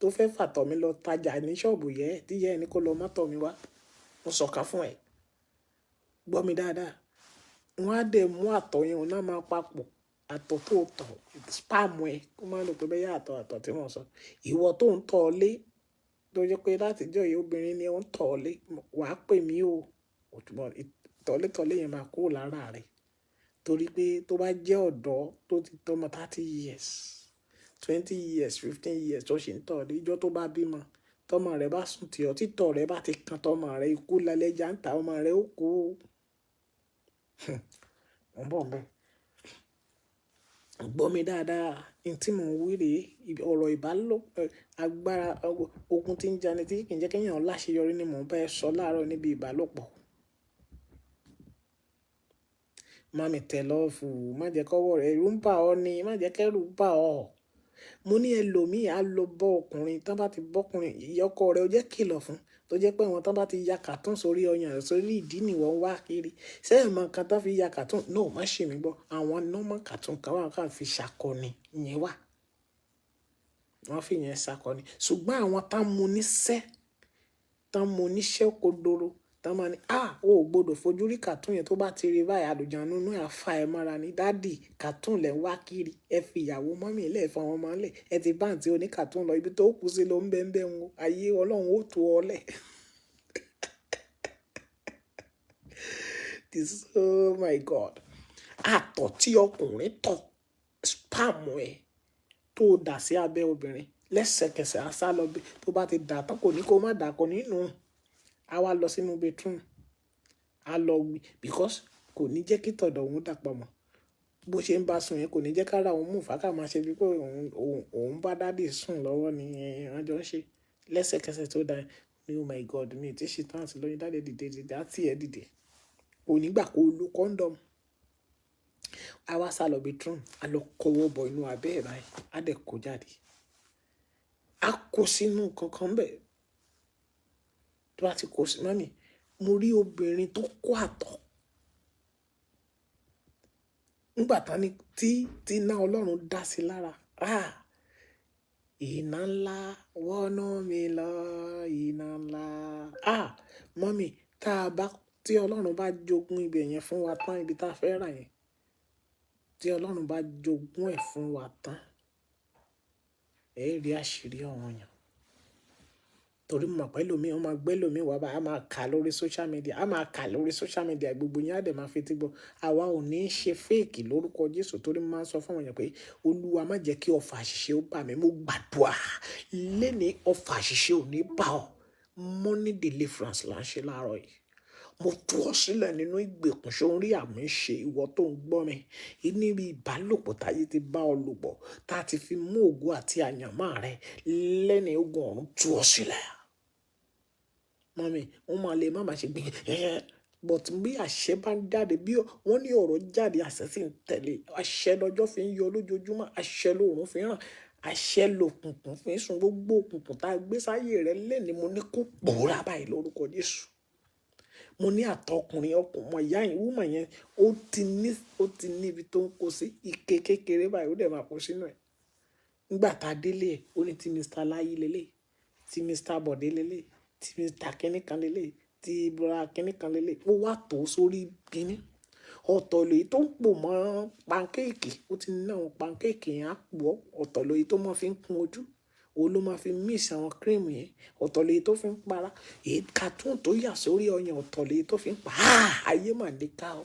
tó fẹ́ fàtọ̀ mi lọ tajà ní ṣọ́ọ̀bù yẹn tí ìyá ẹ ní kó lọ mọ́tọ̀ mi wá. Mo sọ̀kan fún ẹ. Gbọ́ mi dáadáa. Wọ́n á dẹ̀ mú àtọ̀ yẹn, òun náà máa papọ̀. Àtọ̀ tó tọ̀, sperm ẹ, kó má lò pé bẹ́yà àtọ̀ àtọ̀ tí wọ́n sọ. Ìwọ tó ń tọ̀ lé, tó jẹ́ pé láti ìjọ yìí obìnrin ni ó ń tọ̀ lé, wà á pè mí o. Òtúmọ̀ tọ̀létọ̀lé yẹn máa kúrò lára rẹ. Torí pé tó bá jẹ́ ọ̀dọ́ tó ti tọ́mọ 30 years, 20 years, 15 years tó sì ń tọ̀ lé, ìjọ tó bá bímọ, tọ́mọ rẹ̀ bá sùn tì ọ́, títọ̀ rẹ̀ bá ti kan tọ́mọ rẹ̀, ikú lálẹ́ jàǹtà, ọmọ rẹ̀ ó kú. Mo ń bọ̀ ńbẹ̀. Gbọ́ mi dáadáa. Ohun tí mò ń wí rè, ọ̀rọ̀ ìbálòpọ̀, agbára ogun tí ń jani tí kì í jẹ́ kí èèyàn láṣeyọrí ni mò ń bá ẹ sọ láàárọ̀ níbi ìbálòpọ̀. Má mi tẹ̀ lọ́ọ̀fù, má jẹ́ kọ́wọ́ rẹ ẹ̀rù ń bà ọ́ ni, má jẹ́ kẹ́rù bà ọ́. Mo ní ẹlòmíì á lọ bọ́ ọkùnrin, tí wọ́n bá ti bọ́ ọkùnrin, ìyá ọkọ rẹ̀ ó jẹ́ kìlọ̀ fún, tó jẹ́ pé àwọn tí wọ́n bá ti ya cartoon sórí ọyàn rẹ̀ sórí ìdí ni wọ́n wá kiri. Ṣé ẹ mọ̀ nǹkan tí wọ́n fi ya cartoon? No, má ṣe mí gbọ́. Àwọn normal cartoon kan wà kí wọ́n fi ṣàkọni, ìyẹn wà. Wọ́n fi ìyẹn ṣàkọni. Ṣùgbọ́n àwọn tán mú níṣẹ́, tán mú níṣẹ́ kodoro, tán máa ní, "à, o ò gbọdọ̀ fojú rí cartoon yẹn tó bá ti rí báyìí, àlùjànnú inú ẹ á fà ẹ mọ́ra ni. Daddy, cartoon lẹ̀ ń wá kiri. Ẹ fi ìyàwó mummy lẹ̀ fún àwọn ọmọ lẹ̀. Ẹ ti bá àǹtí oní cartoon lọ ibi tó kú sí ló ń bẹ́ ń bẹ́ wọn. Ayé Ọlọ́run ó tú ọ lẹ̀." This, oh my God. Àtọ̀ tí ọkùnrin tọ̀, sperm ẹ tó dà sí abẹ́ obìnrin lẹ́sẹ̀kẹsẹ̀ á sá lọ bí tó bá ti dà tán kò ní kó má dà kò ní nù. A wá lọ sínú bedroom. A lọ wí because kò ní jẹ́ kí tọ̀dọ̀ òun dàpọ̀ mọ́. Bó ṣe ń bá sùn yẹn kò ní jẹ́ ká ra òun mú fàákà máa ṣe bí pé òun bá daddy sùn lọ́wọ́ ni wọ́n jọ ń ṣe. Lẹ́sẹ̀kẹsẹ̀ tó dà ní oh my God, mi ò tí ì ṣe tán àti lóyún daddy dìde dìde, á tí ẹ dìde. Kò ní gbà kó lo condom. A wá sá lọ bedroom, a lọ kọ́wọ́ bọ inú abẹ́ ẹ̀ báyìí, á dẹ̀ kó jáde. A kó sínú nǹkan kan bẹ́ẹ̀. Tó bá ti kó sí, mummy, mo rí obìnrin tó kó àtọ̀. Nígbà tán ni tí iná Ọlọ́run dá sí lára. Ah! Iná ńlá wọ́nà mi lọ, iná ńlá. Ah! Mummy, tí Ọlọ́run bá jogún ibẹ̀ yẹn fún wa tán, ibi tá a fẹ́ rà yẹn, tí Ọlọ́run bá jogún ẹ̀ fún wa tán, ẹ rí àṣírí àwọn èèyàn. Torí mo mọ̀ pé ẹlòmíì, wọ́n máa gbé ẹlòmíì wá bá, a máa kà lórí social media, a máa kà lórí social media, gbogbo yín á dẹ̀ máa fetí gbọ́. Àwa ò ní ṣe fake lórúkọ Jésù torí mo máa ń sọ fún àwọn èèyàn pé Olúwa má jẹ́ kí ọfà àṣìṣe ó bà mí. Mo gbàdúrà léni ọfà àṣìṣe ò ní bà ọ́. Money deliverance là ń ṣe láàárọ̀ yìí. Mo tú ọ sílẹ̀ nínú ìgbèkùn ṣó ń rí àmì ṣe ìwọ tó ń gbọ́ mi. Níbi ìbálòpọ̀ táyé ti bá ọ lòpọ̀, tá ti fi mú ògo àti àyànmọ́ rẹ lẹ́ni ogun ọ̀run tú ọ sílẹ̀. Mummy, wọ́n máa le má máa ṣe gbìn. But bí àṣẹ bá ń jáde, bí wọ́n ní ọ̀rọ̀ jáde, àṣẹ sì ń tẹ̀lé. Àṣẹ lọ́jọ́ fi ń yọ lójoojúmọ́, àṣẹ lóòrùn fi ń ràn, àṣẹ lòkùnkùn fi ń sun gbogbo òkùnkùn tá a gbé sáyé rẹ lẹ́ni mo ní kó pòórá báyìí lórúkọ Jésù. Mo ní àtọkùnrin ọkùnrin, ọmọ ìyá yẹn, woman yẹn, ó ti ní ibi tó ń kó sí ike kékeré báyìí, ó dẹ̀ máa kó sínú ẹ̀. Nígbà tá a délé ẹ̀, ó ní tí Mr. Láyé lélẹ̀, tí Mr. Bọ̀dé lélẹ̀, tí Mr. Kíníkan lélẹ̀, tí Bọ́lá Kíníkan lélẹ̀. Ó wá tó sórí kíní. Ọ̀tọ̀ lèyí tó ń pò mọ́ pancake, ó ti ní àwọn pancake yẹn á pò. Ọ̀tọ̀ lèyí tó máa fi ń kun ojú, òun ló máa fi mix àwọn cream yẹn. Ọ̀tọ̀ lèyí tó fi ń para. Èyí cartoon tó yà sórí ọyàn, ọ̀tọ̀ lèyí tó fi ń pa. Ah! Ayé mà le ká o.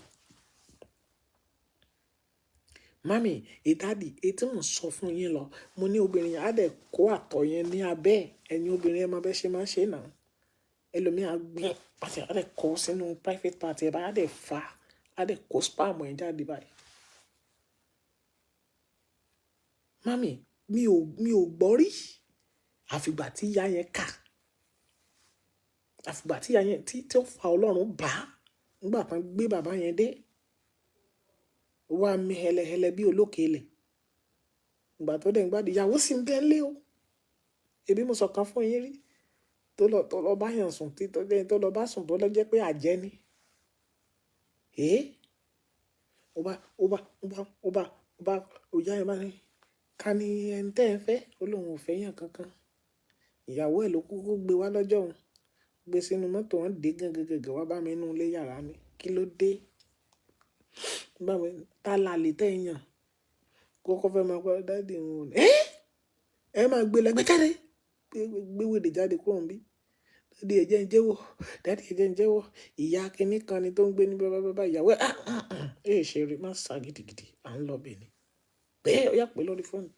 Mummy, daddy, èyí tí mò ń sọ fún yín lọ, mo ní obìnrin yẹn á dẹ̀ kó àtọ̀ yẹn ní abẹ́. Ẹ̀yin obìnrin ẹ mọ bí ẹ ṣe máa ń ṣe náà. Ẹlòmíì á gbìn, á dẹ̀ kó sínú private part ẹ bá, á dẹ̀ fa, á dẹ̀ kó sperm yẹn jáde báyìí. Mummy, mi ò gbọ́ rí. Àfi ìgbà tí ìyá yẹn kà. Àfi ìgbà tí ìyá yẹn, tí ó fa Ọlọ́run bá. Nígbà tán gbé bàbá yẹn dé. Ó wá mí hẹlẹhẹlẹ bí olókè ilẹ̀. Ìgbà tó dẹ̀ ń gbádùn, ìyàwó sì ń bẹ nílé o. Èmi mo sọ̀kan fún yín rí. Tó lọ bá yàn sùn, tí tó lọ bá sùn tó lọ jẹ́ pé àjẹ́ ni. Eh? Ó bá, ó bá, ó bá, ó bá, ó bá, ìyá yẹn bá ní, "Ká ní ẹni tí ẹ ń fẹ́?" Ó lóun ò fẹ́ yàn kankan. Ìyàwó ẹ̀ ló kúkú gbé wá lọ́jọ́ òun. Gbé sínú mọ́tò, wọ́n dé gangan gangan wá bá mi nínú ilé yàrá mi. Kí ló dé? Bá mi, ta làlé tẹ́ ẹ yàn? Kọ́kọ́ fẹ́ máa kọ́ daddy òun ò ní. "Ẹ́! Ẹ máa gbé lọ, gbé jáde. Gbé wèrè jáde kúrò níbí. Daddy ẹ jẹ́ ń jẹ́wọ́. Daddy ẹ jẹ́ ń jẹ́wọ́. Ìyá kíní kan ni tó ń gbé ní bá bá bá bá ìyàwó ẹ̀. Ah, ah, ah. Ẹ ṣe eré, má sá gidigidi. À ń lọ bẹ́ẹ̀ ni. Pé ó yá pé lórí fóònù.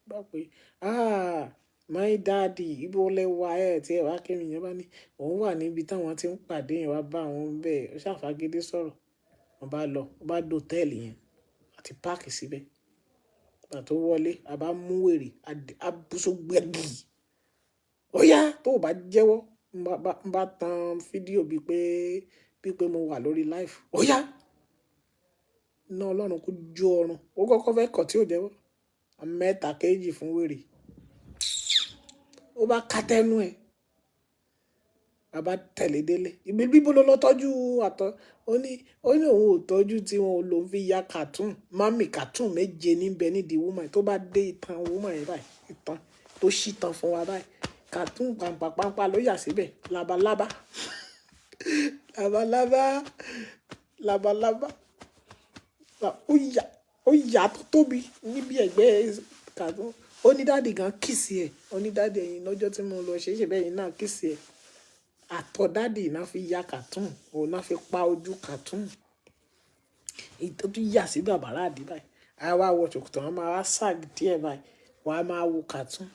Bá pé, "Ah, my daddy, ibo lẹ wà ẹ tí ẹ wá kí mi?" Ìyẹn bá ní, òun wà níbi táwọn tí ń pàdé yẹn wá bá àwọn bẹ́ẹ̀. Ó ṣàfàgídí sọ̀rọ̀. Wọ́n bá lọ, wọ́n bá dé hòtẹ́ẹ̀lì yẹn àti park síbẹ̀. Ìgbà tó wọlé, a bá mú wèrè, a bú só gbẹ́gì. Ó yá, tó ò bá jẹ́wọ́, ń bá tan fídíò bí pé mo wà lórí live. Ó yá! Iná Ọlọ́run kó jó ọrùn. Ó kọ́kọ́ fẹ́ kọ̀ tí ò jẹ́wọ́. Mẹ́ta kéjì fún wèrè. Ó bá ká tẹ́nu ẹ̀. A bá tẹ̀lé délé. Ibi bíbo ló lọ tọ́jú àtọ̀. Ó ní òun ò tọ́jú tí wọn ò lòún fi ya cartoon. Mummy cartoon méje níbẹ̀ nídìí woman. Tó bá dé ìtàn woman yẹn báyìí, ìtàn tó ṣí tán fún wa báyìí. Cartoon pàǹpà pàǹpà ló yà síbẹ̀. Labalábá. Labalábá. Labalábá. Ó yà tó tóbi níbi ẹ̀gbẹ́ cartoon. Ó ní daddy gan kiss ẹ̀. Ó ní daddy ẹ̀yin lọ́jọ́ tí mo lọ ṣe é ṣe bẹ́ẹ̀ yín náà kiss ẹ̀. Àtọ̀ daddy náà fi ya cartoon. Òun náà fi pa ojú cartoon. Èyí tó tún yà sí bàbára àdí báyìí. A wá wọ ṣòkòtò, wọ́n máa wá sag díẹ̀ báyìí. Wọ́n á máa wo cartoon.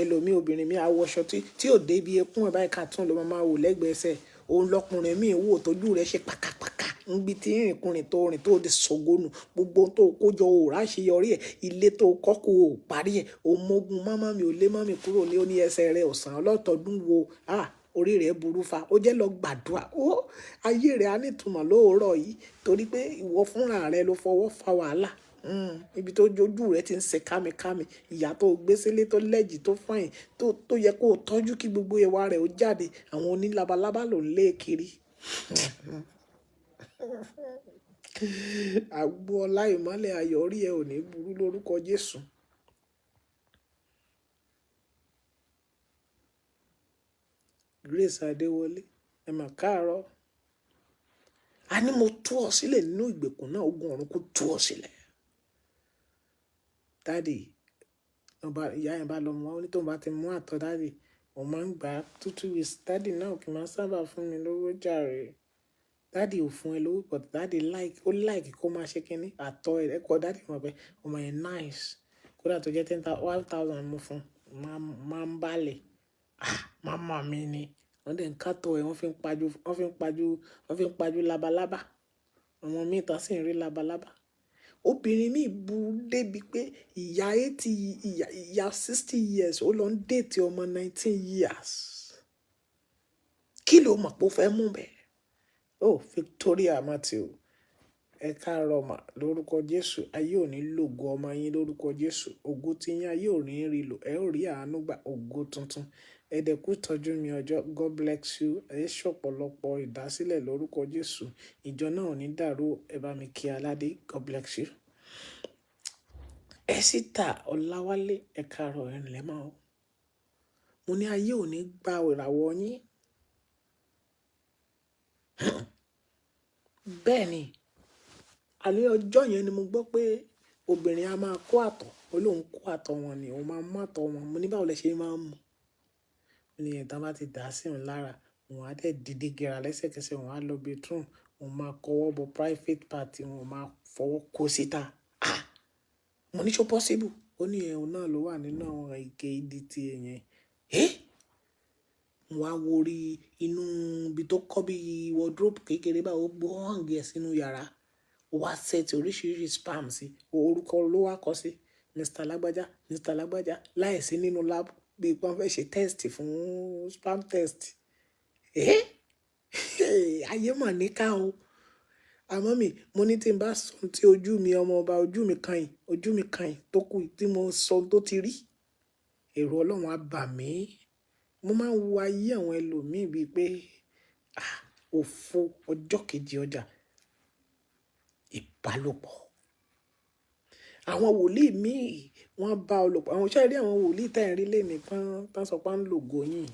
Ẹlòmíì obìnrin mi á wọ aṣọ tí ò dé ibi ekún ẹ̀ báyìí, cartoon ló máa máa wò lẹ́gbẹ̀ẹ́ ẹsẹ̀. Òun lọkùnrin mi wò tójú rẹ̀ ṣe pàkàpàkà. Níbi tí ìrìnkúrìn tó rìn tó di sọ̀gọnù. Gbogbo ohun tó kó jọ ò rà ṣe yọrí ẹ̀. Ilé tó kọ́ kò parí ẹ̀. O mógun mọ́mọ́ mi ò lé mummy kúrò ní ó ní ẹsẹ̀ rẹ̀ ò sàn ọlọ́tọ̀ọ́dún wo. Ah! Orí rẹ̀ burú fa. Ó jẹ́ lọ gbàdúrà. Ó, ayé rẹ̀ á ní ìtumọ̀ lóòrọ̀ yìí torí pé ìwọ fúnra rẹ ló fọwọ́ fa wàhálà. Ibi tó jojú rẹ ti ń ṣe kámikámi. Ìyá tó gbé sílé tó lẹ́jì tó fine tó yẹ kó tọ́jú kí gbogbo ẹwà rẹ̀ ó jáde. Àwọn oní labalábá ló ń lé kiri. Àgbo ọlá ìmọ́lẹ̀ ayọ̀ orí ẹ ò ní burú lórúkọ Jésù. Grace Adéwọlé, ẹ mà káàárọ̀. A ní mo tú ọ sílẹ̀ nínú ìgbèkùn náà, ogun ọ̀run kó tú ọ sílẹ̀. Daddy, ìyá yẹn bá lọ mú, ó ní tóun bá ti mú àtọ̀ daddy, òun máa ń gbà 2 2 weeks. Daddy náà kì í máa sábà fún mi lówó jàre. Daddy ò fún ẹ lówó, but daddy like, ó like kó máa ṣe kíni. Àtọ̀ ẹ̀ kọ́ daddy mọ̀ pé ọmọ yẹn nice. Kódà tó jẹ́ ten thousand, 1,000 mo fún, máa ń bá lè. Ah! Mama mi ni. Wọ́n dẹ̀ ń ká tọ̀ ẹ, wọ́n fi ń pajú, wọ́n fi ń pajú, wọ́n fi ń pajú labalábá. Àwọn mìí tán sì ń rí labalábá. Obìnrin mìí burú dé bí pé ìyá 80, ìyá 60 years ó lọ ń date ọmọ 19 years. Kí ló mọ̀ pé ó fẹ́ mú bẹ́ẹ̀? Oh, Victoria Matthew. Ẹ káàárọ̀ mà lórúkọ Jésù. Ayé ò ní lògo ọmọ yín lórúkọ Jésù. Ògo tí yín ayé ò ní rí lò. Ẹ ó rí àánú gbà ògo tuntun. Ẹ dẹ̀ kú ìtọ́jú mi ọjọ́. God bless you. Ẹ ṣọ̀pọ̀lọpọ̀ ìdásílẹ̀ lórúkọ Jésù. Ìjọ náà ò ní dàrú. Ẹ bá mi kí aládé. God bless you. Esther Ọláwálé, ẹ káàárọ̀ ẹ ǹlẹ́ máa o. Mo ní ayé ò ní gba ìràwọ̀ yín. Bẹ́ẹ̀ ni. Àní ọjọ́ yẹn ni mo gbọ́ pé obìnrin a máa kó àtọ̀. Ó lóun kó àtọ̀ wọn ni, òun máa mú àtọ̀ wọn. Mo ní báwo lẹ ṣe máa ń mú? Ó ní ẹ̀yin tí wọ́n bá ti dà sí òun lára, òun á dẹ̀ dìde gẹra lẹ́sẹ̀kẹsẹ̀, òun á lọ bathroom, òun máa kọ́wọ́ bọ private part, òun máa fọwọ́ kó síta. Ah! Mo ní ṣó possible? Ó ní ẹ̀hún náà ló wà nínú àwọn ike ADT yẹn. Eh! Mo wá wo orí inú ibi tó kọ́ bí wardrobe kékeré báyìí, ó gbó hang ẹ sínú yàrá. Ó wá set oríṣiríṣi sperm sí. Orúkọ ló wá kọ sí. Mr. Lágbájá, Mr. Lágbájá láìsí nínú lab bí wọ́n fẹ́ ṣe test fún sperm test. Eh! Ayé mà ní ká o. Àmọ́ mi, mo ní tí n bá sọ ohun tí ojú mi, ọmọ ọba ojú mi kan yìí, ojú mi kan yìí tó kù tí mo sọ ohun tó ti rí, èrò Ọlọ́run á bà mí. Mo máa ń wo ayé àwọn ẹlòmíì bíi pé, ah, òfo ọjọ́ kejì ọjà, ìbálòpọ̀. Àwọn wòlíì míì wọ́n bá ọ lòpọ̀. Àwọn ṣé rí àwọn wòlíì tí ẹ̀ ń rí léèní tán, tán sọ pé wọ́n ń lo ògo yín,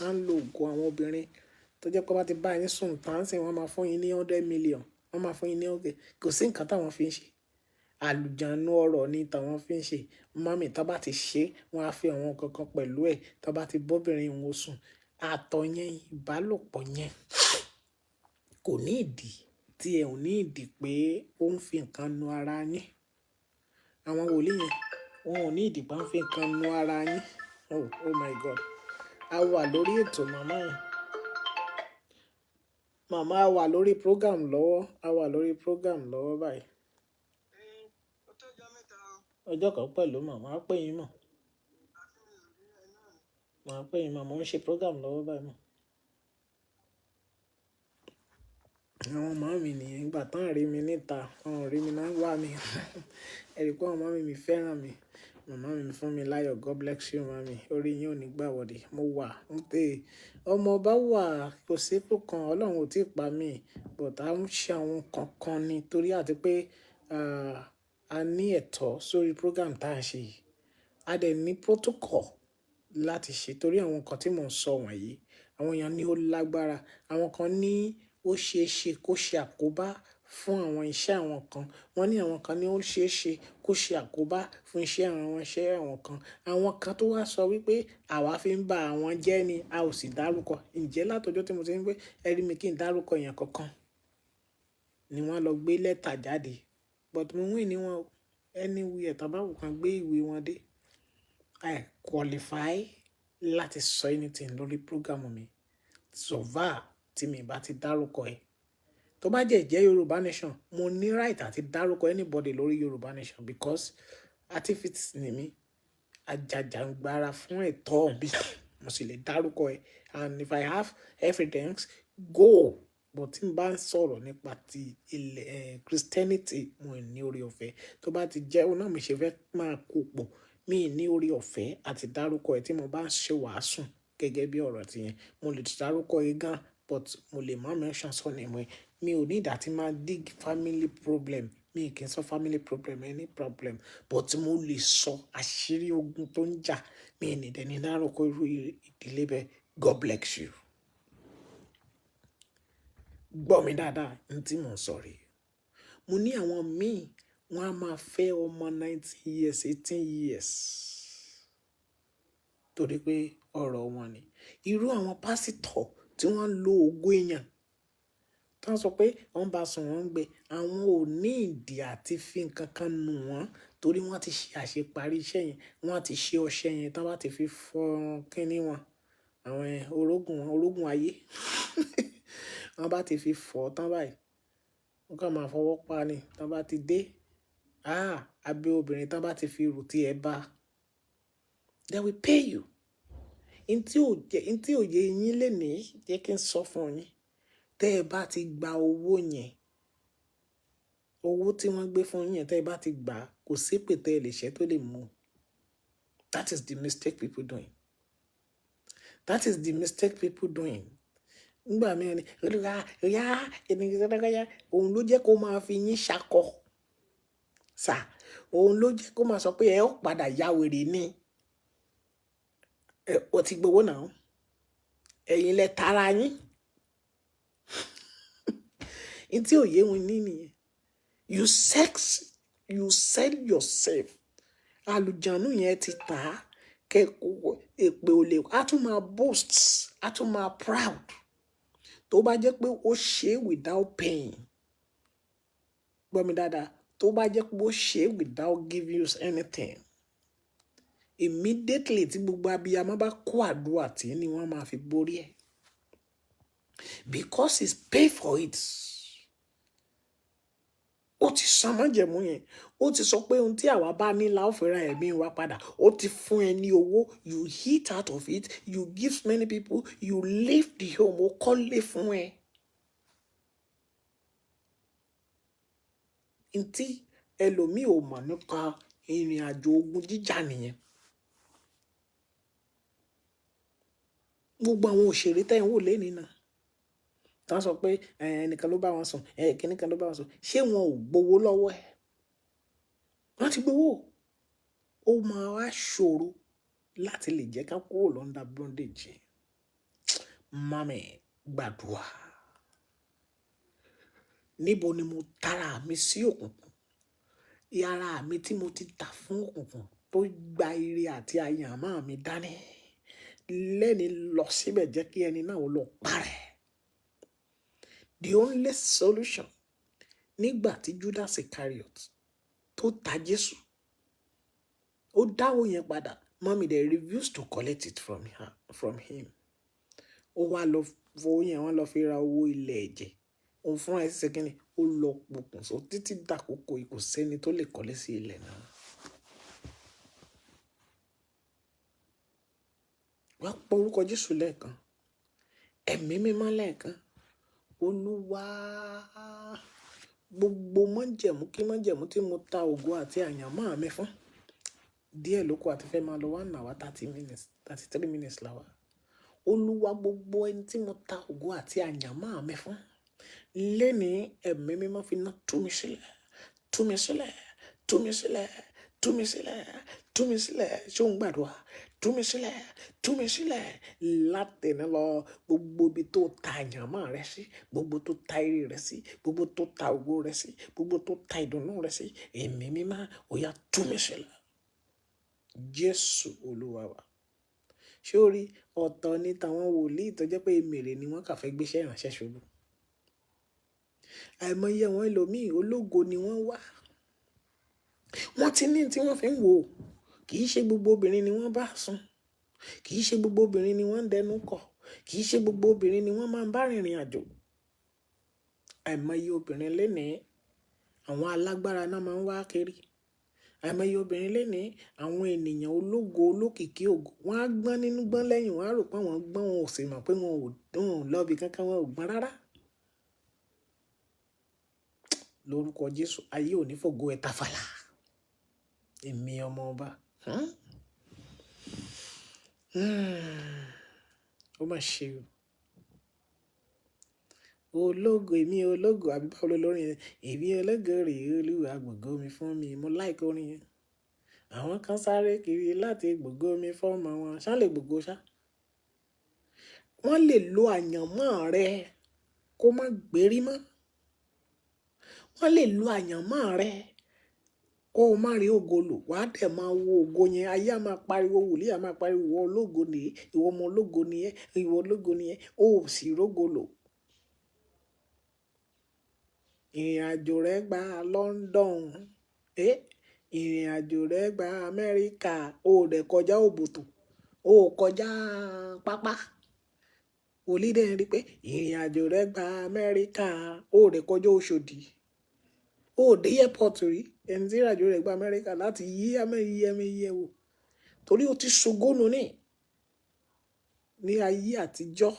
wọ́n ń lo ògo àwọn obìnrin tó jẹ́ pé wọ́n bá ti bá yín sùn tán sì wọ́n máa fún yín ní 100 million, wọ́n máa fún yín ní okay. Kò sí nǹkan táwọn fi ń ṣe. Àlùjànnú ọrọ̀ ni táwọn fi ń ṣe. Mummy, tí wọ́n bá ti ṣe, wọ́n á fi àwọn nǹkan kan pẹ̀lú ẹ̀. Tí wọ́n bá ti bọ́ obìnrin wọn sùn, àtọ̀ yẹn, ìbálòpọ̀ yẹn kò ní ìdí tí ẹ ò ní ìdí pé ó ń fi nǹkan nu ara yín. Àwọn wòlíì yẹn, wọ́n ò ní ìdí pé wọ́n fi nǹkan nu ara yín. Oh, oh my God. A wà lórí ètò màmá yẹn. Màmá a wà lórí program lọ́wọ́. A wà lórí program lọ́wọ́ báyìí. Ọjọ́ kan pẹ̀lú màmá, á pè yín mọ̀. Màá pè yín mọ̀, mò ń ṣe program lọ́wọ́ báyìí mọ̀. Àwọn màmá mi nìyẹn. Ìgbà tán rí mi níta, wọ́n ò rí mi náà wá mi. Ẹ rí pé àwọn màmá mi fẹ́ràn mi. Màmá mi fún mi láyọ̀. God bless you, mummy. Orí yín ò ní gbàbọ̀dè. Mo wà, ń tè. Ọmọ ọba wà, kò sí ipò kan. Ọlọ́run ò tí ì pa mí, but a ń ṣe àwọn nǹkan kan ni torí àti pé, ah, a ní ẹ̀tọ́ sórí program tí à ń ṣe yìí. A dẹ̀ ní protocol láti ṣe torí àwọn nǹkan tí mò ń sọ wọ̀nyí. Àwọn èèyàn ní ó lágbára. Àwọn kan ní ó ṣe é ṣe kó ṣe àkóbá fún àwọn iṣẹ́ àwọn kan. Wọ́n ní àwọn kan ní ó ṣe é ṣe kó ṣe àkóbá fún iṣẹ́ àwọn iṣẹ́ àwọn kan. Àwọn kan tó wá sọ wípé àwa fi ń bá àwọn jẹ́ ni a ò sì dárúkọ. Ǹjẹ́ látọjọ́ tí mo ti ń gbé, ẹ rí mi kí n dárúkọ èèyàn kankan ni wọ́n lọ gbé lẹ́tà jáde. But mo win ní wọn anywhere tí a bá wù kán gbé ìwé wọn dé. I qualify láti sọ anything lórí program mi. So far tí mi bá ti dárúkọ ẹ. Tó bá jẹ́ jẹ́ Yorùbá Nation, mo ní right àti dárúkọ anybody lórí Yorùbá Nation because activist ni mí. Ajàjàngbara fún ẹ̀tọ́ mi. Mo sì lè dárúkọ ẹ. And if I have evidence, go. But tí n bá ń sọ̀rọ̀ nípa ti ilẹ̀, Christianity, mo ní oore ọ̀fẹ́. Tó bá ti jẹ́, òun náà mi ṣe fẹ́ máa kó pọ̀. Mi ní oore ọ̀fẹ́ àti dárúkọ ẹ tí mo bá ń ṣe wàásù gẹ́gẹ́ bí ọ̀rọ̀ tí yẹn. Mo lè dárúkọ ẹ gan, but mo lè má mention surname ẹ. Mi ò ní ìdí àti máa dig family problem. Mi kì í sọ family problem, any problem. But mo lè sọ àṣírí ogun tó ń jà. Mi ní dẹ̀ ní dárúkọ irú ìdílé bẹ́ẹ̀. God bless you. Gbọ́ mi dáadáa, ohun tí mò ń sọ rè. Mo ní àwọn míì, wọ́n á máa fẹ́ ọmọ 19 years, 18 years. Torí pé ọ̀rọ̀ wọn ni. Irú àwọn pásítọ̀ tí wọ́n ń lo ògo èèyàn, tí wọ́n sọ pé wọ́n bá sùn wọ́n ń gbé, àwọn ò ní ìdí àti fi nǹkan kan nu wọ́n torí wọ́n ti ṣe àṣeparí iṣẹ́ yẹn. Wọ́n ti ṣe ọṣẹ yẹn tí wọ́n bá ti fi fọ́ kíní wọn, àwọn orógun wọn, orógun ayé. Wọ́n bá ti fi fọ́ tán báyìí, wọ́n kàn máa fọwọ́ pa ni. Tí wọ́n bá ti dé, ah, abẹ́ obìnrin tí wọ́n bá ti fi rù tí ẹ bá, they will pay you. N tí ò jẹ́, n tí ò yé yín léèní, jẹ́ kí n sọ fún yín. Tẹ́ ẹ bá ti gba owó yẹn, owó tí wọ́n gbé fún yín yẹn, tẹ́ ẹ bá ti gbà, kò sí èpè tẹ́ ẹ lè ṣẹ́ tó lè mú. That is the mistake people doing. That is the mistake people doing. Nígbà mìíràn ni, Olúwa, oya, èmi òun ló jẹ́ kó máa fi yín ṣákọ. Sà, òun ló jẹ́ kó máa sọ pé ẹ ó padà ya wèrè ni. Ẹ, o ti gbowó náà. Ẹ̀yin lẹ tara yín. N tí ò yé wọn ní nìyẹn. You sex, you sell yourself. Àlùjànnú yẹn ti tà á. Kẹ́ èpè ò lè, a tún máa boast, a tún máa proud. Tó bá jẹ́ pé ó ṣe without pain. Gbọ́ mi dáadáa. Tó bá jẹ́ pé ó ṣe without giving you anything. Immediately tí gbogbo abiyamọ bá kó àdúrà tí ni wọ́n máa fi borí ẹ̀. Because he's paid for it. Ó ti san májẹ̀mú yẹn. Ó ti sọ pé ohun tí àwa bá ní la ó fi ra ẹ̀mí wa padà. Ó ti fún ẹ ní owó. You eat out of it. You give many people. You leave the home. Ó kọ́lé fún ẹ. Ntí ẹlòmíì ò mọ̀ nípa ìrìn àjò ogun jíjà nìyẹn. Gbogbo àwọn òṣèré tẹ́ ń wò lónìí náà, tí wọ́n sọ pé ẹnìkan ló bá wọn sùn, kíní kan ló bá wọn sùn, ṣé wọn ò gbowó lọ́wọ́ ẹ? Wọ́n ti gbowó. Ó máa wá ṣòro láti lè jẹ́ ká kúrò l'under bondage. Mami, gbàdúrà. Níbo ni mo tara mi sí òkùnkùn? Ara mi tí mo ti tà fún òkùnkùn tó gba ire àti àyànmọ́ mi dání. Lẹ́ni lọ síbẹ̀ jẹ́ kí ẹni náà ó lọ parẹ́. The only solution nígbà tí Judas Iscariot tó ta Jésù, ó dáwó yẹn padà. Mummy, they refused to collect it from her, from him. Ó wá lọ fowó yẹn, wọ́n lọ fi ra owó ilẹ̀ ẹ̀jẹ̀. Òun fúnra ẹ̀ ṣe kíni, ó lọ pokùnso títí dàkókò yìí, kò sẹ́ni tó lè kọ́lé sí ilẹ̀ náà. Wá pọ orúkọ Jésù lẹ́ẹ̀kan, ẹ̀mí mímọ́ lẹ́ẹ̀kan. Olúwa, gbogbo májẹ̀mú kí májẹ̀mú tí mo ta ògo àti àyànmọ́ mi fún. Díẹ̀ ló kù àti fẹ́ máa lọ 1 hour 30 minutes, 33 minutes la wà. Olúwa, gbogbo ẹni tí mo ta ògo àti àyànmọ́ mi fún. Lónìí, ẹ̀mí mímọ́ fi iná tú mi sílẹ̀, tú mi sílẹ̀, tú mi sílẹ̀, tú mi sílẹ̀, tú mi sílẹ̀. Ṣé o ń gbàdúrà? Tú mi sílẹ̀, tú mi sílẹ̀. Láti òní lọ, gbogbo ibi tó ta àyànmọ́ rẹ sí, gbogbo tó ta ire rẹ sí, gbogbo tó ta ògo rẹ sí, gbogbo tó ta ìdùnnú rẹ sí, ẹ̀mí mímọ́, ó yá tú mi sílẹ̀. Jésù Olúwa wa. Ṣé o rí ọ̀tọ̀ ní tàwọn wòlíì tó jẹ́ pé èmèrè ni wọ́n kà fẹ́ gbéṣẹ́ ìránṣẹ́ ṣubú? Àìmọye àwọn ẹlòmíì ológo ni wọ́n wà. Wọ́n ti ní tí wọ́n fi ń wò. Kì í ṣe gbogbo obìnrin ni wọ́n bá sùn. Kì í ṣe gbogbo obìnrin ni wọ́n ń dẹnu kọ. Kì í ṣe gbogbo obìnrin ni wọ́n máa ń bá rìnrìn àjò. Àìmọye obìnrin lénìí, àwọn alágbára náà máa ń wá kiri. Àìmọye obìnrin lénìí, àwọn ènìyàn ológo, olókìkí ògo, wọ́n á gbọ́n nínú gbọ́n lẹ́yìn, wọ́n á rò pé wọ́n gbọ́n, wọn ò sì mọ̀ pé wọn ò lọ ibi kankan, wọn ò gbọ́n rárá. Lórúkọ Jésù, ayé ò ní fògo ẹ tafàlà. Èmi ọmọ ọba. Ó mà ṣe o. Ológo, èmi ológo, àbí báwo lo lórin yẹn? Èmi ológo rè Olúwa gbògo mi fún mi. Mo like orin yẹn. Àwọn kan sáré kiri láti gbògo mi fún ọmọ wọn. Ṣá lè gbògo ṣá. Wọ́n lè lo àyànmọ́ rẹ kó má gbérí mọ́. Wọ́n lè lo àyànmọ́ rẹ kó o má rí ògo lò. Wà á dẹ̀ máa wo ògo yẹn. Ayé a máa pariwo, wòlíì a máa pariwo, ìwọ ológo ni ẹ́, ìwọ ọmọ ológo ni ẹ́, ìwọ ológo ni ẹ́, o ò sì rógo lò. Ìrìn àjò rẹ gba London, ìrìn àjò rẹ gba Amẹ́ríkà, o ò dẹ̀ kọjá òbòtò, o ò kọjá pápá. Wòlíì dẹ̀ ń rí pé ìrìn àjò rẹ gba Amẹ́ríkà, o ò dẹ̀ kọjá Òṣòdì, o ò dé airport rí. Ẹni tí ìrìn àjò rẹ̀ gba Amẹ́ríkà láti yí ẹmẹ wò. Torí o ti ṣogónú ní ayé àtijọ́.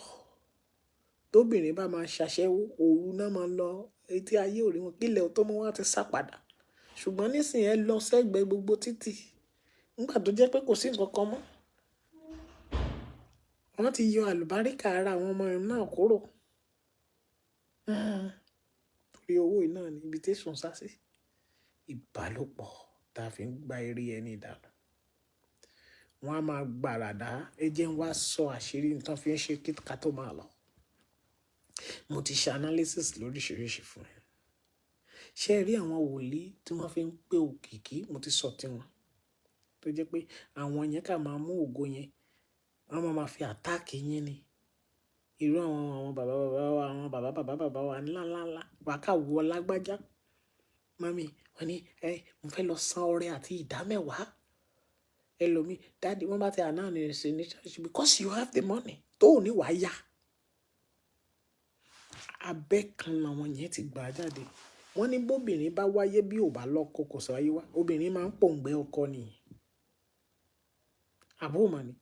Tóbìnrin bá máa ṣaṣẹ́wó, òru náà máa lọ, etí ayé ò rí wọn, kílẹ̀ tó mọ́ wá ti sá padà. Ṣùgbọ́n nísìnyí ẹ lọ sẹ́gbẹ̀ẹ́ gbogbo títì. Nígbà tó jẹ́ pé kò sí nǹkan kan mọ́. Wọ́n ti yọ àlùbáríkà ara àwọn ọmọ náà kúrò. Torí owó yìí náà ni ibi tí èṣù ń sá sí. Ìbálòpọ̀ tá a fi ń gba eré ẹni dànù. Wọ́n á máa gbàràdá. Ẹ jẹ́ n wá sọ àṣírí nǹkan fi ń ṣe kí ká tó máa lọ. Mo ti ṣe analysis lóríṣiríṣi fún ẹ. Ṣé ẹ rí àwọn wòlíì tí wọ́n fi ń pé òkìkí? Mo ti sọ tí wọn. Tó jẹ́ pé àwọn yẹn ká máa mú ògo yẹn, wọ́n máa ma fi attack yín ni. Irú àwọn bàbá bàbá wa, àwọn bàbá bàbá bàbá wa ńlá ńlá ńlá. Wà ká wọ lágbájá. Mummy, wọ́n ní, "Ẹ, mo fẹ́ lọ san ọrẹ àti ìdámẹ́wàá." Ẹlòmíì, daddy, wọ́n bá ti announce ní church because you have the money. Tó ò ní wá yá. Abẹ́ kan làwọn yẹn ti gbà jáde. Wọ́n ní bóbìnrin bá wáyé bí ò bá lọ́kọ kò sọ ayé wá. Obìnrin máa ń pòǹgbẹ ọkọ ni. Àbó mà ni.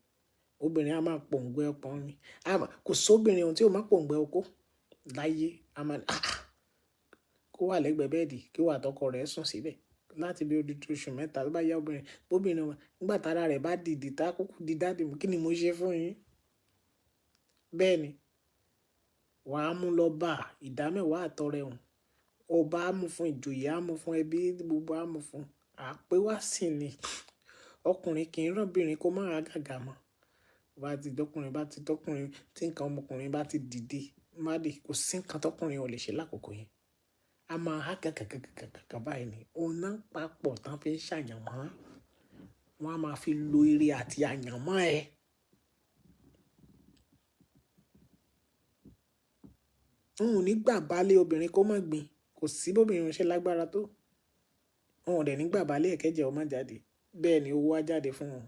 Obìnrin a máa pòǹgbẹ ọkọ ni. Àmọ́ kò sí obìnrin ohun tí ó máa pòǹgbẹ ọkọ láyé. A máa ní, "Ah ah." Kó wà lẹ́gbẹ̀ẹ́ bẹ́ẹ̀dì, kí wà tọkọ rẹ̀ sùn síbẹ̀ láti bí odidi oṣù 3. Tó bá yá obìnrin, bóbìnrin wà, nígbà tára rẹ̀ bá dìde, tá kúkú di daddy mi, kí ni mo ṣe fún yín? Bẹ́ẹ̀ ni, wà á mú lọ bá ìdámẹ́wàá àtọrẹ òun. Ọba á mú fún, ìjòyè á mú fún, ẹbí gbogbo á mú fún. Àpé wá sì ni. Ọkùnrin kì í rán obìnrin kó má ra gàgà mọ́. Bá ti dọ́kùnrin, bá ti dọ́kùnrin, tí nǹkan ọmọkùnrin bá ti dìde, má dì, kò sí nǹkan tọkùnrin ò lè ṣe lákòókò yẹn. A máa há gàgà gàgà gàgà báyìí ni. Òun náà papọ̀ tán fi ń ṣàyànmọ́. Wọ́n á máa fi lo eré àti àyànmọ́ ẹ. N ò ní gbà bá lé obìnrin kó má gbin. Kò sí bí obìnrin ṣe lágbára tó. Wọn ò dẹ̀ ní gbà bá lé ẹ̀kẹ́jẹ̀ ọmọ jáde. Bẹ́ẹ̀ ni owó á jáde fún wọn.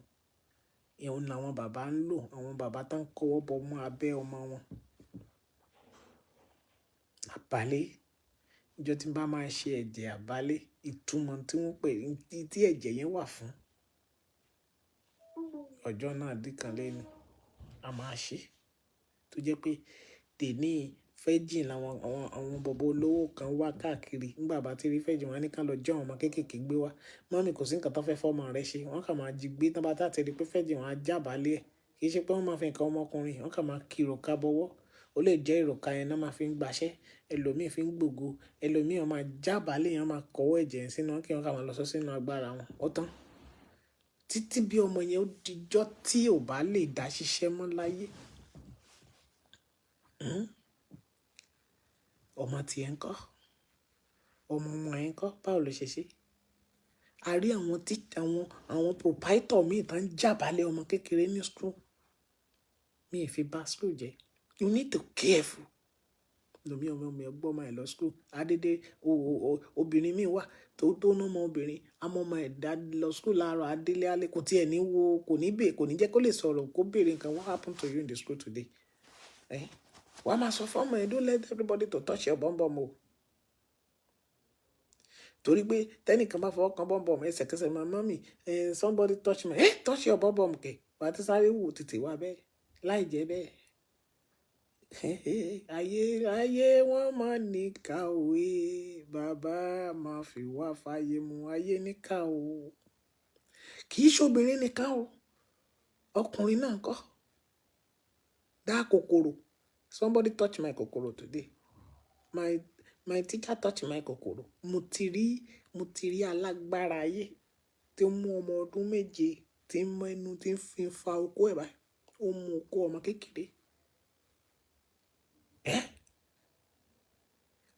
Ìhun làwọn bàbá ń lò. Àwọn bàbá tó ń kọ́wọ́ bọ ọmọ abẹ́ ọmọ wọn. Àbálé. Ìjọ tí ń bá máa ṣe ẹ̀jẹ̀ àbálé, ìtumọ̀ tí wọ́n pè ní tí ẹ̀jẹ̀ yẹn wà fún. Ọjọ́ náà díkan lẹ́nu. A máa ṣe. Tó jẹ́ pé tèní fẹ́jìn làwọn, àwọn bọ̀bọ́ olówó kan wá káàkiri. Nígbà bá ti rí fẹ́jìn, wọ́n á ní ká lọ jẹ́ àwọn ọmọ kéékèèké gbé wá. Mummy kò sí nǹkan tó fẹ́ fọ́ ọmọ rẹ ṣe. Wọ́n kàn máa jí gbé. Tí wọ́n bá ti rí pé fẹ́jìn, wọ́n á jábálé ẹ̀. Kì í ṣe pé wọ́n máa fi nǹkan ọmọkùnrin, wọ́n kàn máa kí ìrọ̀ká bọwọ́. Ó lè jẹ́ ìrọ̀ká yẹn náà máa fi ń gbaṣẹ́. Ẹlòmíì fi ń gbògo. Ẹlòmíì wọ́n máa jábálé, wọ́n máa kọ́wọ́ ẹ̀jẹ̀ sínú, kí wọ́n kàn máa lọ sọ sínú agbára wọn. Ó tán. Títí bí ọmọ yẹn ó di ọjọ́ tí ò bá lè dá ṣiṣẹ́ mọ́ láyé. Ọmọ tí ẹ ń kọ́, ọmọ ọmọ ẹ ń kọ́, báwo lo ṣe ṣe? A rí àwọn tí, àwọn proprietor míì tán jábálé ọmọ kékeré ní school. Mi ò fi bá school jẹ́. You need to careful. Ẹlòmíì ọmọ ọmọ ẹ gbọ́ ọmọ ẹ lọ school. A dédé, obìnrin míì wà tó ná ọmọ obìnrin. A mọ ọmọ ẹ dá lọ school láàárọ̀, a délé alẹ́, kò tí ẹ ní wo, kò ní bè, kò ní jẹ́ kó lè sọ̀rọ̀, kó béèrè nǹkan. What happened to you in the school today? Eh? Wàá máa sọ fún ọmọ ẹ, don't let everybody to touch your bum bum o. Torí pé tẹ́nìkan bá fọwọ́ kan bum bum ẹsẹ̀kẹsẹ̀ máa mummy, somebody touch me. Eh, touch your bum bum kẹ̀. Wà á ti sáré wò tètè wá bẹ́ẹ̀. Láì jẹ́ bẹ́ẹ̀. Ayé, ayé wọ́n máa ní ká o eh. Bàbá máa fi wá fàyè mu. Ayé ní ká o. Kì í ṣe obìnrin nìkan o. Ọkùnrin náà ńkọ́. Dá kòkòrò. Somebody touch my kòkòrò today. My teacher touch my kòkòrò. Mo ti rí alágbára ayé tí ó mú ọmọ ọdún 7 tí ń mọ ẹnu tí ń fi fa okó ẹ̀ báyìí. Ó mú okó ọmọ kékeré. Ẹ́!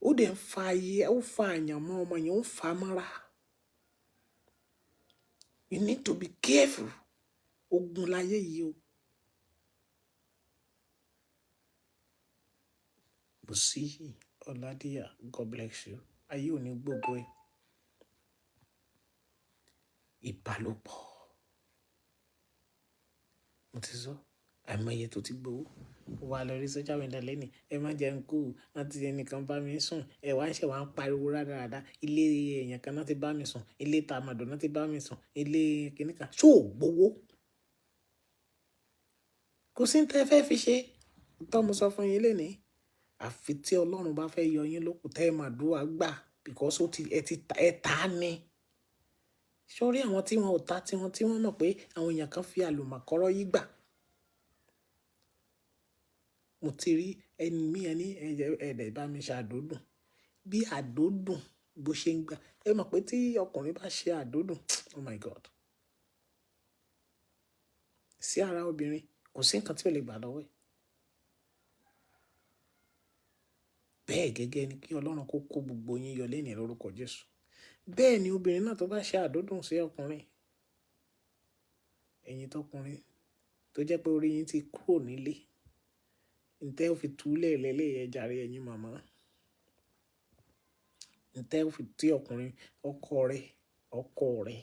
Ó dẹ̀ ń fa ayé, ó fa àyànmọ́ ọmọ yẹn, ó ń fa mọ́ra. You need to be careful. Ogun láyé yìí o. Bùsí Ọládíyà, God bless you. Ayé ò ní gbógo ẹ. Ìbálòpọ̀. Mo ti sọ, àìmọye tó ti gbowó. Ó wá lọ rí social media lẹ́ẹ̀ni. Ẹ má jẹun kú, wọ́n ti ẹni kan bá mi sùn. Ẹ wá ń ṣẹ̀ wá ń pariwo rádaràda. Ilé èèyàn kan náà ti bá mi sùn. Ilé tàmọ̀dò náà ti bá mi sùn. Ilé kìnì kan. Ṣé ò gbowó? Kò sí ń tẹ́ fẹ́ fi ṣe. Tọ́ mo sọ fún yín lénìí. Àfi tí Ọlọ́run bá fẹ́ yọ yín lókun tẹ́ ẹ máa dúró gbà because ó ti, ẹ ti ta, ẹ ta ni. Sórí àwọn tí wọn ò ta tí wọn, tí wọ́n mọ̀ pé àwọn èèyàn kan fi àlùmọ̀kọ́rọ́ yí gbà. Mo ti rí ẹni mí ẹni ẹ̀dẹ̀ bá mi ṣe àdódùn. Bí àdódùn bó ṣe ń gbà. Ẹ mọ̀ pé tí ọkùnrin bá ṣe àdódùn, oh my God. Sí ara obìnrin, kò sí nǹkan tí ò lè gbà lọ́wọ́ ẹ̀. Bẹ́ẹ̀ gẹ́gẹ́ ni kí Ọlọ́run kó kó gbogbo yín yọ lẹ́ẹ̀ni lórúkọ Jésù. Bẹ́ẹ̀ ni obìnrin náà tó bá ṣe àdódùn sí ọkùnrin, ẹ̀yin tọkùnrin tó jẹ́ pé orí yín ti kúrò nílé, ǹtẹ́ ò fi túlẹ̀ lẹ́lẹ̀ ẹ jàre ẹ̀yin màmá. Ǹtẹ́ ò fi tí ọkùnrin, ọkọ rẹ,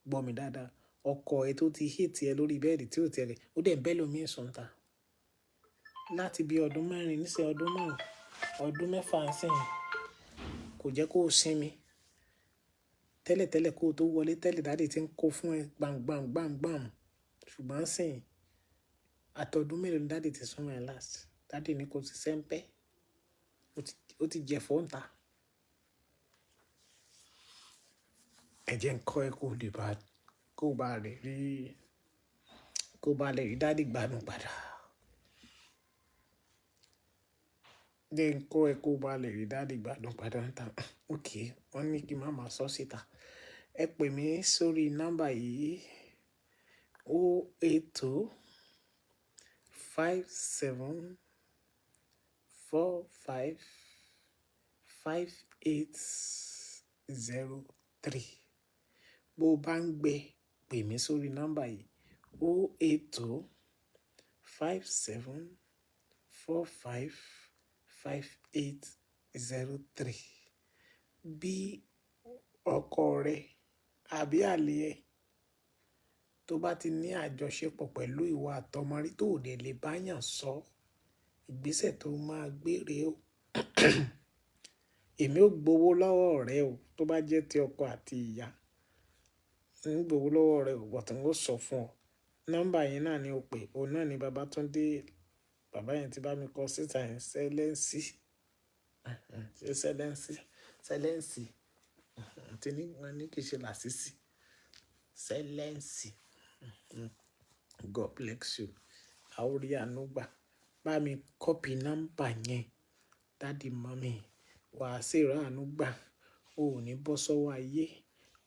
gbọ́ mi dáadáa, ọkọ ẹ tó ti hate ẹ lórí bẹ́ẹ̀dì tí ò tẹ̀lé, ó dẹ̀ ń bẹ́ lómi sùn ta. Láti bí ọdún mẹ́rin níṣẹ́ ọdún márùn-ún, ọdún 6 ń sìn, kò jẹ́ kó sinmi. Tẹ́lẹ̀tẹ́lẹ̀ kó tó wọlé tẹ́lẹ̀ daddy tí ń kó fún ẹ gbàm gbàm gbàm gbàm. Ṣùgbọ́n sìn, àtọdún mélòó ni daddy ti súnmọ́ ẹ last? Daddy ní kò ti sẹ́ńpẹ́. Ó ti jẹ fọ́ ń ta. Ẹ jẹ́ ń kọ́ ẹ kó lè bá, kó bá lè rí, kó bá lè rí daddy gbádùn padà. Jẹ́ ń kọ́ ẹ kó bá lè rí daddy gbádùn padà níta. Okay, wọ́n ní kí màá máa sọ síta. Ẹ pè mí sórí nọ́mbà yìí: 082 57 45 58 03. Bó bá ń gbé, pè mí sórí nọ́mbà yìí: 082 57 45 58 03. Bí ọkọ rẹ àbí àlè ẹ tó bá ti ní àjọṣepọ̀ pẹ̀lú ìwọ àtọmọ rí tó ò dẹ̀ lè bá yàn sọ, ìgbésẹ̀ tó máa gbé rè o. Èmi ó gbowó lọ́wọ́ rẹ o tó bá jẹ́ ti ọkọ àti ìyá. Ń gbowó lọ́wọ́ rẹ o, but n ó sọ fún ọ. Nọ́mbà yẹn náà ni o pè. Òun náà ni Bàbá Túndé. Bàbá yẹn tí bá mi kọ síta yẹn, Sẹ́lẹ́nsì. Ṣé Sẹ́lẹ́nsì? Sẹ́lẹ́nsì. Tí ní, wọ́n ní kì í ṣe làsísì. Sẹ́lẹ́nsì. God bless you. A ó rí àánú gbà. Bá mi copy nọ́mbà yẹn. Daddy, mummy, wà á sì rí àánú gbà. O ò ní bọ́ sọ́wọ́ ayé.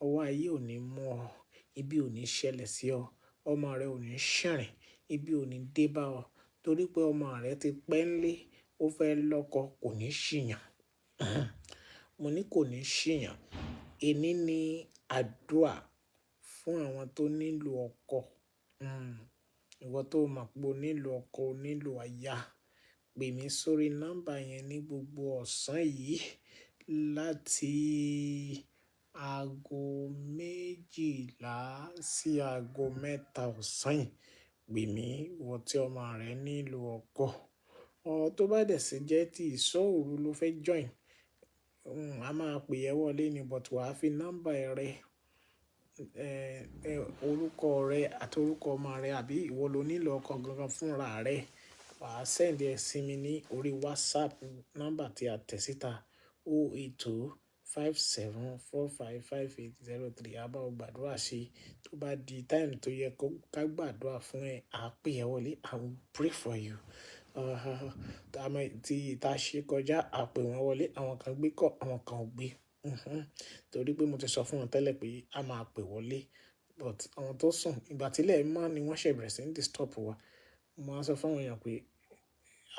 Ọwọ́ ayé ò ní mú ọ. Ibi ò ní ṣẹlẹ̀ sí ọ. Ọmọ rẹ ò ní ṣìrìn. Ibi ò ní dé bá ọ. Torí pé ọmọ rẹ ti pẹ́ nlé, ó fẹ́ lọ́kọ, kò ní ṣìyàn. Mo ní kò ní ṣìyàn. Èní ni àdúrà fún àwọn tó nílò ọkọ. Ìwọ tó mọ̀ pé o nílò ọkọ, o nílò aya, pè mí sórí nọ́mbà yẹn ní gbogbo ọ̀sán yìí láti aago 12 sí aago 3 ọ̀sán yìí. Pè mí, ìwọ tí ọmọ rẹ nílò ọkọ. Ọ tó bá dẹ̀ sí jẹ́ tí ìṣọ́ òru ló fẹ́ join, a máa pè ẹ wọlé ni, but wà á fi nọ́mbà rẹ, orúkọ rẹ àti orúkọ ọmọ rẹ àbí ìwọ ló nílò ọkọ gangan fúnra rẹ. Wà á send ẹ sí mi ní orí WhatsApp nọ́mbà tí a tẹ̀ síta: 082 57 45 58 03. A bá ọ gbàdúrà sí i. Tó bá di time tó yẹ kó ká gbàdúrà fún ẹ, a pè ẹ wọlé. I will pray for you. Tí ta ṣe kọjá, a pè wọ́n wọlé. Àwọn kan gbé call, àwọn kan ò gbé. Torí pé mo ti sọ fún wọn tẹ́lẹ̀ pé a máa pè wọlé. But àwọn tó sùn, ìgbà tí ilẹ̀ mọ́ ni wọ́n ṣẹ̀ bẹ̀rẹ̀ sí ní disturb wa. Mo máa ń sọ fún àwọn èèyàn pé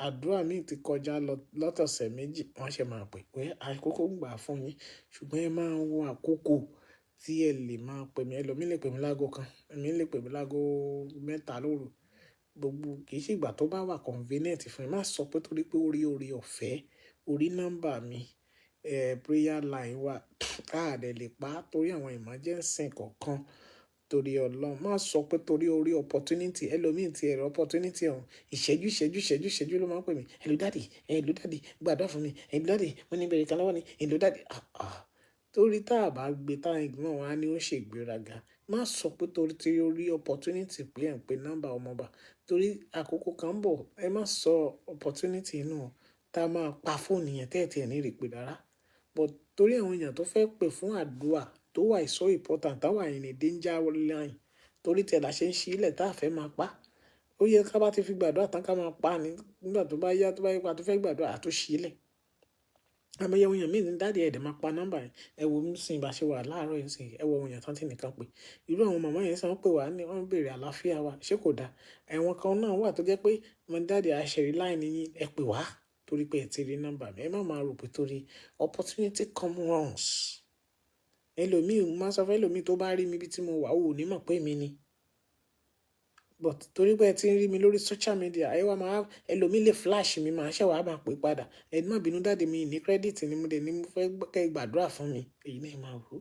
àdúrà mi ti kọjá lọ lọ́tọ̀sẹ̀ méjì, wọ́n ṣẹ̀ máa pè pé àkókò ń gbà fún yín. Ṣùgbọ́n ẹ máa ń wo àkókò tí ẹ lè máa pè mí. Ẹlòmíì lè pè mí lágo 1, ẹ̀mí lè pè mí lágo 3 lóru. Gbogbo kì í ṣe ìgbà tó bá wà convenient fún ẹ. Má sọ pé torí pé ó rí ore ọ̀fẹ́, orí nọ́mbà mi, prayer line wa, a dẹ̀ lè pa torí àwọn emergency kọ̀ọ̀kan torí Ọlọ́run. Má sọ pé torí ó rí opportunity, ẹlòmíì tí ẹ rí opportunity òun, ìṣẹ́jú, ìṣẹ́jú, ìṣẹ́jú, ìṣẹ́jú ló máa ń pè mí. "Hello daddy, hello daddy, gbàdúrà fún mi. Hello daddy, mo ní ìbéèrè kan lọ́wọ́ ni. Hello daddy." Ah, ah. Torí tí a bá gbé tá ignore wọ́n á ní ó ṣe ìgbéraga. Má sọ pé torí tí ó rí opportunity pé ẹ̀ ń pe nọ́mbà ọmọ ọba. Torí àkókò kan ń bọ̀, ẹ má sọ opportunity inú tá a máa pa fóònù yẹn tẹ́ẹ̀tí ẹ̀ ní rí pé rárá. But torí àwọn èèyàn tó fẹ́ pè fún àdúrà tó wà so important, tá wà in a danger line, torí tí ẹ là ṣe ń ṣí ilẹ̀ tá a fẹ́ máa pa. Ó yẹ ká bá ti fi gbàdúrà tán ká máa pa ni. Nígbà tó bá yá, tó bá yẹ pé a tó fẹ́ gbàdúrà, a tó ṣí ilẹ̀. Àìmọye àwọn èèyàn mí ní daddy ẹ̀ dẹ̀ máa pa nọ́mbà yẹn. Ẹ wo nísìnyí bá ṣe wà láàárọ̀ yìí nísìnyí, ẹ wo àwọn èèyàn tán tí nìkan pé. Irú àwọn màmá yẹn ṣé wọ́n pè wá ní wọ́n ń bèèrè àlàáfíà wa, ṣé kò da? Àwọn kan náà wà tó jẹ́ pé mo ní daddy a ṣe rí line yín, ẹ pè wá torí pé ẹ ti rí nọ́mbà mi. Ẹ má máa rò pé torí opportunity come once. Ẹlòmíì, mo máa ń sọ fún ẹlòmíì tó bá rí mi bí tí mo wà, ó ò ní mọ̀ pé èmi ni. But torí pé ẹ ti ń rí mi lórí social media, ẹ wá máa, ẹlòmíì lè flash mi, máa ṣẹ̀ wá máa pè padà. Ẹ má bínú daddy mi ní credit ni mo dẹ̀ ní mo fẹ́ kí ẹ gbàdúrà fún mi. Èyí náà ẹ máa wò.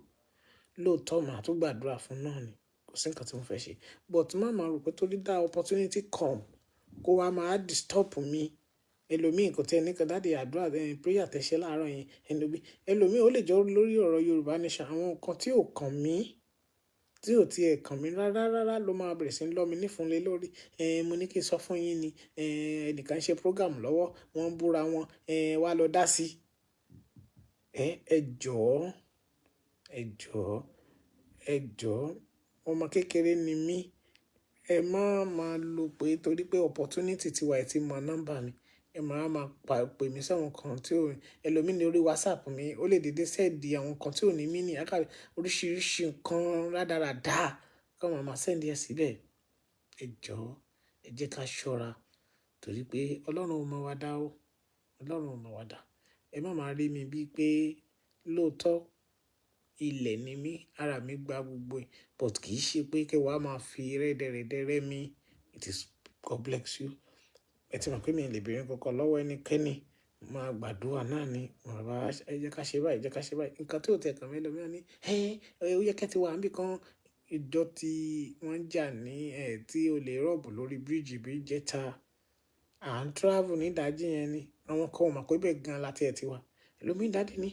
Lóòótọ́ màá tún gbàdúrà fún náà ni. Kò sí nǹkan tí mo fẹ́ ṣe. But má máa rò pé torí that opportunity come kó wá máa disturb mi. Ẹlòmíì kò tí ẹ ní kan daddy àdúrà, prayer tẹ ṣe láàárọ̀ yẹn. Ẹlòmíì, ẹlòmíì ó lè jẹ́ lórí ọ̀rọ̀ Yorùbá Nation, àwọn nǹkan tí ò kàn mí, tí ò tí ẹ kàn mí rárá rárá ló máa bẹ̀rẹ̀ sí ní lọ́ mi nífun lé lórí. Mo ní kí n sọ fún yín ni, ẹnìkan ṣe program lọ́wọ́, wọ́n ń búra wọn, wá lọ dá sí. Ẹ jọ̀ọ́, ẹ jọ̀ọ́. Ẹ jọ̀ọ́, ọmọ kékeré ni mí. Ẹ má máa lo pé torí pé opportunity ti wà, ẹ ti mọ nọ́mbà mi. Ẹ máa máa pa pè mí sí àwọn nǹkan tí ò, ẹlòmíì ní orí WhatsApp mi, ó lè dédé send àwọn nǹkan tí ò ní meaning, oríṣiríṣi nǹkan rádaràda kí wọ́n máa send ẹ síbẹ̀. Ẹ jọ̀ọ́, ẹ jẹ́ ká ṣọ́ra torí pé Ọlọ́run ò mọ̀ wa dá o. Ọlọ́run ò mọ̀ wa dá. Ẹ má máa rí mi bí pé lóòótọ́ ilẹ̀ ni mí, ara mi gba gbogbo ẹ̀, but kì í ṣe pé kí wàá máa fi rẹ́dẹ̀rẹ́dẹ́ rẹ́ mi. It is God bless you. Ẹ ti mọ̀ pé mi ò lè béèrè nǹkan lọ́wọ́ ẹnikẹ́ni. Máa gbàdúrà náà ni. Bàbá, ẹ jẹ́ ká ṣe báyìí, ẹ jẹ́ ká ṣe báyìí. Ǹkan tí ó tẹ̀ kàn mí ẹlòmíràn ní, "Ẹ́, ó yẹ kí ẹ ti wà níbí kan." Ìjọ tí wọ́n jà ní, tí olè rob lórí bridge bí ìjẹta. À ń travel ní ìdájí yẹn ni. Àwọn kan ò mọ̀ pé bẹ́ẹ̀ gan la tí ẹ ti wá. Ẹlòmíràn daddy ní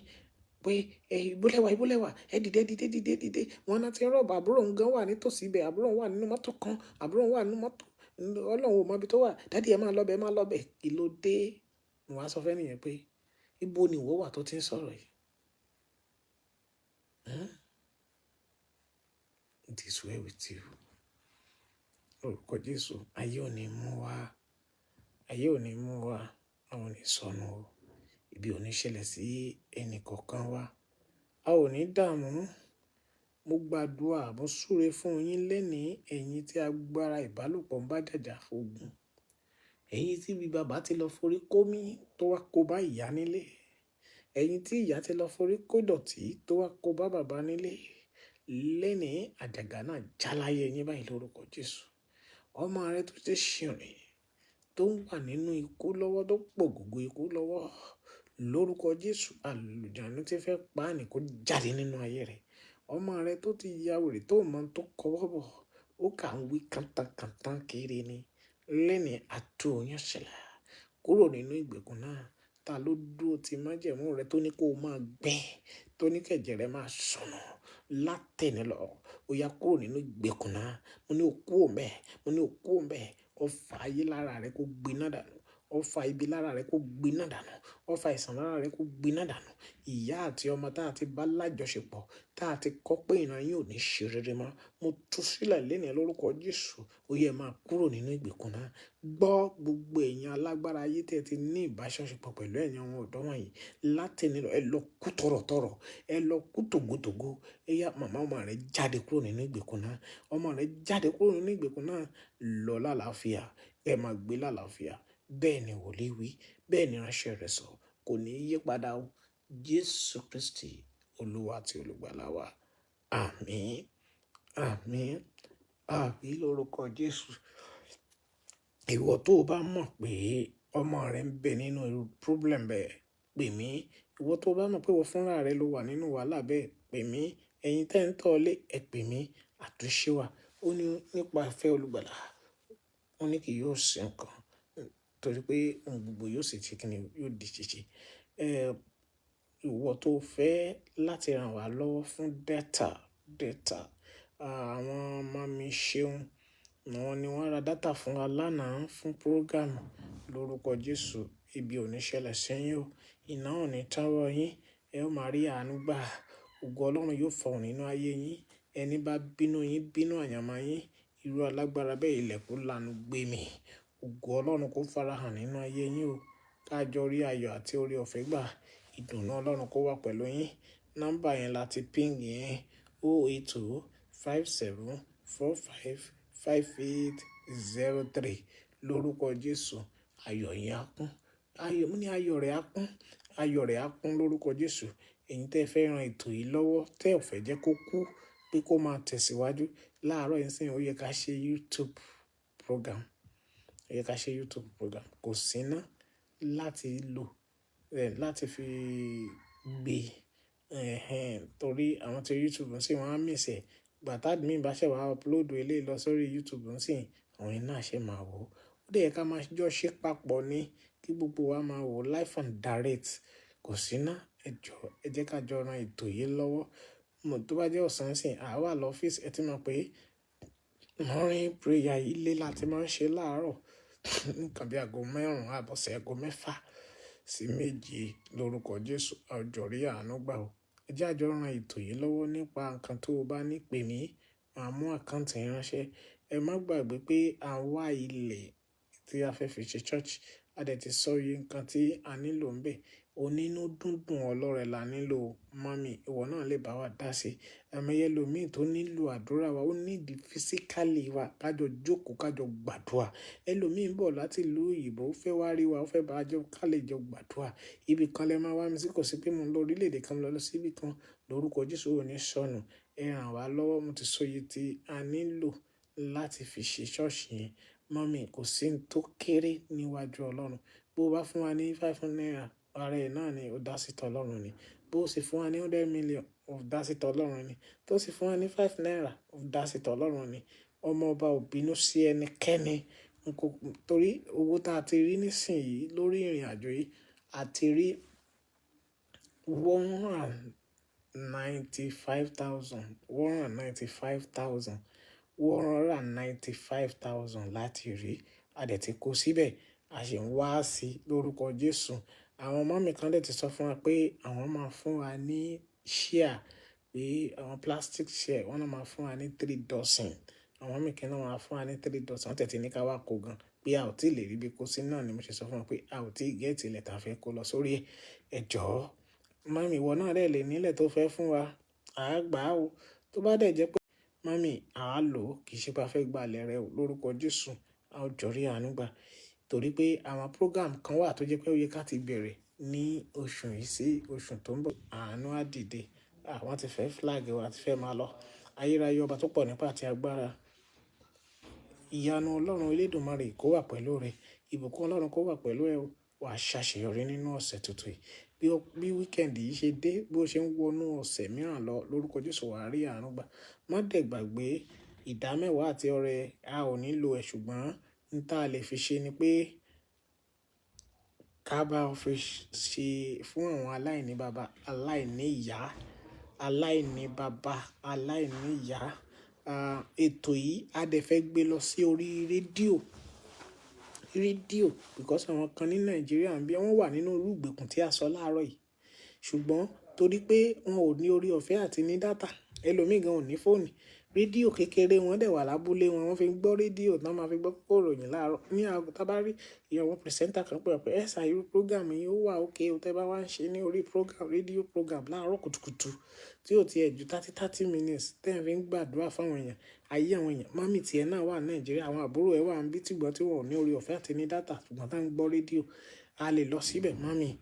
pé, "Ẹ ibo lẹ wà, ibo lẹ wà? Ẹ dìde, dìde, dìde, dìde." Wọ́n náà ti rob àbúrò òun gan wà ní tòsí ibẹ̀. Àbúrò òun wà nínú mọ́tò kan. Àbúrò òun wà nínú mọ́tò. Ọlọ́run ò mọ ibi tó wà. Daddy, ẹ máa lọ bẹ, ẹ máa lọ bẹ. Kí ló dé? Mo wá sọ fún ẹni yẹn pé, ibo ni ìwọ wà tó ti ń sọ̀rọ̀ yìí? Hmm? It is well with you. Lórúkọ Jésù, ayé ò ní mú wa. Ayé ò ní mú wa. A ò ní sọnù o. Ibi ò ní ṣẹlẹ̀ sí ẹni kọ̀ọ̀kan wa. A ò ní dààmú. Mo gbàdúrà, mo súre fún yín lónìí, ẹ̀yin tí agbára ìbálòpọ̀ ń bá jàjà ogun. Ẹ̀yin tí bí bàbá ti lọ forí kó mi tó wá kó bá ìyá nílé. Ẹ̀yin tí ìyá ti lọ forí kó ìdọ̀tí tó wá kó bá bàbá nílé. Lónìí, àjàgà náà já láyé yín báyìí lórúkọ Jésù. Ọmọ rẹ tó ti ṣìrìn, tó ń wà nínú ikú lọ́wọ́, tó pògògó ikú lọ́wọ́. Lórúkọ Jésù, àlùjànnú tí fẹ́ pa á ní kó jáde nínú ayé rẹ̀. Ọmọ rẹ tó ti ya wèrè tó mọ̀ tó kọ́wọ́ bọ̀, ó kà ń wí kàntàkàntàn kiri ni. Lónìí, a tú oyún sílẹ̀ kúrò nínú ìgbèkùn náà. Ta ló dúró ti májẹ̀mú rẹ tó ní kó máa gbẹ, tó ní kẹ̀jẹ̀ rẹ máa sọnù látẹ̀ni lọ. Ó yá kúrò nínú ìgbèkùn náà. Mo ní o kúrò ńbẹ̀. Mo ní o kúrò ńbẹ̀. Ọfà ayé lára rẹ kó gbiná dànù. Ọfà ibi lára rẹ kó gbiná dànù. Ọfà àìsàn lára rẹ kó gbiná dànù. Ìyá àti ọmọ táa ti bá lájọṣepọ̀, táa ti kọ́ pé ìran yín ò ní ṣe rere mọ́. Mo tú sílẹ̀ lónìí lórúkọ Jésù. Ó yẹ máa kúrò nínú ìgbèkùn náà. Gbọ́ gbogbo ẹ̀yin alágbára ayé tí ẹ ti ní ìbáṣọṣepọ̀ pẹ̀lú ẹ̀yin àwọn ọ̀dọ́ wọ̀nyí. Látẹ̀ni lọ, ẹ lọ kú tọ̀rọ̀tọ̀rọ̀. Ẹ lọ kú tògótògó. Ẹ yá, màmá ọmọ rẹ jáde kúrò nínú ìgbèkùn náà. Ọmọ rẹ jáde kúrò nínú ìgbèkùn náà. Lọ lálàáfíà. Ẹ máa gbé lálàáfíà. Bẹ́ẹ̀ ni wòlíì wí. Bẹ́ẹ̀ ni ránṣẹ́ rẹ̀ sọ. Kò ní yípadà o. Jésù Kristi, Olúwa àti olùgbàlà wa. Àmín. Àmín. Àmín lórúkọ Jésù. Ìwọ tó bá mọ̀ pé ọmọ rẹ ń bẹ nínú irú problem bẹ́ẹ̀, pè mí. Ìwọ tó bá mọ̀ pé ìwọ fúnra rẹ ló wà nínú wàhálà bẹ́ẹ̀, pè mí. Ẹ̀yin tẹ́ ń tọ́lé, ẹ pè mí. Àtúnṣe wà. Ó ní nípa ìfẹ́ olùgbàlà. Ó ní kì yóò sí nǹkan torí pé ohun gbogbo yóò sì ṣe kíni, yóò di ṣíṣe. Ìwọ tó fẹ́ láti ràn wá lọ́wọ́ fún data, data. Àwọn mummy Ṣeun, àwọn ni wọ́n ra data fún wa lánàá fún program lórúkọ Jésù. Ibi ò ní ṣẹlẹ̀ sí yín o. Iná ò ní tán wọ́ yín. Ẹ ó máa rí àánú gbà. Ògo Ọlọ́run yóò fọhùn nínú ayé yín. Ẹni bá bínú yín, bínú àyànmọ́ yín. Irú alágbára bẹ́ẹ̀ ilẹ̀ kó lanu gbé mi. Ògo Ọlọ́run kó farahàn nínú ayé yín o. Ká jọ rí ayọ̀ àti oore ọ̀fẹ́ gbà. Ìdùnnú Ọlọ́run kó wà pẹ̀lú yín. Nọ́mbà yẹn láti ping yẹn 082 57 45 58 03. Lórúkọ Jésù, ayọ̀ yín á kún. Ayọ̀, mo ní ayọ̀ rẹ̀ á kún. Ayọ̀ rẹ̀ á kún lórúkọ Jésù. Ẹ̀yin tí ẹ fẹ́ ran ètò yìí lọ́wọ́, tí ẹ ò fẹ́ jẹ́ kó kú, pé kó máa tẹ̀síwájú. Láàárọ̀ yìí sì ó yẹ ká ṣe YouTube program. Ó yẹ ká ṣe YouTube program. Kò sí iná láti lò, láti fi gbé, torí àwọn tí YouTube ń sì wọ́n á miss ẹ̀. Ìgbà tí admin bá ṣẹ̀ wá upload eléyìí lọ sórí YouTube ń sì, àwọn iná ṣẹ̀ máa wò ó. Ó dẹ̀ yẹ ká máa jọ ṣe papọ̀ ní kí gbogbo wa máa wò live and direct. Kò sí iná. Ẹ jọ̀ọ́, ẹ jẹ́ ká jọ ran ètò yìí lọ́wọ́. Mo tó bá jẹ́ ọ̀sán sì, a wà lọ́fíìsì. Ẹ ti mọ̀ pé morning prayer ilé láti máa ń ṣe láàárọ̀. Nǹkan bí aago márùn-ún àbọ̀ sí aago mẹ́fà sí méje lórúkọ Jésù. A ó jọ rí àánú gbà o. Ẹ Ẹ jẹ́ àjọ ran ètò yìí lọ́wọ́ nípa nǹkan tó o bá ní pè mí, màá mú account yẹn ránṣẹ́. Ẹ má gbàgbé pé à ń wá ilẹ̀ tí a fẹ́ fi ṣe church. A dẹ̀ ti sọ iye nǹkan tí a nílò ń bẹ. Onínú dúndùn ọlọ́rẹ la nílò. Mummy, ìwọ náà lè bá wa dá sí. Àìmọye ẹlòmíì tó nílò àdúrà wa, ó need physically wa ká jọ jókòó, ká jọ gbàdúrà. Ẹlòmíì ń bọ̀ láti ìlú òyìnbó, ó fẹ́ wá rí wa, ó fẹ́ bá jọ ká lè jọ gbàdúrà. Ibi kan lẹ máa wá mi sí, kò sí pé mò ń lọ orílẹ̀ èdè kan lọ sí ibi kan. Lórúkọ Jésù ò ní sọnù. Ẹ ràn wá lọ́wọ́, mo ti sọ iye tí a nílò láti fi ṣe church yẹn. Mummy, kò sí ohun tó kéré níwájú Ọlọ́run. Bó bá fún wa ní 5 naira, ara ẹ̀ náà ni ó dá sí tọ́ Ọlọ́run ni. Bó sì fún wa ní 100 million, ó dá sí tọ́ Ọlọ́run ni. Tó sì fún wa ní 5 naira, ó dá sí tọ́ Ọlọ́run ni. Ọmọ ọba ò bínú sí ẹnikẹ́ni. N kò, torí owó tí a ti rí nísìnyí lórí ìrìnàjò yìí, a ti rí 195,000, 195,000, 195,000 láti rí. A dẹ̀ ti kó síbẹ̀, a sì ń wá sí lórúkọ Jésù. Àwọn mummy kan dẹ̀ ti sọ fún wa pé àwọn máa fún wa ní chair, pé àwọn plastic chair, wọ́n náà máa fún wa ní 3 dozen. Àwọn mummy kan náà máa fún wa ní 3 dozen. Wọ́n tẹ̀ tí ní ká wá kó gan, pé a ò tí lè rí bí kó sí náà ni mo ṣe sọ fún wọn pé a ò tí get ilẹ̀ tí a fẹ́ kó lọ sórí ẹ. Ẹ jọ̀ọ́, mummy, ìwọ náà dẹ̀ lè nílẹ̀ tó fẹ́ fún wa, a á gbà á o. Tó bá dẹ̀ jẹ́ pé mummy, a á lò ó, kì í ṣe pé a fẹ́ gba ilẹ̀ rẹ o. Lórúkọ Jésù, a ó jọ rí àánú gbà. Torí pé àwọn program kan wà tó jẹ́ pé ó yẹ ká ti bẹ̀rẹ̀ ní oṣù yìí sí oṣù tó ń bọ̀. Àánú á dìde. Àwọn ti fẹ́ flag wa, ti fẹ́ máa lọ. Ayérayé ọba tó pọ̀ nípa àti agbára. Ìyanu Ọlọ́run Elédùmarè kó wà pẹ̀lú rẹ. Ìbùkún Ọlọ́run kó wà pẹ̀lú ẹ o. Wà á ṣàṣeyọrí nínú ọ̀sẹ̀ tuntun yìí. Bí weekend yìí ṣe dé, bí ó ṣe ń wọnú ọ̀sẹ̀ mìíràn lọ, lórúkọ Jésù wà á rí àánú gbà. Má dẹ̀ gbàgbé ìdámẹ́wàá àti ọrẹ, a ò nílò ẹ̀ ṣùgbọ́n n ta lè fi ṣe ni pé ká bá ọ fi ṣe fún àwọn aláìní baba, aláìní ìyá, aláìní baba, aláìní ìyá. Ètò yìí a dẹ̀ fẹ́ gbé lọ sí orí rédíò, rédíò because àwọn kan ní Nàìjíríà ń bí wọ́n wà nínú irú ìgbèkùn tí a sọ láàárọ̀ yìí. Ṣùgbọ́n torí pé wọn ò ní orí ọ̀fẹ́ àti ní data, ẹlòmíì gan ò ní fóònù. Rédíò kékeré wọn dẹ̀ wà lábúlé wọn, wọ́n fi ń gbọ́ rédíò tí wọ́n máa fi gbọ́ kókó ìròyìn láàárọ̀. Ní aago tí a bá rí ìyàwó presenter kan pé wá pé, "Ẹ sà irú program yìí ó wà okay o, tẹ bá wá ń ṣe ní orí program, rédíò program láàárọ̀ kùtùkùtù tí ó ti ẹ̀ ju thirty, 30 minutes tí ẹ̀ fi ń gbàdúrà fún àwọn èèyàn, ayé àwọn èèyàn." Mummy tí ẹ náà wà ní Nàìjíríà, àwọn àbúrò ẹ wà níbí tí gbọ́n tí wọ́n ò ní orí ọ̀fẹ́ àti ní data ṣùgbọ́n tí wọ́n ń gbọ́ rédíò. A lè lọ síbẹ̀, mummy.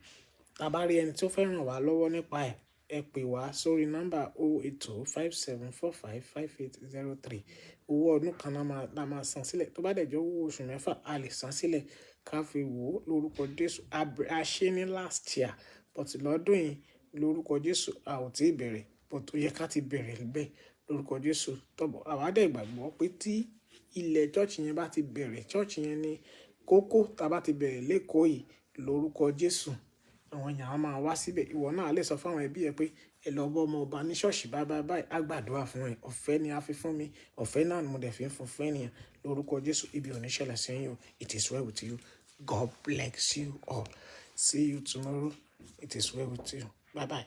Tí a bá rí ẹni tí ó fẹ́ ràn wá lọ́wọ́ nípa ẹ̀, ẹ pè wá sórí nọ́mbà 08057455803. Owó ọdún kan la máa san sílẹ̀. Tó bá dẹ̀ jẹ́ owó oṣù mẹ́fà, a lè san sílẹ̀ ká fi wò ó lórúkọ Jésù. A ṣe ní last year, but lọ́dún yìí lórúkọ Jésù a ò tí ì bẹ̀rẹ̀, but ó yẹ ká ti bẹ̀rẹ̀ bẹ́ẹ̀ lórúkọ Jésù. Tọ́bọ̀, àwa dẹ̀ gbàgbọ́ pé tí ilẹ̀ church yẹn bá ti bẹ̀rẹ̀, church yẹn ní kókó tí a bá ti bẹ̀rẹ̀ lékòó yìí lórúkọ Jésù, àwọn èèyàn á máa wá síbẹ̀. Ìwọ náà a lè sọ fún àwọn ẹbí ẹ pé ẹ lọ bá ọmọ ọba ní ṣọ́ọ̀ṣì bá bá báyìí, á gbàdúrà fún ẹ. Ọ̀fẹ́ ni a fi fún mi, ọ̀fẹ́ náà ni mo dẹ̀ fi ń fún fún ènìyàn lórúkọ Jésù. Ibi ò ní ṣẹlẹ̀ sí yín o. It is well with you. God bless you all. See you tomorrow. It is well with you. Bye bye.